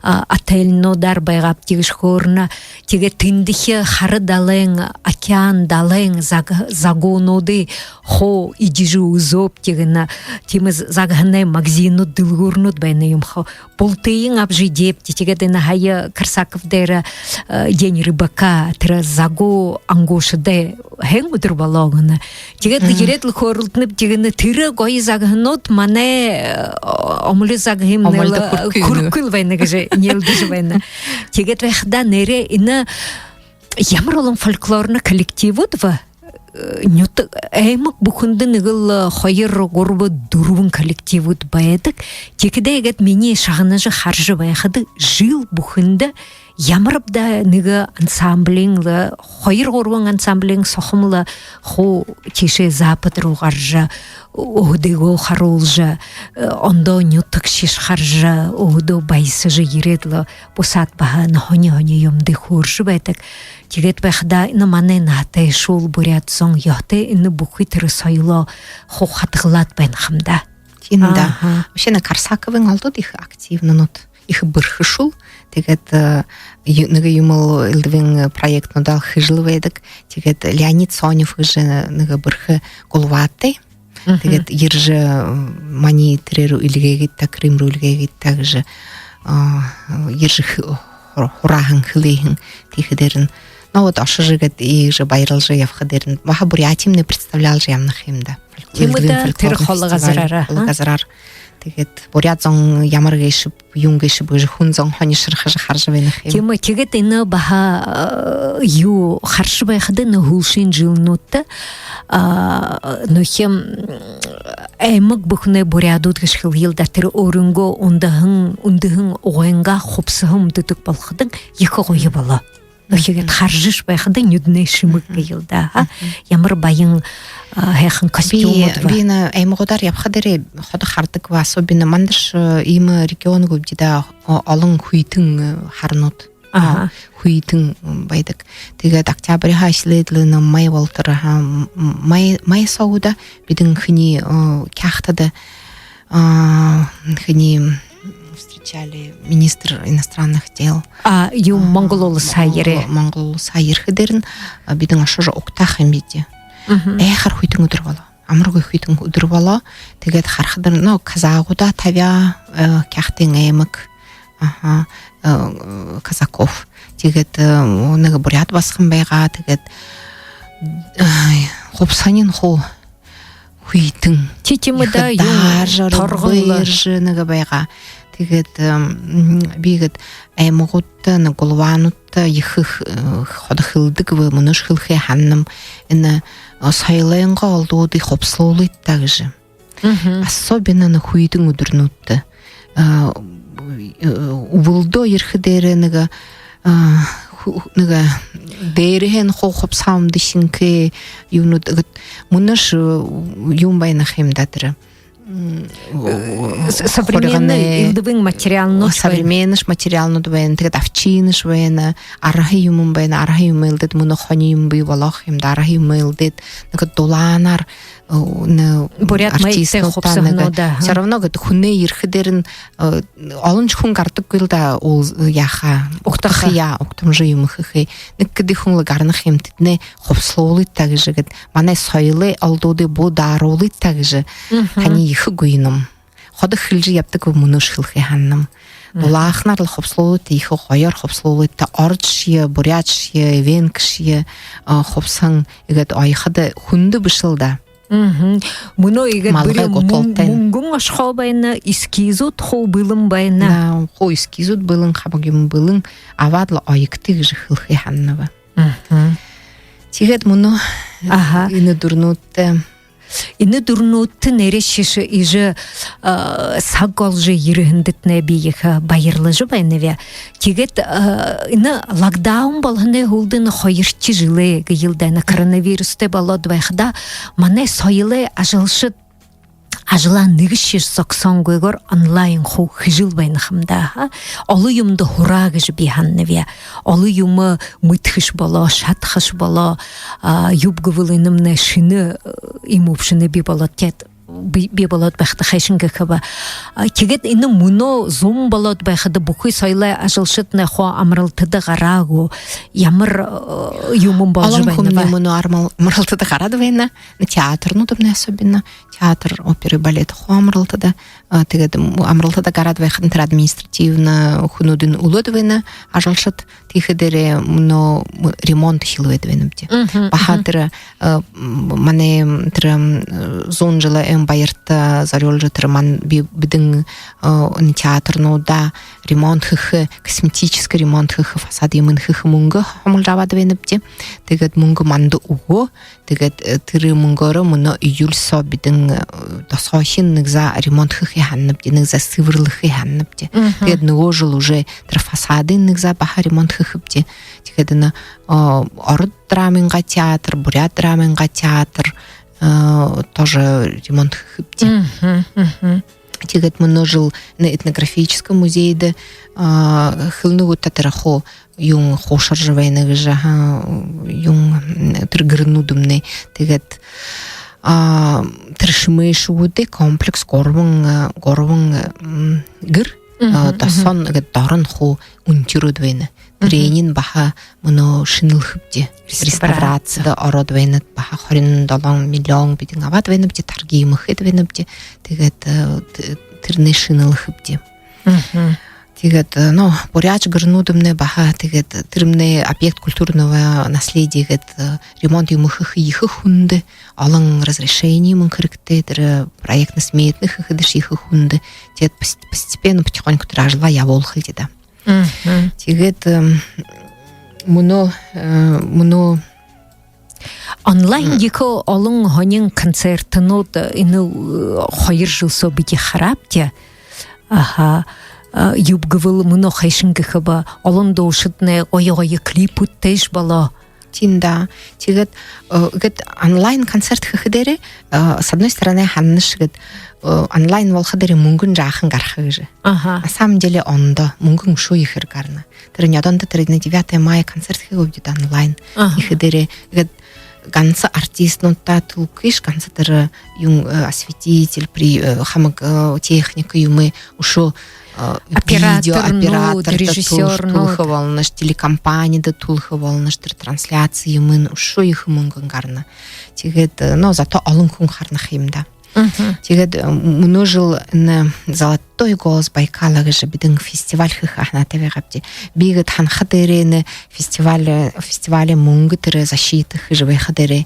а, отельнуудаар байгаабди гэжэ хөөрэнэ. Тиигээд тэндэхи хара далайн, океан далайн заг-, загуунуудые хуу эдижэ үзөөбди гэнэ. Тиимэ загаһанай магазинууд, дэлгүүрнүүд байна юм хаа. Бултыень абажа эдеэбди. Тиигээд энэ һая Корсаков дээрэ, э, День рыбака, тэрэ загуу ангуушадай һайн үдэр болоо гэнэ. Тиигээд лэ ерээд лэ хөөрэлдэнэбди гэнэ, тэрэ гоё загаһанууд манай, э, омоли загаһыемнай лэ хүрэхэгүй байна гэжэ нээлдэжэ байна. Тиигээд байхадаа нээрээ энэ ямар олон фольклорно коллективууд бэ? Э, нютаг, аймаг бүхэндэ нэгэл, э, хоёр, гурба, дүрбэн коллективууд байдаг. Тиихэдээ иигээд минии шагнажа хаража байхада, жэл бүхэндэ ямар бэ даа нэгэ ансамблиин лэ, хоёр-гурбан ансамблиин сохом лэ хуу тиишээ запад руу гаража, өөһэдыгөө харуулжа, э, ондоо нютаг шэшхаржа, өөһэдөө баясажа ерээд лэ, бусаад баһа энэ һонин-һонин юумэндэ хөөржэ байдаг. Тиигээд байхадаа энэ манай наһатайшуул буряад зон ёһотой энэ бүхы тэрэ соёлоо хуу хадагалаад байна хам даа. Тиин даа. Аха. Вообще, на Корсаковын олдууд ехэ активнанууд, ехэ бэрхэшүүл. Тиигээд, э, ю-, нэгэ юумэл элдэбын, э, проектнуудаа хэжэл байдаг. Тиигээд Леонид Сонев гэжэ нэгэ бэрхэ гулваатай. Тиигээд ерэжэ, м, манай тэрэ руу эльгээгээд даа, Крым руу эльгээгээд даа гэжэ, а, ерэжэ хэ-, хур-, хурааһан, хэлэһэн. Тиихэдээрнь, ну вот, ошожо иигээд, иигэжэ баярлажа ябахадаарнь, баһа Бурятиемнай представляжа ябана юм даа. Тиимэ даа, тэрэ холо газараараа, холо газараар. Тиигээд буряад зон ямар гээшэб, юун гээшэб гэжэ хүн зон һонирхожо хаража байна юм. Тиимэ, тиигээд энэ баһа, э, юу, хаража байхада, энэ һүүлшын жэлнүүдтэ, а, нүгөө, м, аймаг бүхэнэй буряадууд гэжэ хэлэел даа, тэрэ өөрынгөө үндэһэн, үндэһэн угайнгаа хубсаһа үмдэдэг болоходонь, ехэ гоё болоо. Нүгөө, иигээд хаража байхада нюдэнэй шэмэг гээл даа, а? Ямар баян, а, һайхан костюмууд бэ. Би, би энэ аймагуудаар ябахадаараа ходо харадаг ба, особенно манайш, э, иимэ регион гүбди даа, о-, олон хүйтэн, э, һаранууд. Аха. Хүйтэн, м, байдаг. Тиигээд октябриһаа эхилээд лэ энэ май болотор, аха, м, м, май, май соо гү даа, бидэн хэнэй, э, Кяхтада, а, хэнэй встречали министр иностранных дел. А, юу, а, Монгол уласһаа ерээ. Монгол уласһаа ерэхэдээрнь, а, бидэн ошожо угтааха юм бидэ. Мгм. Ехэ хүйтэн үдэр болоо. Амаргүй хүйтэн үдэр болоо. Тиигээд харахадаа, ну, казагуудаа табяа, э, Кяхтын аймаг. Аха, э, казаков. Тиигээд, э, нэгэ буряад басаган байгаа. Тиигээд, ай, хубсаһань хуу хүйтэн. Тиимэ даа, юун, торгон лэ. Ехэ дааржа, бэржэ нэгэ байгаа. Тиигээд, м, би гээд аймагуудта, нэгэ гулваануудта ехэ, э, ходо хэлэдэг бэ, мүнөөшье хэлэхэ һанаанам. Энэ, э, соёлойнгоо олдуудые хубсалуулыт даа гэжэ. Мгм. Особенно энэ хүйтэн үдэрнүүдтэ. А, э, үбэлдөө ерэхэдээрээ нэгэ, а, ху-, нэгэ дээрэһээнь хуу хубсаһа үмдэһэн гэхэ юунүүд гээд, мүнөөшье, э, юун байна юм даа тэрэ. М, э, с-, современный хурьганай, элдэбын материалнууд байна. Современныш материалнууд байна. Тиигээд овчиныш байна. Арһа юумэн байна. Арһа юумэ элдээд, мүнөө һонин юумэ бии болоо юм даа. Арһа юумэ элдээд, нэгэ дулаанаар, э, нэ-, буряад маягтай артистнуудта хубсаһануудаа, нэгэ, аха. Всё равно гээд хүнэй ерэхэдээрнь, э, олоншье хүн гарадаггүй л даа, ол, яаха, угтаха. Угтаха, яа, угтамжа юумэ хэхэ. Нэгэ хэды хүн лэ гарана юм, тэдэнээ хубсалуулыт даа гэжэ гээд, манай соёлой олдуудые бү дааруулыт даа гэжэ. Мгм. Таниие ехэ гуйнам. Ходо хэлэжэ ябадаг бэ, мүнөөшье хэлэхэ һанаанам. Мгм. Дулааханаар лэ хубсалуулыт, ехэ гоёор хубсалуулыт даа, ородшье, буряадшье, эвенкшье, а, хубсаһан иигээд оёходо хүндэ бэшэ л даа. Мгм. Мүнөө иигээд малгай бүри гуталтайнь. Мүн-, мүнгэн ошохо байна, эскизүүд хуу бэлэн байна. На, хуу эскизүүд бэлэн, хамаг юумэн бэлэн, абаад лэ оёгты гэжэ хэлэхэ һанааб. Мгм. Тиигээд мүнөө, аха, энэ дүрэнүүдтэ, энэ дүрэнүүдтэ нээрээшье иигэжэ, а, саг оложо ерэһэндэтнай би ехэ баярлажа байнаб. Тиигээд, а, энэ локдаун болоһоной һүүлдэ энэ хоёрдохи жэлээ гээл даа, энэ коронавирустай болоод байхада, манай соёлой ажалшад ажалаа нэгэшье зогсоонгүй гэр онлайн хуу хэжэл байна ха юм даа. Олон юумэндэ һураа гэжэ би һананаб. Олон юумэ мэдэхэш болоо, шадахаш болоо, а, юуб гэбэл энэмнай шэнэ, э, юм үбшэнэ бии болоод, тиигээд бии, бии болоод байхада хайшан гэхэб. А, тиигээд энэ мүнөө зун болоод байхада бүхы соёлой ажалшаднай хуу амаралтада гараа гү, ямар, э, юумэн болжо байна бэ? Олон хүн мүнөө амарал-, амаралтада гараад байна. Театрнууднай особенно. Театр оперы и балета хуу амаралтада. А, тиигээд, м, амаралтада гараад байхадань тэрэ административна хүнүүдынь үлөөд байна, ажалшад. Тиихэдээрээ мүнөө м-, ремонт эхилээд байнабди. Баһа тэрэ, э, м, манай, м, тэрэ, м, э, зуун жэлэй ойн баярта зорюулжа тэрэ ман-, би-, бидэн, э, энэ театрнуудаа ремонт хэхэ, косметический ремонт хэхэ, фасад юумэн хэхэ мүнгэ хомолжо абаад байнабди. Тиигээд мүнгэ манда үгөө. Тиигээд, э, тэрэ мүнгөөрөө мүнөө июль соо бидэн, э, досоохинь нэгэ заа ремонт хэхэ һананабди, нэгэ заа сэбэрлэхэ һананабди. Тиигээд нүгөө жэл уже тэрэ фасадынь нэгэ заа баһа ремонт хэхэбди. Тиигээд энэ, э, Ород драмынгаа театр, Буряад драмынгаа театр, э, тоже ремонт хэхэбди. Тиигээд мүнөө жэл энэ этнографический музейдэ, а, хэлэнэ гүт даа, тэрэ хуу юун хуушаржа байна гэжэ, аха, юун, м, тэрэ гэрнүүдымнай. Тиигээд, а, тэрэ шэмээшэгүүдэй комплекс гурбан, а, гурбан, м, гэр, а, досоонь гээд доронь хуу үнтэрөөд байна. Тэрэниинь баһа мүнөө шэнэлхэбди. Реставраци. Реставрацидаа ороод байна. Баһа хорин долоон миллион бидэн абаад байнабди, таргы юумэ хээд байнабди. Тиигээд, э, т-, тэрэнээ шэнэлхэбди. Тиигээд, э, ну, буряад гэрнүүдымнай баһа, тиигээд тэрэмнай объект культурного наследия гээд, э, ремонт юумэ хэхэ ехэ хүндэ, олон разрешени юумэн хэрэгтэй, тэрэ проектно-сметно хэхэдэшье ехэ хүндэ. Тиигээд пос-, постепенно, потихоньку тэрэ ажалаа ябуулхал даа. Тиигээд, эм, мүнөө, э, мүнөө онлайн ехэ олон һонин концертнүүд энэ, э, хоёр жэл соо бидэ хараабди. Аха, э, юуб гэбэл мүнөө хайшан гэхэб, олон дуушаднай гоё-гоё клипүүдтэйш болоо. Тиин даа. Тиигээд, э, иигээд онлайн концерт хэхэдээрээ, э, с одной стороны, һананаш иигээд, э, онлайн болоходоо мүнгэн жаахан гараха гэжэ. На самом деле ондоо мүнгэн үшөө ехээр гарана. Тэрэ нёдондо тэрэ на девятое мая концерт хэхэ гүбди даа онлайн. Хэхэдээрээ иигээд ганса артистнуудта түлхыш, ганса тэрэ юун, э, осветитель, при-, э, хамаг, э, техника юумэ, үшөө, э, видео операторда түл-, түлхэ болоношье, телекомпанида түлхэ болоношье, тэрэ трансляци юумын үшөө ехэ мүнгэн гарана. Тиигээд, э, но зато олон хүн харана ха юм даа. Тиигээд, э, мүнөө жэл энэ «Золотой голос Байкала» гэжэ бидэн фестиваль хэхэ һанаатай байгаабди. Би иигээд һанахадаа, энэ фестиваль, э, фестивалиин мүнгэ тэрэ защита хэжэ байхадаа,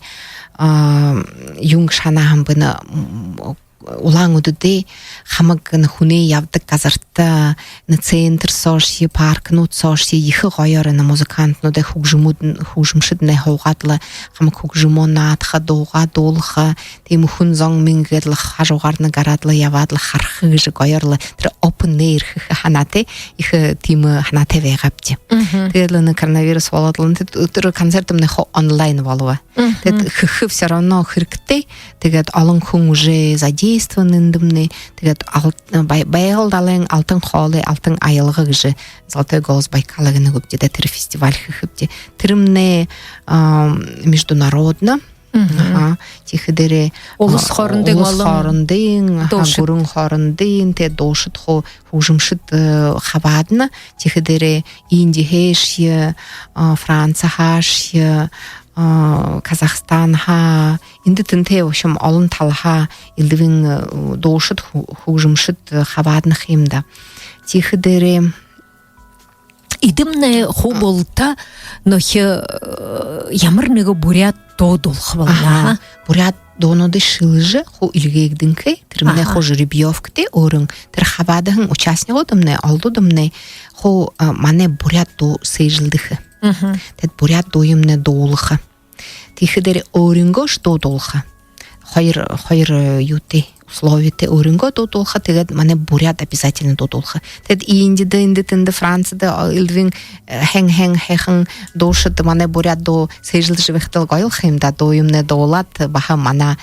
а, юун гэжэ һанаа һэм бэ, энэ, м, Улаан-Үдэдэ хамаг энэ хүнэй ябадаг газарта, энэ центр соошье, паркнууд соошье ехэ гоёор энэ музыкантнуудай, хүгжэмүүд, хүгжэмшэднай һуугаад лэ хамаг хүгжэмөө наадаха, дуугаа дуулаха, тиимэ хүн зон мэнгээд лэ хажуугаарнь гараад лэ, ябаад лэ хараха гэжэ гоёор лэ тэрэ open air хэхэ һанаатай, ехэ тиимэ һанаатай байгаабди. Тиигээд лэ энэ коронавирус болоод лэ, энэ тэрэ концертнай хуу онлайн болобо. Тиигээд хэхэ всё равно хэрэгтэй. Тиигээд олон хүн уже задействован эндэмнай. Тиигээд ал-, Бай-, Байгал далайн алтан хоолой, алтан аялга гэжэ «Золотой голос Байкала» гэнэ гүбди даа, тэрэ фестиваль хэхэбди. Тэрэмнай, а, международно. Аха. Тиихэдээрээ, улас, а, хоорондын, улас олон хоорондын, аха, дуушад, гүрэн хоорондын, тиигээд дуушад хуу, хүгжэмшэд, э, хабаадана. Тиихэдээрээ Индиһээшье, а, Франциһаашье, а, Казахстанһаа, эндэ тэнтэй, в общем, олон талаһаа элдэбын, э, дуушад, хү-, хүгжэмшэд, э, хабаадана ха юм даа. Тиихэдээрээ эдэмнай хуу булта нөөхи, э, ямар нэгэ буряад дуу дуулаха болоно. Аха. Буряад дуунуудые шэлэжэ хуу эльгээгдэнхэй, тэрэмнай хуу жеребьёвкатай, өөрын тэрэ хабаадаһан участнигуудымнай, олодуудымнай хуу, а, манай буряад дуу сээжэлдэхэ. Тиигээд буряад дууемнай дуулаха. Тиихэдээрээ өөрынгөөшье дуу дуулаха. Хоёр, хоёр, э, юутэй, условитай өөрынгөө дуудуулха, тиигээд манай буряад обязательно дуудуулха. Тиигээд Индида, эндэ тэндэ, Францида, а, элдэбын, э, һайн һайн һайхан дуушад манай буряад дуу сээжэлдэжэ байхадал гоёл ха юм даа, дуу юумэнэй дуулаад, баһа манай,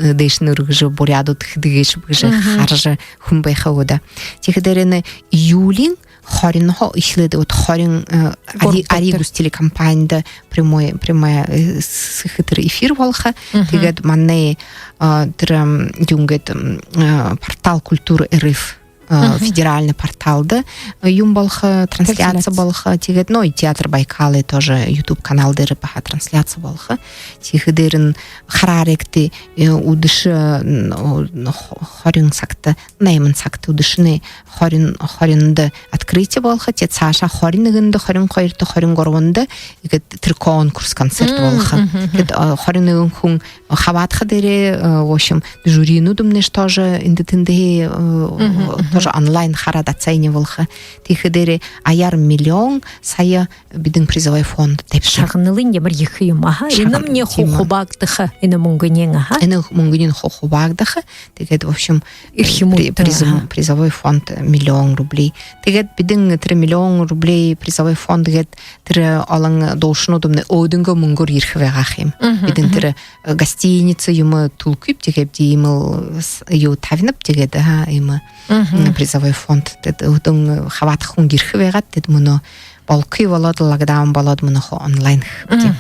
э, дээшэнь үргэжэ, буряадууд хэды гээшэб гэжэ хаража хүн байха гү даа. Тиихэдээрээ энэ июлиин хоринһоо эхилээд, вот хорин, э, Ари-, Гурбадахи. Аригус телекомпанида прямой, прямая, э, с-, хэтэр эфир болохо. Тиигээд манай, а, тэрэ, м, юун гээд, м, э, портал Культура РФ, э, федеральный порталда, э, юун болохо, трансляция Трансляция. Болохо. Тиигээд, ну, и Театр Байкала тоже YouTube канал дээрэ баһа трансляция болохо. Тиихэдээрэнь хараарайгты, э, үдэшэ, н-, о, н-, хо-, хорин сагта, найман сагта үдэшэнэй хорин, хориндо открытие болохо, тиигээд саашаа хорин нэгэндэ, хорин хоёрто, хорин гурбанда иигээд тэрэ конкурс, концерт Мм, болохо. Тиигээд, а, хорин нэгэн хүн хабаадахадаа, э, в общем, жюринүүдымнай тоже эндэ тэндэ, э, тоже онлайн хараад оценивалха. Тиихэдээрээ аяар миллион сая бидэн призовой фонд табиха. Шагналынь ямар ехэ юм, аха. Шагна-, энэмни ху-, тиимэ. Хубаагдаха, энэ мүнгэниинь, аха. Энэ мүнгэниинь ху-, хубаагдаха. Тиигээд, в общем, эрхим при-, үнэтэй, призов-, аха, призовой фонд миллион рублей. Тиигээд бидэн тэрэ миллион рублей призовой фонд гээд тэрэ олон дуушануудымнай өөһэдынгөө мүнгөөр ерэхэ байгаа юм. Бидэн тэрэ, э, гостиница юумэ түлэхэгүйбди, тиигээд иимэл с-, юу табинабди, тиигээд, аха, иимэ, м, призовой фонд. Тиигээд өөһэдын, э, хабаадаха хүн ерэхэ байгаад, тиигээд мүнөө бологүй болоод, локдаун болоод, мүнөө хуу онлайн хэхэбди.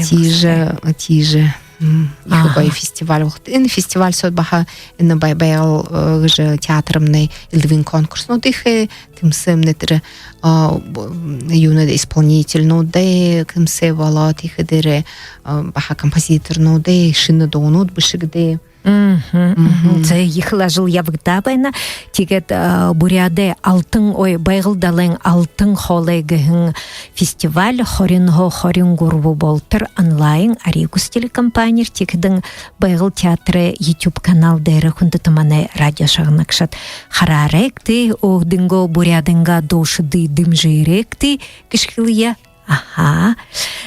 Тиижэ, тиижэ, м, ехэ гоё фестиваль болохо. Энэ фестиваль соо баһа энэ Бай-, Байгал, э, гэжэ театрымнай элдэбын конкурснууд ехэ, тэмсээмнай тэрэ, а, б-, юунэй, исполнительнуудай тэмсээ болоо, тиихэдээрээ, а, баһа композиторнуудай шэнэ дуунууд бэшэгдээ. Мгм, мгм. Зэ, ехэл ажал ябагдаа байна. Тиигээд, а, Буряадай алтан, ой, Байгал далайн алтан хоолой гэһэн фестиваль хоринһоо хорин гурба болотор онлайн Аригус телекомпаниир, тиихэдэнь Байгал театрай YouTube канал дээрэ, хүндэтэ манай радио шагнагшад, хараарайгты, өөһэдынгөө буряадайнгаа дуушадые дэмжээрэгты гэжэ хэлэе. Аха.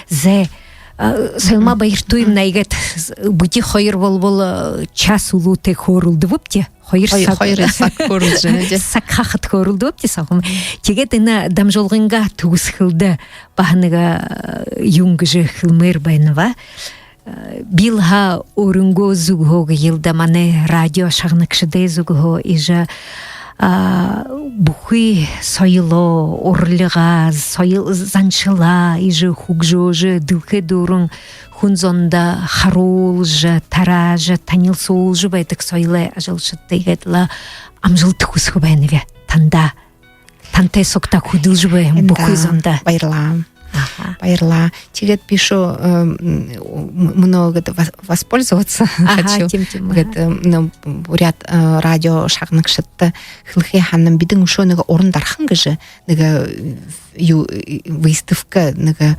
Зэ, а, Соёлма Баяртуевна, иигээд бидэ хоёр болбол, а, час үлүүтэй хөөрэлдэбэбди. Хоёр саг. Хоёр саг хөөрэлдэжэ байна, тии. Саг хахад хөөрэлдэбэбди, сахам. Тиигээд энэ дамжуулгынгаа түгэсхэлдэ баһа нэгэ, а, юун гэжэ хэлмээр байнаб. Э, би лэ һаа өөрынгөө зүгһөө гэел даа, манай радио шагнагшадай зүгһөө иигэжэ, а, бүхы соёлоо, урлигаа, соёл, заншалаа иигэжэ хүгжөөжэ, дэлхэй дүүрэн хүн зондо харуулжа, тараажа, танилсуулжа байдаг соёлой ажалшадта иигээд лэ амжалта хүсэхэ байнаб танда. Тантай сугтаа хүдэлжэ байһан бүхы зондо. Баярлаа. Аха. Баярлаа. Тиигээд би үшөө, э, м, м-, мүнөө гээд вос-, воспользоваться хочу. Аха, тиимэ, тиимэ. Гээд, э, мүнөө буряад, э, радио шагнагшадта хэлэхэ һанааб, бидэн үшөө нэгэ «Уран дархан» гэжэ нэгэ, э, юу, э, выставка, нэгэ,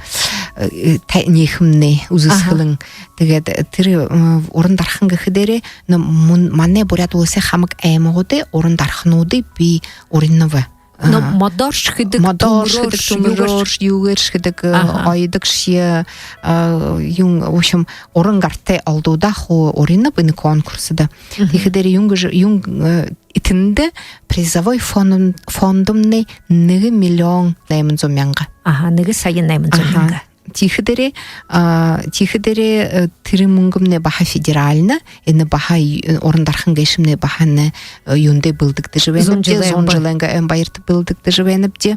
э, та-, энеэхэмнай үзэсхэлэн. Аха. Тиигээд тэрэ, э, «Уран дархан» гэхэдээрээ, нэ, мүн-, манай Буряад Уласай хамаг аймагуудай уран дархануудые би уринаб. Но, а, модооршье хэдэг, модооршье хэдэг, түмэрөөршье, түмэрөөршье, юугээршье хэдэг, э, аха, оёдогшье, э, юун, в общем, уран гартай олдуудаа хуу уринаб энэ конкурсдо. Мгм. Тиихэдээрээ юун гэжэ, юун, э, тэндэ призовой фонд-, фондомнай нэгэ миллион найман зуун мянга. Аха, нэгэ сая найман зуун мянга. Аха. Тиихэдээрээ, а, тиихэдээрээ, э, тэрэ мүнгэмнай баһа федеральна, энэ баһа, э, «Уран дархан» гээшэмнай баһа энэ, э, юундэ бэлдэгдэжэ байнабди, зуун жэлэй, зуун жэлэйнгээ ойн баярта бэлдэгдэжэ байнабди.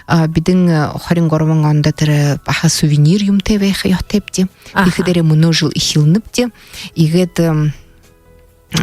А, бидэн, э, хорин гурбан ондо тэрэ баһа сувенир юумэтэй байха ёһотойбди. Аха. Тиихэдээрээ мүнөө жэл эхилнэбди. Иигээд, эм,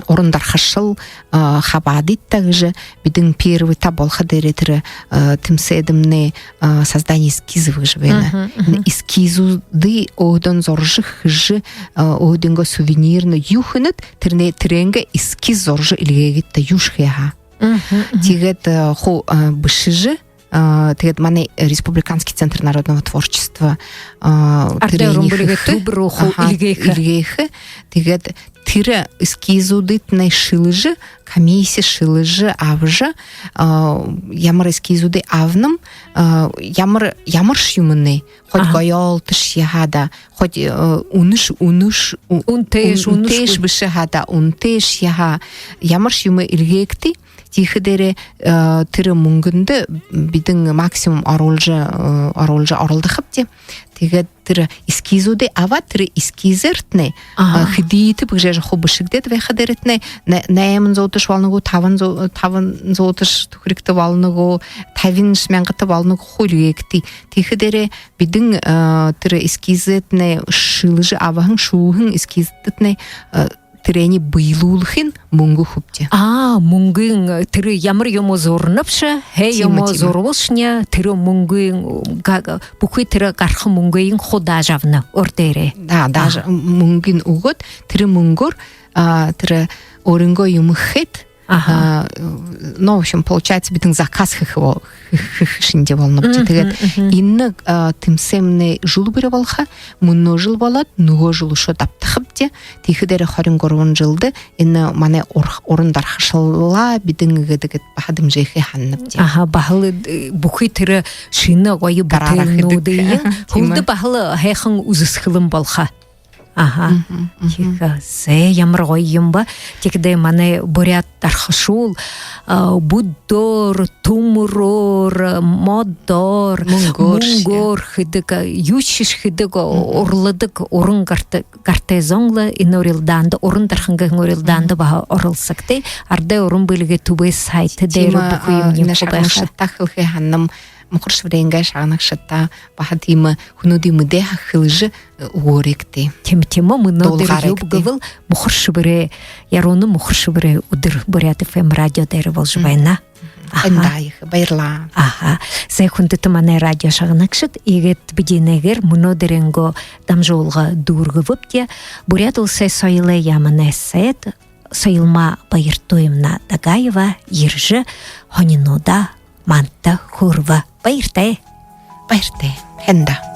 уран дархашал, а, хабаадыт даа гэжэ бидэн первыйдаа болохо дээрээ тэрэ, а, тэмсээдэмнай, а, «Создание эскизов» гэжэ байна. Мгм, мгм. Эскизүүдые өөһэдөө зуража хэжэ, а, өөһэдынгөө сувенирна юу хэнэт, тэрэнэй, тэрээнгээ эскиз зуража эльгээгээд даа, юушье хэхэ. Мгм, мгм. Тиигээд, а, хуу, а, бэшэжэ, А, тиигээд манай Республиканский центр народного творчества, а, арадай уран бэлигэй хүбэр ухаа, аха, эльгээхэ. Эльгээхэ. Тиигээд тэрэ эскизүүдыетнай шэлэжэ, комисси шэлэжэ абажа, а, ямар эскизүүдые абанам, а, ямар, ямаршье юумэнэй, хоть, аха, гоёолтошье һаа даа, хоть, э, үнэш, үнэш, у-, үнэтэйш, үн-, үнэтэйш бэшэ һаа даа, үнэтэйшье һаа, ямаршье юумэ эльгээгты. Тиихэдээрээ, э, тэрэ мүнгэндэ бидэ максимум оруулжа, э, оруулжа оролдохобди. Тиигээд тэрэ эскизүүдые абаад, тэрэ эскизээртнай, аха, э, хэдытэб гэжэ хуу бэшэгдээд байхадаарнь, на-, найман зууташ болоно гү, табан зуу-, табан зууташ түхэригтэ болоно гү, табиншье мянгата болоно гү, хуу эльгээгты. Тиихэдээрээ бидэ, э, тэрэ эскизээртнай шэлэжэ абаһан, шүүһэн эскизтнай, э, тэрэниие бэелүүлхын мүнгэ үгэхэбди. А, мүнгын, э, тэрэ ямар юумэ зуранабши, һайн юумэ, тиимэ, зурабалшни, тэрэ мүнгын, га-, бүхы тэрэ гараха мүнгыень хуу даажа абана, өөр дээрээ. Да, даажа, а, мүнгыень үгөөд, тэрэ мүнгөөр, а, тэрэ өөрынгөө юумэ хээд, аха, а, ну, в общем, получается, бидэ заказ хэхэ бол-, хэ-, хэхэ шэнги болонобди. Мгм, тиигээд, мгм, энэ, а, тэмсээмнай жэл бүри болохо, мүнөө жэл болоод, нүгөө жэл үшөө дабтахабди. Тиихэдээрээ хорин гурбан жэлдэ энэ манай ур-, уран дархашалаа бидэ иигээд баһа дэмжэхэ һананабди. Аха, баһал, э, бүхы тэрэ шэнэ гоё бүтээлнүүдые, гараараа хэдэг, тиимэ, хүлдэ баһал һайхан үзэсхэлэн болохо. Аха. Мгм, мгм. Тиихэ, зэ, ямар гоё юм бэ. Тиихэдээ манай буряад дархашуул, а, бүдөөр, түмэрөөр, модоор, мүнгөөр, мүнгөөр хэдэг, а, юушье хэдэг, мгм, урладаг, уран гарта-, гартай зон лэ энэ урилдаанда, уран дархан гэһэн урилдаанда, мгм, баһа оролсогты. Арадай уран бэлигэй түбэй сайт дээрэ, тиимэ, бүхы юумэн, а, нэгэ хуу байха. Шагнагшадтаа хэлэхэ һананам, Мухар-Шэбэрэй шагнагшадтаа баһа тиимэ хүнүүдые мэдээ һаа, хэлэжэ, э, үгөөрэгты. Тиимэ, тиимэ, мүнөөдэр, дуулгаарэгты, юуб гэбэл, Мухар-Шэбэрэй, Яруунын Мухар-Шэбэрэй үдэр Буряад ФМ радио дээрэ боложо, мгм, байна. Аха. Эндэ ехэ баярлаа. Аха. Зэ, хүндэтэ манай радио шагнагшад, иигээд бидэнэй мүнөөдэрэйнгөө дамжуулга дүүргэбэбди. Буряад Уласай соёлой яаманай сайд Соёлма Баяртуевна Дагаева ерэжэ, һонинуудаа манда хөөрэбэ. Баяртай. Баяртай. Һайн даа.